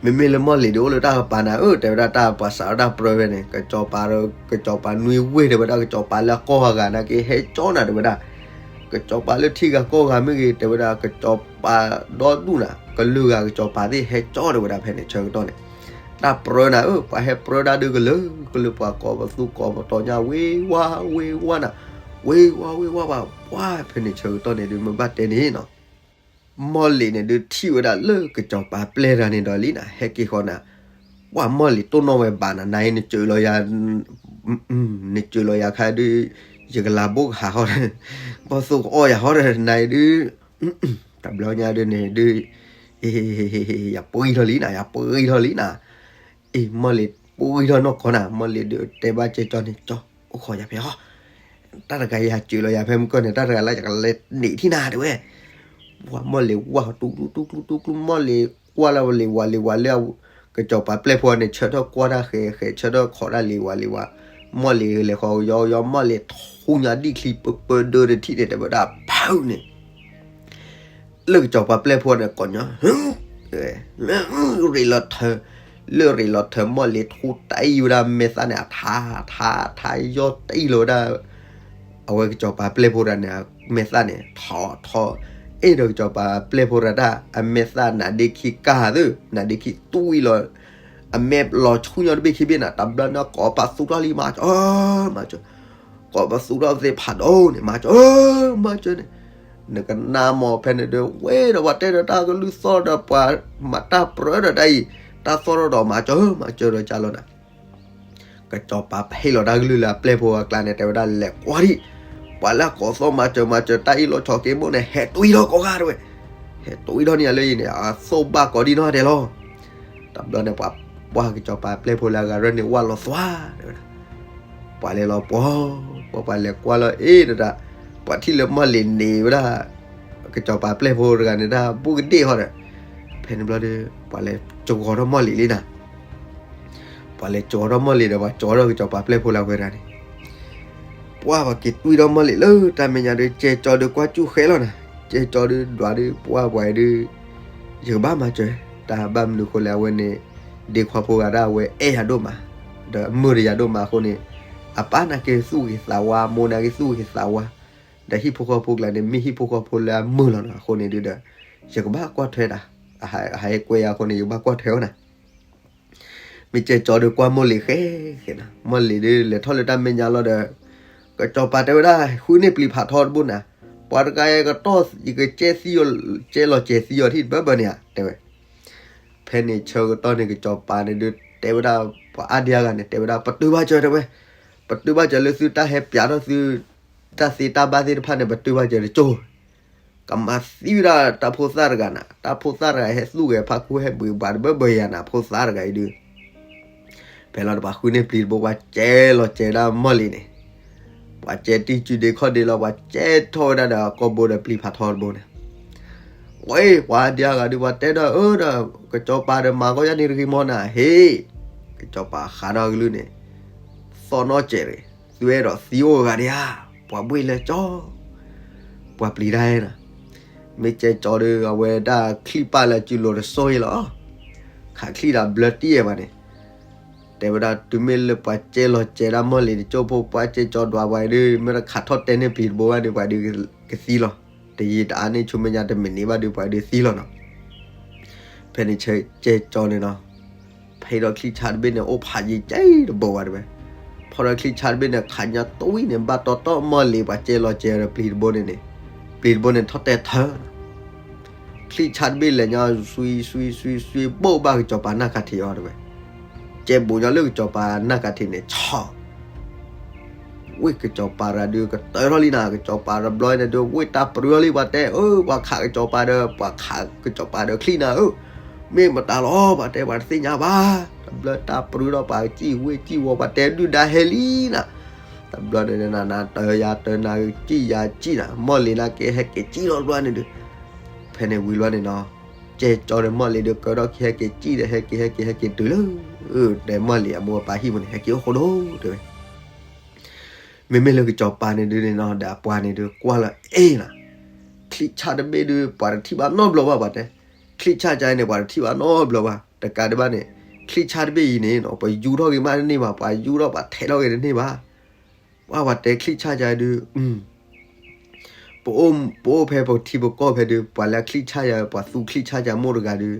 မ့မ့ၢ်လၢမီၢ်လံၤဒုးအိၣ်လၢတၢ်ကပၤနၤဧၢ တဲဝဲဒၣ် တၢ်ပှၤစးထီၣ်တၢ်ပြၢဖဲန့ၣ် ကစီၤပၤဒီး ကစီၤပၤနွံဝ့ၢ် တဲဝဲဒၣ် ကစီၤပၤလၢအကီၢ်အဂၤနာ်က့ ဟဲကၠီနၤ တဲဝဲဒၣ်, ကစီၤပၤလၢထံဂၤကီၢ်ဂၤမ့ၢ်ဂ့ၤ တဲဝဲဒၣ် ကစီၤပၤဒီဒူၣ်နၤ ကလုာ်ဂၤကစီၤပၤသ့ၣ်ဟဲကၠီ တဲဝဲဒၣ် ဖဲန့ၣ်ဆၢကတီၢ်န့ၣ်, တၢ်ပြၢနၤဧၢ ပှၤဟဲပြၢတၢ်ဒုးကလုာ်ကလုာ် ပှၤကိးပသူကိးပတီၤညါ ဝ့ၤဝါဝ့ၤဝါနၤ, ဝ့ၤဝါဝ့ၤဝါ ပှၤ ပှၤဖဲန့ၣ်ဆၢကတီၢ်န့ၣ်ဒုး မ့ၢ်ဘၣ်တဲန့ၣ်နီၤ မီၢ်လံၤန့ၣ်ဒုးထံၣ်ဝဲဒၣ်လၢကစီၤပၤပျဲၢ်တဂၤန့ၣ်ဒီးလံနၤ ဟဲက့ၤဃီၤနၤ, ပှၤမီၢ်လံၤတိၢ်နီၣ်ဝဲဘၣ်နၤ နၤအံၤနစၢၤလီၤယၤ, နစၢၤလီၤယၤခါဒုး ယကလၤဘိကဟးဃီဒီး ဘီၣ်သိၣ်ကအီၣ်ယၤဃီဒီး နၤအံၤဒုး တဘျီညါဒုးန့ၣ်ဒုး ယပှံၢ်ထီၣ်လံနၤ ယပှံၢ်ထီၣ်လံနၤ, အ့ၣ် မီၢ်လံၤပှံၢ်ထီၣ်နီၢ်ကီၢ်နၤ မီၢ်လံၤဒုးတဲဘၣ်ကဲကၠီန့ၣ် ကၠီ အိၣ်ခိးယၤဖဲဟီ တၢ်တဂၤယၤစၢၤလီၤယၤဖဲမုၢ်ကီၢ်န့ၣ် တၢ်တဂၤလၢယကလဲၤန့ၢ်ထံၣ်နၤတဲဝဲ, ပှၤမီၢ်လံၤဝါတူၢ်ကျူတူၢ်ကျူတူၢ်ကျူ မီၢ်လံၤကွၢ်လၢဝဲလံၤဝၤလံၤဝၤလၢ ကစီၤပၤပျဲၢ်ဖိန့ၣ် ဆၢထၢၣ်ကွၢ်တၢ်ဃဲၤဃဲၤ ဆၢထၢၣ်ခိးတၢ်လံၤဝၤလံၤဝၤ, မီၢ်လံၤလဲၤဃီၤကယီကယီ မီၢ်လံၤထူညါဒံၣ်ချံပၢပၢဒၢတထံၣ်န့ၣ် တဲဝဲဒၣ်ဖုးန့ၣ် လၢကစီၤပၤပျဲၢ်ဖိန့ၣ် ကိးညီ ရ့းလီၤထၢ, လၢရ့းလီၤထၢ မီၢ်လံၤထူတအံၣ်ဝဲဒၣ်မဲာ်သၣ်န့ၣ် အထါ ထါ ထါယီၢ်တအံၣ်လီၤဝဲဒၣ်, အဝဲကစီၤပၤပျဲၢ်ဖိတဂၤန့ၣ် မဲာ်သၣ်န့ၣ် ထီထီ, အ့ၣ်ဒီးကစီၤပၤပျဲၢ်ဖိတဂၤတၢ် အမဲာ်သၣ်နါဒ့ခံကၢ်သ့ၣ် နါဒ့ခံတူၢ်အံၣ်လီၤ, အမဲာ်လီၤဆူညါတဘ့ၣ်ခံဘ့ၣ်နၤ တဘျီန့ၣ် ကိးပသူထီၣ်လံ မၤစၢၤ မၤစၢၤ ကိးပသူထီၣ်သ့ၣ်ဖးဒိၣ်န့ၣ် မၤစၢၤ မၤစၢၤန့ၣ်, နကနၣ်မ့ၢ်ဖဲန့ၣ်ဒုး ဝဲဒီးပှၤတဲဒီးတၢ်ကလုၢ်သီၣ်ဒီးပှၤမၤတၢ်ပြၢဒီးတၢ်အံၤ, တၢ်သီၣ်ထီၣ်ဒီးမၤစၢၤ မၤစၢၤဒီးကၢ်လီၤနၤ, ကစီၤပၤဟ့ၣ်လီၤတၢ်ကလုၢ်လၢအပျဲၢ်ဖိအကျါန့ၣ် တဲဝဲဒၣ်လဲၤကွၢ်ဒံး, ပှၤလၢအကိးသီၣ်မၤစၢၤမၤစၢၤတၢ်အံၤလီၤဆီက့ၤမိၣ်န့ၣ် ဟဲတွံၢ်ထီၣ်ကိးဂၤတဲဝဲ, ဟဲတွံၢ်ထီၣ်န့ၣ်လၢအံၤန့ၣ် အသိၣ်ဘၣ်ကိးဒံနီၢ်ဒဲးလီၤ တဘျီန့ၣ် ပှၤကစီၤပၤပျဲၢ်ဖိလၢအဂၤရၢၢ်န့ၣ် ဝၢ်လီၤသွါတဲဝဲဒၣ်, ပှၤလဲၤလီၤပှီၤ, ပှၤပှၤလဲၤကွၢ်လီၤအ့ၣ်ဒီးတၢ်, ပှၤထံၣ်လၢမီၢ်လံၤန့ၢ်ဝဲဒၣ်, ကစီၤပၤပျဲၢ်ဖိတဂၤန့ၣ် တၢ်ဘူးကဒ့ၣ်ဃီဒီး, ဖဲန့ၣ်ဘျီဒီး ပှၤလဲၤကဝီၤထီၣ်မီၢ်လံၤလံနၤ ပှၤလဲၤကဝီၤထီၣ်မီၢ်လံၤဒီး ပှၤကဝီၤထီၣ်ကစီၤပၤပျဲၢ်ဖိလၢအဝဲတဂၤန့ၣ် ပှၤပှၤက့ၤတွံၢ်ထီၣ်မီၢ်လံၤလၢတၢ်မဲာ်ညါဒီး ကဲကၠီဒီးကွၢ်စူၣ်ဃဲလီၤနၤ, ကဲကၠီဒီးဒွးဒီး ပှၤပှၤအံၤဒီး ယကဘၣ်မၤစၢၤ, တၢ်ဘၣ်မနုၤဃိလဲၣ် အဝဲန့ၣ်ဒ့ခွါဖိဂၤဒၣ်အဝဲအဲၣ်ယၤဒိၣ်မး, ဒီးအမုာ်ဒီးယၤဒိၣ်မးအဃိန့ၣ်, အပၢ်နာ်က့သူၣ်ဂ့ၤသးဝါ အမိၢ်နာ်က့သူၣ်ဂ့ၤသးဝါ, ဒီးဟံၣ်ဖိဃီဖိကျါန့ၣ် မ့ၢ်ဟံၣ်ဖိဃီဖိလၢအမုာ်လီၤနၤ အဃိန့ၣ်ဒုးဒီး, ယကဘၣ်ကွၢ်ထွဲတၢ်, အဟးကွဲယၤအဃိန့ၣ် ယကဘၣ်ကွၢ်ထွဲအီၤနၤ မ့ၢ်ကဲကၠီဒီးကွၢ်မီၢ်လံၤဃဲဃဲနၤ, မီၢ်လံၤဒုးလဲၤထီၣ်လၢတၢ်မဲာ်ညါလီၤဒီး, ကစီၤပၤတဲဝဲဒၣ် ဃုန့ၢ်ပျံၤဖးထီတဘိနၤ, ပှၤတဂၤကတီၢ်ယကကဲသံအီၤ, ကဲလီၤစဲၤသံအီၤထံၣ်တဘၢဘၢန့ၣ်ဧါ တဲဝဲ, ဖဲန့ၣ်ဆၢကတီၢ်န့ၣ် ကစီၤပၤန့ၣ်ဒုးတဲဝဲဒၣ် ပှၤအါဒံအါဂၤန့ၣ် တဲဝဲဒၣ် ပတုာ်ဘၣ်စၢၤတဲဝဲ, ပတုာ်ဘၣ်စၢၤလၢသုတၢ်ဟဲပျးထီၣ်သု, တၢ်သ့တၢ်ဘၣ်သ့ၣ်တဖၣ်န့ၣ် ပတုာ်ဘၣ်စၢၤတကၠိ ကမၤသံဝဲဒၣ်တၢ်ဖိသၣ်တဂၤနၤ, တၢ်ဖိသၣ်တဂၤဟဲသူၣ်ဂဲၤဖးခူဟဲဘှံးဘှးတဘၢဘၢယၤနၤ, ဖိသၣ်တဂၤအံၤဒုး, ဖဲလီၤတပၤဃုန့ၢ်ပျံၤတဘိ ပှၤကဲလီၤစဲၤဒၣ်မီၢ်လံၤန့ၣ်, ပှၤကဲတံၢ်စုဒ့ခီၣ်ဒ့လီၤ ပှၤကဲထီၣ်ဝဲဒၣ်ဒီးအကိာ်ဘိဒီးပျံၤဖးထီတဘိန့ၣ်, ဝဲပှၤအါဒံအါဂၤဒုး ပှၤတဲဒီးအၢဒီး, ကစီၤပၤဒီးမၤကီၢ်ယါန့ၣ်တဂ့ၤမီၢ်နၤ ဟ့ၣ်, ကစီၤပၤဃးဒီးကလုၢ်န့ၣ်, သီၣ်နီၣ်စဲၤတဂ့ၤ, သုအဲၣ်ဒိးသံအိၣ်ဂၤဒံးဧါ, ပှၤဘှ့ၣ်လၢကၠီ ပှၤပျံၤတၢ်နၤ, မ့ၢ်ကဲကၠီဒီး အဝဲဒၣ်ချံၣ်ပာ်လၢအစုလိၤတစိၢ်အံၤလီၤ, ခးချံၣ်ဒီးဘျၢတံၢ်အဲၣ်ဘၣ်န့ၣ်, တဲဝဲဒၣ် တုၤမ့ၢ်လၢပှၤကဲလီၤစဲၤဒၣ်မီၢ်လံၤတကၠိဖိ ပှၤကဲကၠီဒွးပှၤအံၤဒုး မ့ၢ်တခးထီၣ်တဲန့ၢ်ပျံၤတဘိဘၣ်ဒုး ပှၤဒုးကသံလီၤ, တယံာ်တအါန့ၢ်ဆူမဲာ်ညါတမံးနံးဘၣ်ဒုး ပှၤဒုးသံလီၤနီၤ, ဖဲန့ၣ်ဆၢကဲကၠီန့ၣ်နီၤ, ဖ ဖဲဒီးချံၣ်ဆၣ်တဘ့ၣ်န့ၣ် အိၣ်ဖးယံၤကဲတဘိဝဲတဲဝဲ. ဖဲဒီးချံၣ်ဆၣ်တဘ့ၣ်န့ၣ် ခးညါတဝံၣ်န့ၣ် ဘၣ်တီတီၢ်မီၢ်လ့ၤ ပှၤကဲလီၤကဲဒီးပျံၤတဘိန့ၣ်န့ၣ်, ပျံၤတဘိန့ၣ်ထီၣ်တဲထၢ ချံၣ်ဆၣ်တဘ့ၣ်လဲၤညါ စွံစွံစွံစွံ ဘိၣ်ဘၣ်ကစီၤပၤနၢ်ကၤထံးအီၤတဲဝဲ. ကဲဘူးညါလၢကစီၤပၤနၢ်ကၤထံးန့ၣ် ဆီၣ် ဝ့ၢ်ကစီၤပၤတဂၤဒုးကတၢၢ်ထီၣ်လံနၤ, ကစီၤပၤတဘျီန့ၣ်ဒုး ဝ့ၢ်တၢ်ပြၢလံ ပှၤတဲဧၢ, ပှၤခးကစီၤပၤဒီး ပှၤခးကစီၤပၤဒီးချံၣ်နၤဧၢ, မ့ၢ်မတၤလီၤ ပှၤတဲ ပှၤတသ့ၣ်ညါဘၣ်. တဘျီတၢ်ပြၢထီၣ် ပှၤကစံၣ်ဝ့ၢ်စံၣ်ဝီၤ ပှၤတဲဒုၣ်ဒါဟဲလံနၤ. တဘျီန့ၣ်နၤ နၤတၢၤယၤတၢၤ နၤကစံၣ်ယၤစံၣ်နၤ မီၢ်လ့ၤနၤက့ဟဲက့ၤစံၣ်လီၤတဘျီန့ၣ်ဒုး, ဖဲန့ၣ်ဝံၤလီၤန့ၣ်နီၤ, ကဲကၠီဒီးမီၢ်လ့ၤဒုး ကၢထီၣ်ခံ ဟဲက့ၤစံၣ်ဒီး ဟဲက့ၤ ဟဲက့ၤ ဟဲက့ၤတုၤလၢ တဲမီၢ်လ့ၤအမိၢ်အပၢ်ဟံၣ်ပူၤန့ၣ် ဟဲက့ၤအိၣ်ဃိဒိၣ်တဲဝဲ. မ့မ့ၢ်လၢကစီၤပၤန့ၣ်ဒုးန့ၣ်နီၤ ဒီးအပှၤန့ၣ်ဒုးကွၢ်လီၤ အ့ၣ်နၤ, ချံၣ်ဆၣ်တဘ့ၣ်ဒုး ပှၤတထံၣ်ဘၣ်နီတဘျီဘၣ် ပှၤတဲ, ချံၣ်ဆၣ်ကါန့ၣ် ပှၤတထံၣ်ဘၣ်နီတဘျီဘၣ် တကးဒံးဘၣ်န့ၣ်, ချံၣ်ဆၣ်တဘ့ၣ်အံၤန့ၣ်နီၤ ပယူထီၣ်က့ၤမးတန့ၢ်ဘၣ် ပှၤယူထီၣ်ပှၤထဲးထီၣ်က့ၤတန့ၢ်ဘၣ်. ပှၤ ပှၤတဲချံၣ်ဆၣ်ကါဒုး ပအိၣ်ဖဲပထံပကီၢ်ဖဲဒုး ပှၤလၢအချံၣ်ဆၣ်ယၤ ပှၤသူချံၣ်ဆၣ်ယၤမိၢ်တဂၤဒုး,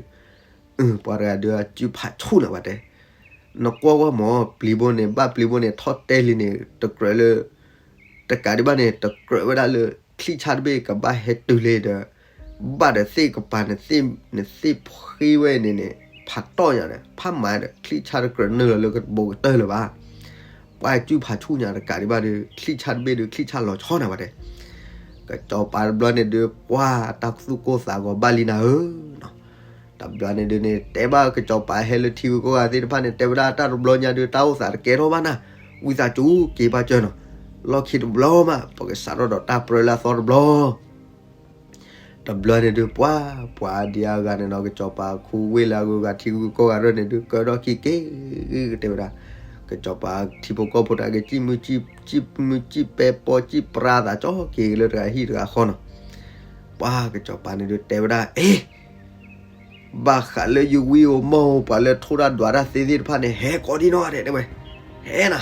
ပှၤတဂၤဒုးအစုဖးဆူၣ်နၤ ပှၤတဲ, နကွၢ်ကွၢ်မး ပျံၤဘိန့ၣ် ဘၣ်ပျံၤဘိန့ၣ် ထီၣ်တဲလံန့ၣ် တကြၢးလၢ တကးဒံးဘၣ်န့ၣ် တကြၢးဝဲဒၣ်လၢ ချံၣ်ဆၣ်တဘ့ၣ်ကဘၣ်ဟဲတုၤလံဒီး ဘၣ်ဒီးသ့ၣ်ကပၤန့ၣ် နသ့ၣ်ဖှံဝဲန့ၣ်န့ၣ် ဖးတီၢ်ညါဒီး ဖးမၤဒီး ချံၣ်ဆၣ်တကြၢးနုာ်လီၤလၢကဘိးကတၢၢ်လၢၤဘၣ်. ပှၤစုဖးဆူၣ်ညါတကးဒံးဘၣ်ဒီး ချံၣ်ဆၣ်တဘ့ၣ်ဒုး ချံၣ်ဆၣ်လီၤဆီနၤ ပှၤတဲ ကစီၤပၤတဘျီန့ၣ်ဒုး ကွၢ်တၢ်သူၣ်ကိၢ်သးဂီၤဘၣ်လံနၤဧၢနီၤ. တဘျီန့ၣ်ဒုးန့ၣ် တဲဘၣ်ကစီၤပၤဟဲလၢထံဂုၤကီၢ်ဂၤသ့ၣ်တဖၣ်န့ၣ် တဲဝဲဒၣ်တၢ်တဘျီညါဒုး တၢ်အိၣ်သးတကဲထီၣ်ဘၣ်နၤ, ဝံသးစူၤက့ၤဘၣ်စၢၤနီၤ, လီၢ်ခံတဘျီမး ပကစးထီၣ်ဒီးတၢ်ပြၢလၢအသီတဘျီ တဘျီန့ၣ်ဒုး ပှၤ ပှၤဒံးအဂၤန့ၣ်နီၤ ကစီၤပၤခူဝ့ၢ်လၢအဂုၤအဂၤထံဂုၤကီၢ်ဂၤရၢၢ်န့ၣ်ဒုး ကၢထီၣ်ခံက့ၤက့ၤတဲဝဲဒၣ်, ကစီၤပၤထံဖိကီၢ်ဖိတၢ်က့ၤ စံၣ်မုၢ်စံၣ်ပဲပိာ် စံၣ်ပြါသးကၠီက့ၤလၢတဂၤဟံၣ်တဂၤဃီနီၤ. ပှၤကစီၤပၤန့ၣ်ဒုးတဲဝဲဒၣ် အ့ ဘၣ်ဃးလၢယဝံဧိၤမီၢ်ဧိၤ ပှၤလၢထိၣ်တၢ်ဒွးတၢ်သ့သ့ၣ်တဖၣ်န့ၣ် ဟဲကိးဒံနီၢ်ဂၤဒဲးတဲဝဲ, ဟဲနၤ,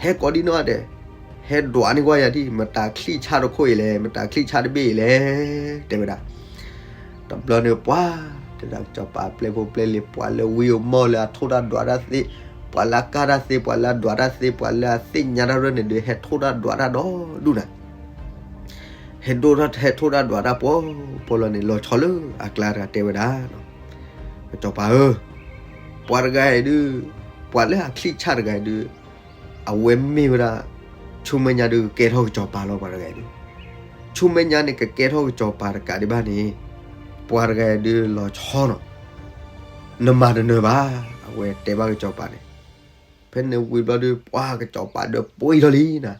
ဟဲကိးဒံနီၢ်ဂၤဒဲး, ဟဲဒွးန့ၢ်ကွၢ်ယၤဒံး မတၤချံၣ်ဆၣ်တခိၣ်အံၤလဲၣ် မတၤချံၣ်ဆၣ်တဘ့ၣ်အံၤလဲၣ် တဲဝဲဒၣ်. တဘျီန့ၣ်ပှၤ တဲဒၣ်ကစီၤပၤပျဲၢ်ဖိပျဲၢ်လံၤ ပှၤလၢဝံဧိၤမီၢ်လၢအထိၣ်တၢ်ဒွးတၢ်သ့, ပှၤလၢအကၢ်တၢ်သ့ ပှၤလၢအဒွးတၢ်သ့ ပှၤလၢအသ့ၣ်ညါတၢ်ရၢၢ်န့ၣ်ဒုး ဟဲထိၣ်တၢ်ဒွးတၢ်ဒီဒူၣ်နၤ ဟဲဒိၣ်ထီၣ် ဟဲထိၣ်တၢ်ဒွးတၢ်ပှီၤပှီၤလီၤန့ၣ် လီၤဆီလၢအကျါတဂၤတဲဝဲဒၣ်, ကစီၤပၤဧၢ, ပှၤတဂၤအံၤဒုး, ပှၤလၢအချံၣ်ဆၣ်တဂၤအံၤဒုး, အဝဲမ့ၢ်ဝဲဒၣ် ဆူမဲာ်ညါဒုးကကဲထီၣ်ကစီၤပၤလီၤ ပှၤတဂၤအံၤဒုး, ဆူမဲာ်ညါန့ၣ်ကကဲထီၣ်ကစီၤပၤတကးဒံးဘၣ်န့ၣ်, ပှၤတဂၤအံၤဒုးလီၤဆီနီၤ, နမၤတနၢၤဘၣ်, အဝဲတဲဘၣ်ကစီၤပၤန့ၣ် ဖဲန့ၣ်ဝံၤဘျီဒုး ပှၤကစီၤပၤဒီးပှံၢ်ထီၣ်လံနၤ,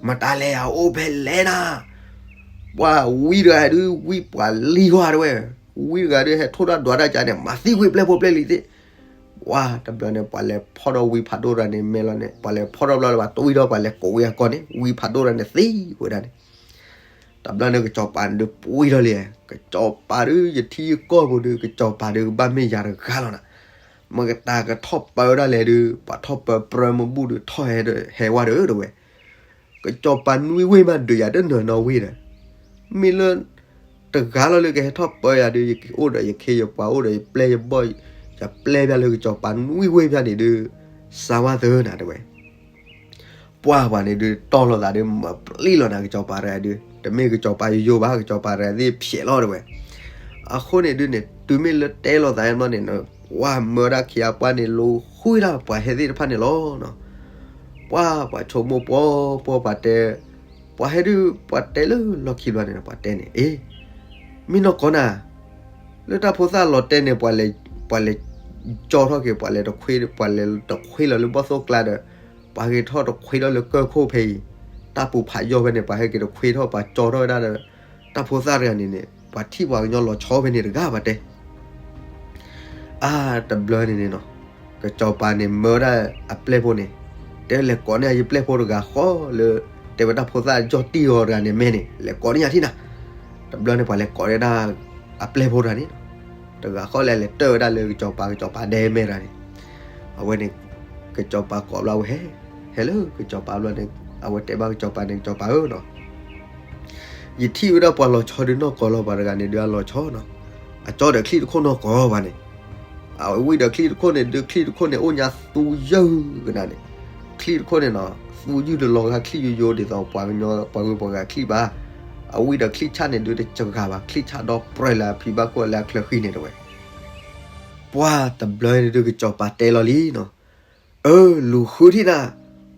မတၤလဲၣ် အအိၣ်ဖဲလဲၣ်နၤ, ပှၤဝံတဂၤဒုး ဝံပှၤလံၤကွၢ်တဝဲ, ဝံတဂၤဒုး ဟဲထိၣ်တၢ်ဒွးတၢ်ကါန့ၣ် မၤသံကွံာ်ပျဲၢ်ဖိပျဲၢ်လံၤသ့ၣ်, ပှၤတဘျီန့ၣ် ပှၤလဲၤဖီၣ်ဒီးဝံဖးဒိၣ်တဂၤန့ၣ် မဲာ်လီၤန့ၣ် ပှၤလဲၤဖီၣ်ထီၣ်ဘျီလၢပှၤတဝံထီၣ် ပှၤလဲၤကိးဝံအကီၢ်န့ၣ် ဝံဖးဒိၣ်တဂၤန့ၣ်သံဝဲဒၣ်န့ၣ် တဘျီန့ၣ် ကစီၤပၤန့ၣ်ဒုးပှံၢ်ထီၣ်လံ, ကစီၤပၤဒုး ယထံယကီၢ်ပူၤဒုး ကစီၤပၤဒုးကဘၣ်မ့ၢ်ယၤတဂၤလီၤနၤ, မတၤကထီၣ်ပၢဝဲဒၣ်လဲၣ်ဒုး ပှၤထီၣ်ပၢပြၢမုၢ်ဘူၣ်ဒုး ထီၣ်ဟဲဝဲဒီးတဲဝဲ, ကစီၤပၤနွံဝ့ၢ်မးဒုးယၤတနၢၤနီၣ်ဝ့ၢ်ဒီး, မ့ၢ်လၢ တဂၤလီၤလၢကဟဲထီၣ်ပၢယၤဒုး ယအိၣ်ဒီးယခ့ယပှၤ အိၣ်ဒီးယပျဲၢ်ယဘီၣ်, ယပျဲၢ်ဖၣ်လၢကစီၤပၤနွံဝ့ၢ်ဖၣ်န့ၣ်ဒုး စါဝါသၢနၤတဲဝဲ ပှၤပှၤန့ၣ်ဒုးတီၢ်လိာ်သးဒုး မၤပျံၤလိာ်နၤ ကစီၤပၤတဂၤဒုး တမ့ၢ်ကစီၤပၤယိယိဘၣ် ကစီၤပၤတဂၤသ့ၣ်ဖျဲးလီၤတဲဝဲ, အဃိန့ၣ်ဒုးန့ၣ် တုၤမ့ၢ်လၢတဲလိာ်သးဘျီန့ၣ် ပှၤမၢဝဲဒၣ်ခံဂၤပှၢ်န့ၣ် လိာ်ဃုဒၣ်ပှၤဟဲသ့ၣ်တဖၣ်န့ၣ်လီၤ. ပှၤပှၤဆိကမိၣ်ပှီၢ်ပှီၢ်ပှၤတဲ, ပှၤဟဲဒုး ပှၤတဲလၢလီၢ်ခံဘျီန့ၣ် ပှၤတဲန့ၣ် အ့ မ့ၢ်နီၢ်ကီၢ်နၤ လၢတၢ်ဖိသၣ်လီၤတဲာ်န့ၣ် ပှၤလဲၤ, ပှၤလဲၤကၠီထီၣ်က့ၤ ပှၤလဲၤတခွ့, ပှၤလဲၤတခွ့လီၤလၢဘီၣ်သိၣ်ကျါဒီး, ပှၤဟဲထီၣ်တခွ့ထီၣ်လၢကၢၢ်ခိၣ်ဖဲအံၤ, တၢ်ပူၤဖးယီၢ်ဖဲန့ၣ် ပှၤဟဲက့ၤတခွ့ထီၣ် ပှၤကၠီထီၣ်ဝဲဒၣ်ဒီး, တၢ်ဖိသၣ်တဂၤန့ၣ်န့ၣ် ပှၤထံၣ်ပှၤကညီလီၤဆီဖဲန့ၣ်တဂၤဘၣ်တဲ အါ တဘျီန့ၣ်န့ၣ်နီၤ, ကစီၤပၤန့ၣ်မၢဝဲဒၣ်အပျဲၢ်ဖိန့ၣ်, တဲလဲၤကိးန့ၢ်ယပျဲၢ်ဖိတဂၤဃီလၢ, တဲဝဲတၢ်ဖိသၣ်ကၠီတံၢ်အီၤတဂၤန့ၣ်မဲန့ၣ် လဲၤကိးန့ၢ်ယၤထံၣ်နၤ, တဘျီန့ၣ် ပှၤလဲၤကိးန့ၢ်ဒၣ်အပျဲၢ်ဖိတဂၤန့ၣ်, တဂၤဃီလဲၤလဲၤတၢၢ်ဝဲဒၣ်လၢကစီၤပၤ ကစီၤပၤဒဲမဲတဂၤန့ၣ်, အဝဲန့ၣ်, ကစီၤပၤကိးဘျီဝဲဟဲ, ဟဲလၢကစီၤပၤဘျီန့ၣ်, အဝဲတဲဘၣ်ကစီၤပၤန့ၣ် ကစီၤပၤဧၢနီၤ ယထံၣ်ဝဲဒၣ်ပှၤလီၤဆီဒုးနီၢ်ကီၢ်လီၤ ပှၤတဂၤန့ၣ်ဒုးအလီၤဆီနီၤ, အကၠီဒီးချံၣ်တခိၣ်နီၢ်ကီၢ်ဘၣ်န့ၣ်, အဝံၣ်ဒီးချံၣ်တခိၣ်န့ၣ်ဒုး ချံၣ်တခိၣ်န့ၣ် အိၣ်ညါသူယုၢ်ကနၣ်န့ၣ်, ချံၣ်တခိၣ်န့ၣ်နီၤ သူယုၢ်တလီၤဂာ်ချံၣ်ယိယိဒ်သိးပှၤကညီပှၤဂုၤပှၤဂၤချံၣ်ဘၣ်. အဝံၣ်ဒီးချံၣ်ဆၣ်န့ၣ်ဒုးတစှၤဘၣ်, ချံၣ်ဆၣ်ဒီပြဲၤလၢအဖံဘၣ်ခိၣ်လၢအချၢဃံန့ၣ်တဲဝဲ. ပှၢ်တဘျီန့ၣ်ဒုး ကစီၤပၤတဲလီၤလံနီၤ, အၢ လူၤဃုထံၣ်နၤ,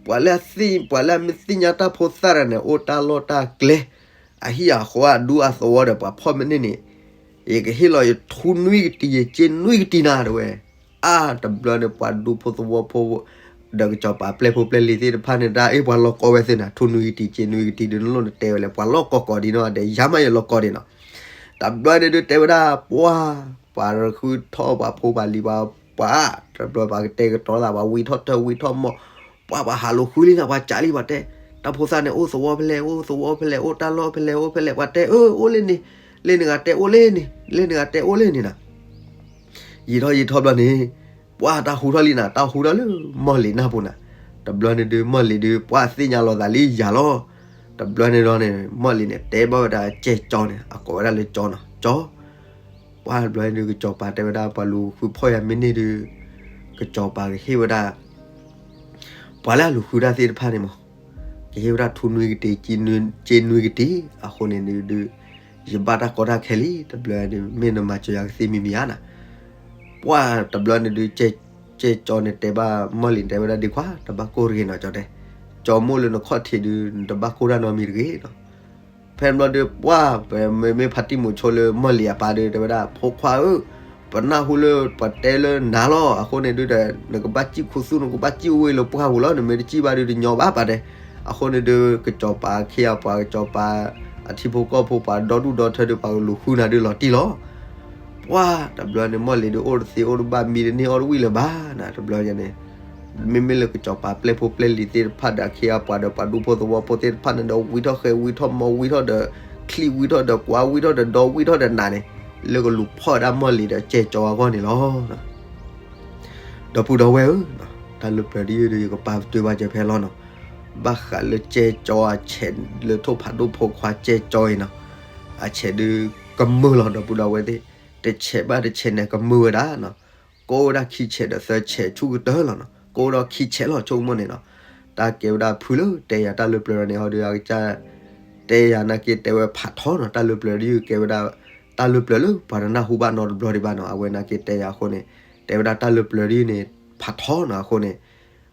ပှၤလၢအသ့ၣ် ပှၤလၢအမ့ၢ်သ့ၣ်ညါတၢ်ဖိသၣ်တဂၤန့ၣ် အိၣ်တၢ်လီၢ်တၢ်ကျဲ, အဟံၣ်အဃီအဒူအသဝီဒီးပှၤဖီၣ်မ့ၢ်န့ၢ်န့ၣ်, ယကဟ့ၣ်လီၤယထူနွံကတံၤယစ့နွံကတံၤနၤတဲဝဲ. အါ တဘျီန့ၣ် ပှၤဒူဖိသဝီဖိ ဒီးကစီၤပၤပျဲၢ်ဖိပျဲၢ်လံၤသ့ၣ်တဖၣ်န့ၣ် ဒ်အ့ၣ် ပှၤလီၢ်ကီဝဲသ့ၣ်နၤ, ထူနွံကတံၤစ့နွံကတံၤဒုး နလိၣ်နတဲဝဲလဲၣ်, ပှၤလီၢ်ကီကီးဒ်နီၢ်ဒဲး ယၤမးယလီၢ်ကီဒ်နီၢ်ဒဲး. တဘျီန့ၣ်ဒုးတဲဝဲဒၣ် ပှၢ် ပှၤဃုထီၣ်ပှၤဖိပှၤလံၤပှၤ ပှၢ် တဘျီပှၤကတဲာ်ကတီၤသး ပှၤဝံထီၣ်တၢ်ဝံထီၣ်မီၢ်, ပှၢ်ပှၤဟးလိာ်ဃုလံနၤ ပှၤကးလံ ပှၤတဲ, တၢ်ဖိသၣ်န့ၣ် အိၣ်သဝီဖဲလဲၣ် အိၣ်သဝီဖဲလဲၣ် အိၣ်တၢ်လီၢ်ဖဲလဲၣ် အိၣ်ဖဲလဲၣ် ပှၤတဲ အၢ အိၣ်လၢန့ၣ်, လၢနဂၤတဲအိၣ်လၢန့ၣ်, လၢနဂၤတဲအိၣ်လၢန့ၣ်နၤ. ယံာ်ထီၣ်ယံာ်ထီၣ်ဘျီန့ၣ်, ပှၢ်တၢ်ဟူထီၣ်လံနၤ, တၢ်ဟူထီၣ်လၢမီၢ်လံၤနၢ်ပူၤနၤ. တဘျီန့ၣ်ဒုး မီၢ်လံၤဒုး ပှၢ်သ့ၣ်ညါလီၤသးလံယၤလီၤ. တဘျီန့ၣ်ဒီးန့ၣ် မီၢ်လံၤန့ၣ် တဲဘၣ်ဝဲဒၣ်ကဲကၠီန့ၣ် အကိးဝဲဒၣ်လၢကၠီနီၤ, ကၠီ, ပှၢ်တဘျီန့ၣ်ဒုး ကစီၤပၤတဲဝဲဒၣ် ပှၤလူၤဃုဖီၣ်ယၤမ့ၢ်န့ၢ်ဒုး ကစီၤပၤကဟ့ၣ်ဝဲဒၣ် ပှၤလၢအလူၤဃုတၢ်သ့ၣ်တဖၣ်န့ၣ်မး, ကဟ့ၣ်ဝဲဒၣ်ထူနွံကတံၤ စ့နွံကတံၤ, အဃိန့ၣ်ဒုး ယဘၣ်တၢ်ကီတၢ်ခဲလံ, တဘျီဒုး မ့ၢ်နမၤစၢၤယၤကသ့မံၤမံၤဧါနၤ. ပှၢ်တဘျီန့ၣ်ဒုး ကဲကၠီန့ၣ်တဲဘၣ်မီၢ်လံၤ တဲဝဲဒၣ်ဒ်ခွါ တဘၣ်ကိၢ်တဂ့ၤနီၤ ကၠီတဲ, ကၠီမိၢ်လၢနခီၣ်ထံးဒုး နတဘၣ်ကိၢ်တၢ်နီတမံၤတဂ့ၤနီၤ. ဖဲန့ၣ်ဘျီဒုး ပှၢ် ပမ့မ့ၢ်ဖါတံၢ်မုဆိလၢမီၢ်လံၤအပၢ်ဒုး တဲဝဲဒၣ် ဖိခွါဧၢ, ပနၢ်ဟူလၢပှၤတဲလၢနၤလီၤ, အဃိန့ၣ်ဒုးဒီး နကဘၣ်စံၣ်ခူသူၣ် နကဘၣ်စံၣ်အိၣ်ဝ့ၢ်လၢပှၢ်ပူၤလီၤ, နမ့ၢ်တစံၣ်ဘၣ်ဒုးတညီဘၣ်ပၢ်တဲ. အဃိန့ၣ်ဒုး ကစီၤပၤခ့အပှၤ ကစီၤပၤအထံဖိကီၢ်ဖိ ပှၤဒီဒူၣ်ဒီထၢဒုး ပှၤကလူၤဃုနၤဒုးလီၤတံၢ်လီၤ. ပှၢ်တဘျီန့ၣ် မီၢ်လံၤဒုးအိၣ်တသ့အိၣ်တဘၣ် မံတန့ၢ်အီၣ်တဝံၣ်လၢၤဘၣ်နၤ တဘျီန့ၣ် မ့မ့ၢ်လၢကစီၤပၤပျဲၢ်ဖိပျဲၢ်လံၤသ့ၣ်တဖၣ်ဒီး အခ့အပှၤဒီးပှၤဒူဖိသဝီဖိသ့ၣ်တဖၣ်န့ၣ်ဒီး ဝံထီၣ်ဃဲ ဝံထီၣ်မီၢ် ဝံထီၣ်ဒီး ချံၣ်ဝံထီၣ်ဒီးကွၢ် ဝံထီၣ်ဒီးဒီ ဝံထီၣ်ဒီးနးန့ၣ် လၢကလူၤဖီၣ်ဝဲဒၣ်မီၢ်လံၤဒီးကဲကၠီအဂီၢ်န့ၣ်လီၤ. ဒီပုၢ်ဒီဝဲၢ်ဧၢ, တၢ်လၢပျၢၤတယုၢ်ဒီး ယကပာ်ပတုာ်ဘၣ်စၢၤဖဲလီၤနီၤ. ဘၣ်ဃးလၢကဲကၠီအဆဲးလၢထိၣ်ဖးဒိၣ်ဖိခွါကဲကၠီအံၤနီၤ, အဆဲးဒုးကမၢလီၤ ဒီပုၢ်ဒီဝဲၢ်သ့ၣ်, တဆဲးဘၣ်တဆဲးန့ၣ် ကမၢဝဲဒၣ်နီၤ, ကိးဝဲဒၣ်ခံဆဲးဒီးသၢဆဲးဆူၣ်ကတၢၢ်လီၤနီၤ, ကိးဝဲဒၣ်ခံဆဲးလီၤ ဆိကမိၣ်န့ၣ်နီၤ. တၢ်ကဲဝဲဒၣ်ဖုလၢတဲယၤတၢ်လၢပျၢၤန့ၣ် ဟီဒုးအကစၢ် တဲယၤနာ်က့တဲဝဲဖးထီနီၤ, တၢ်လၢပျၢၤတယုၢ်ကဲဝဲဒၣ် တၢ်လၢပျၢၤလၢပှၤတနၢ်ဟူဘၣ်နီတဘျီဒံးဘၣ်နီၤ, အဝဲနာ်က့တဲယၤအဃိန့ၣ် တဲဝဲဒၣ်တၢ်လၢပျၢၤတယုၢ်န့ၣ် ဖးထီနီၤအဃိန့ၣ်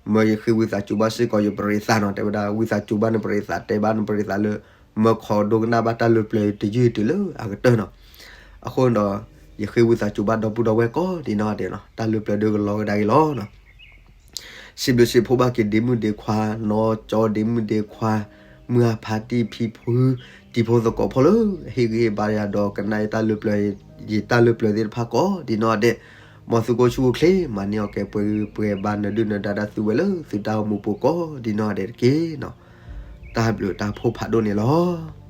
မၢယဃ့ဝံသးစူၤဘၣ်စ့ၢ်ကီးယပရံးသးနီၤ, တဲဝဲဒၣ်ဝံသးစူၤဘၣ်နပရံးသး တဲဘၣ်နပရံးသးလၢ မၢခီဒိကနၣ်ဘၣ်တၢ်လၢပျၢၤတယုၢ်တုၤလၢအကတၢၢ်နီၤ. အဃိန့ၣ်ဒီး ယဃ့ဝံသးစူၤဘၣ်ဒီပုၢ်ဒီဝဲၢ်ကိးဒံးနီၢ်ဒဲးနီၤ, တၢ်လၢပျၢၤဒုးကလီၤကဒါက့ၤလီၤနီၤ. စံးဘျုးစံးဖှိၣ်ဘၣ်က့ၤဒ့မုၣ်ဒ့ခွါ, နီၢ်ကၠီဒ့မုၣ်ဒ့ခွါ, မုၢ်အဖါတံၢ်ဖံဖု, တံၤဖိသကိးဖိလၢ ဟ့ၣ်ဂံၢ်ဟ့ၣ်ဘါယၤဒီးကနၣ်ယတၢ်လၢပျၢၤ, ယတၢ်လၢပျၢၤသ့ၣ်တဖၣ်ကိးဒံးနီၢ်ဒဲး, မ်သုကအိၣ်ဆူၣ်အိၣ်ချ့ မၤန့ၢ်အီၣ်ကဲပှဲၤဂံၢ်ပှဲၤဘါ နဒုၣ်နဒါတၢ်သုဝဲလၢသုတၢ်အိၣ်မူပူၤကိးဒံးနီၢ်ဒဲးတက့ၢ်နီၤ. တၢ်ဘျုးတၢ်ဖှိၣ်ဖးဒိၣ်န့ၣ်လီၤ.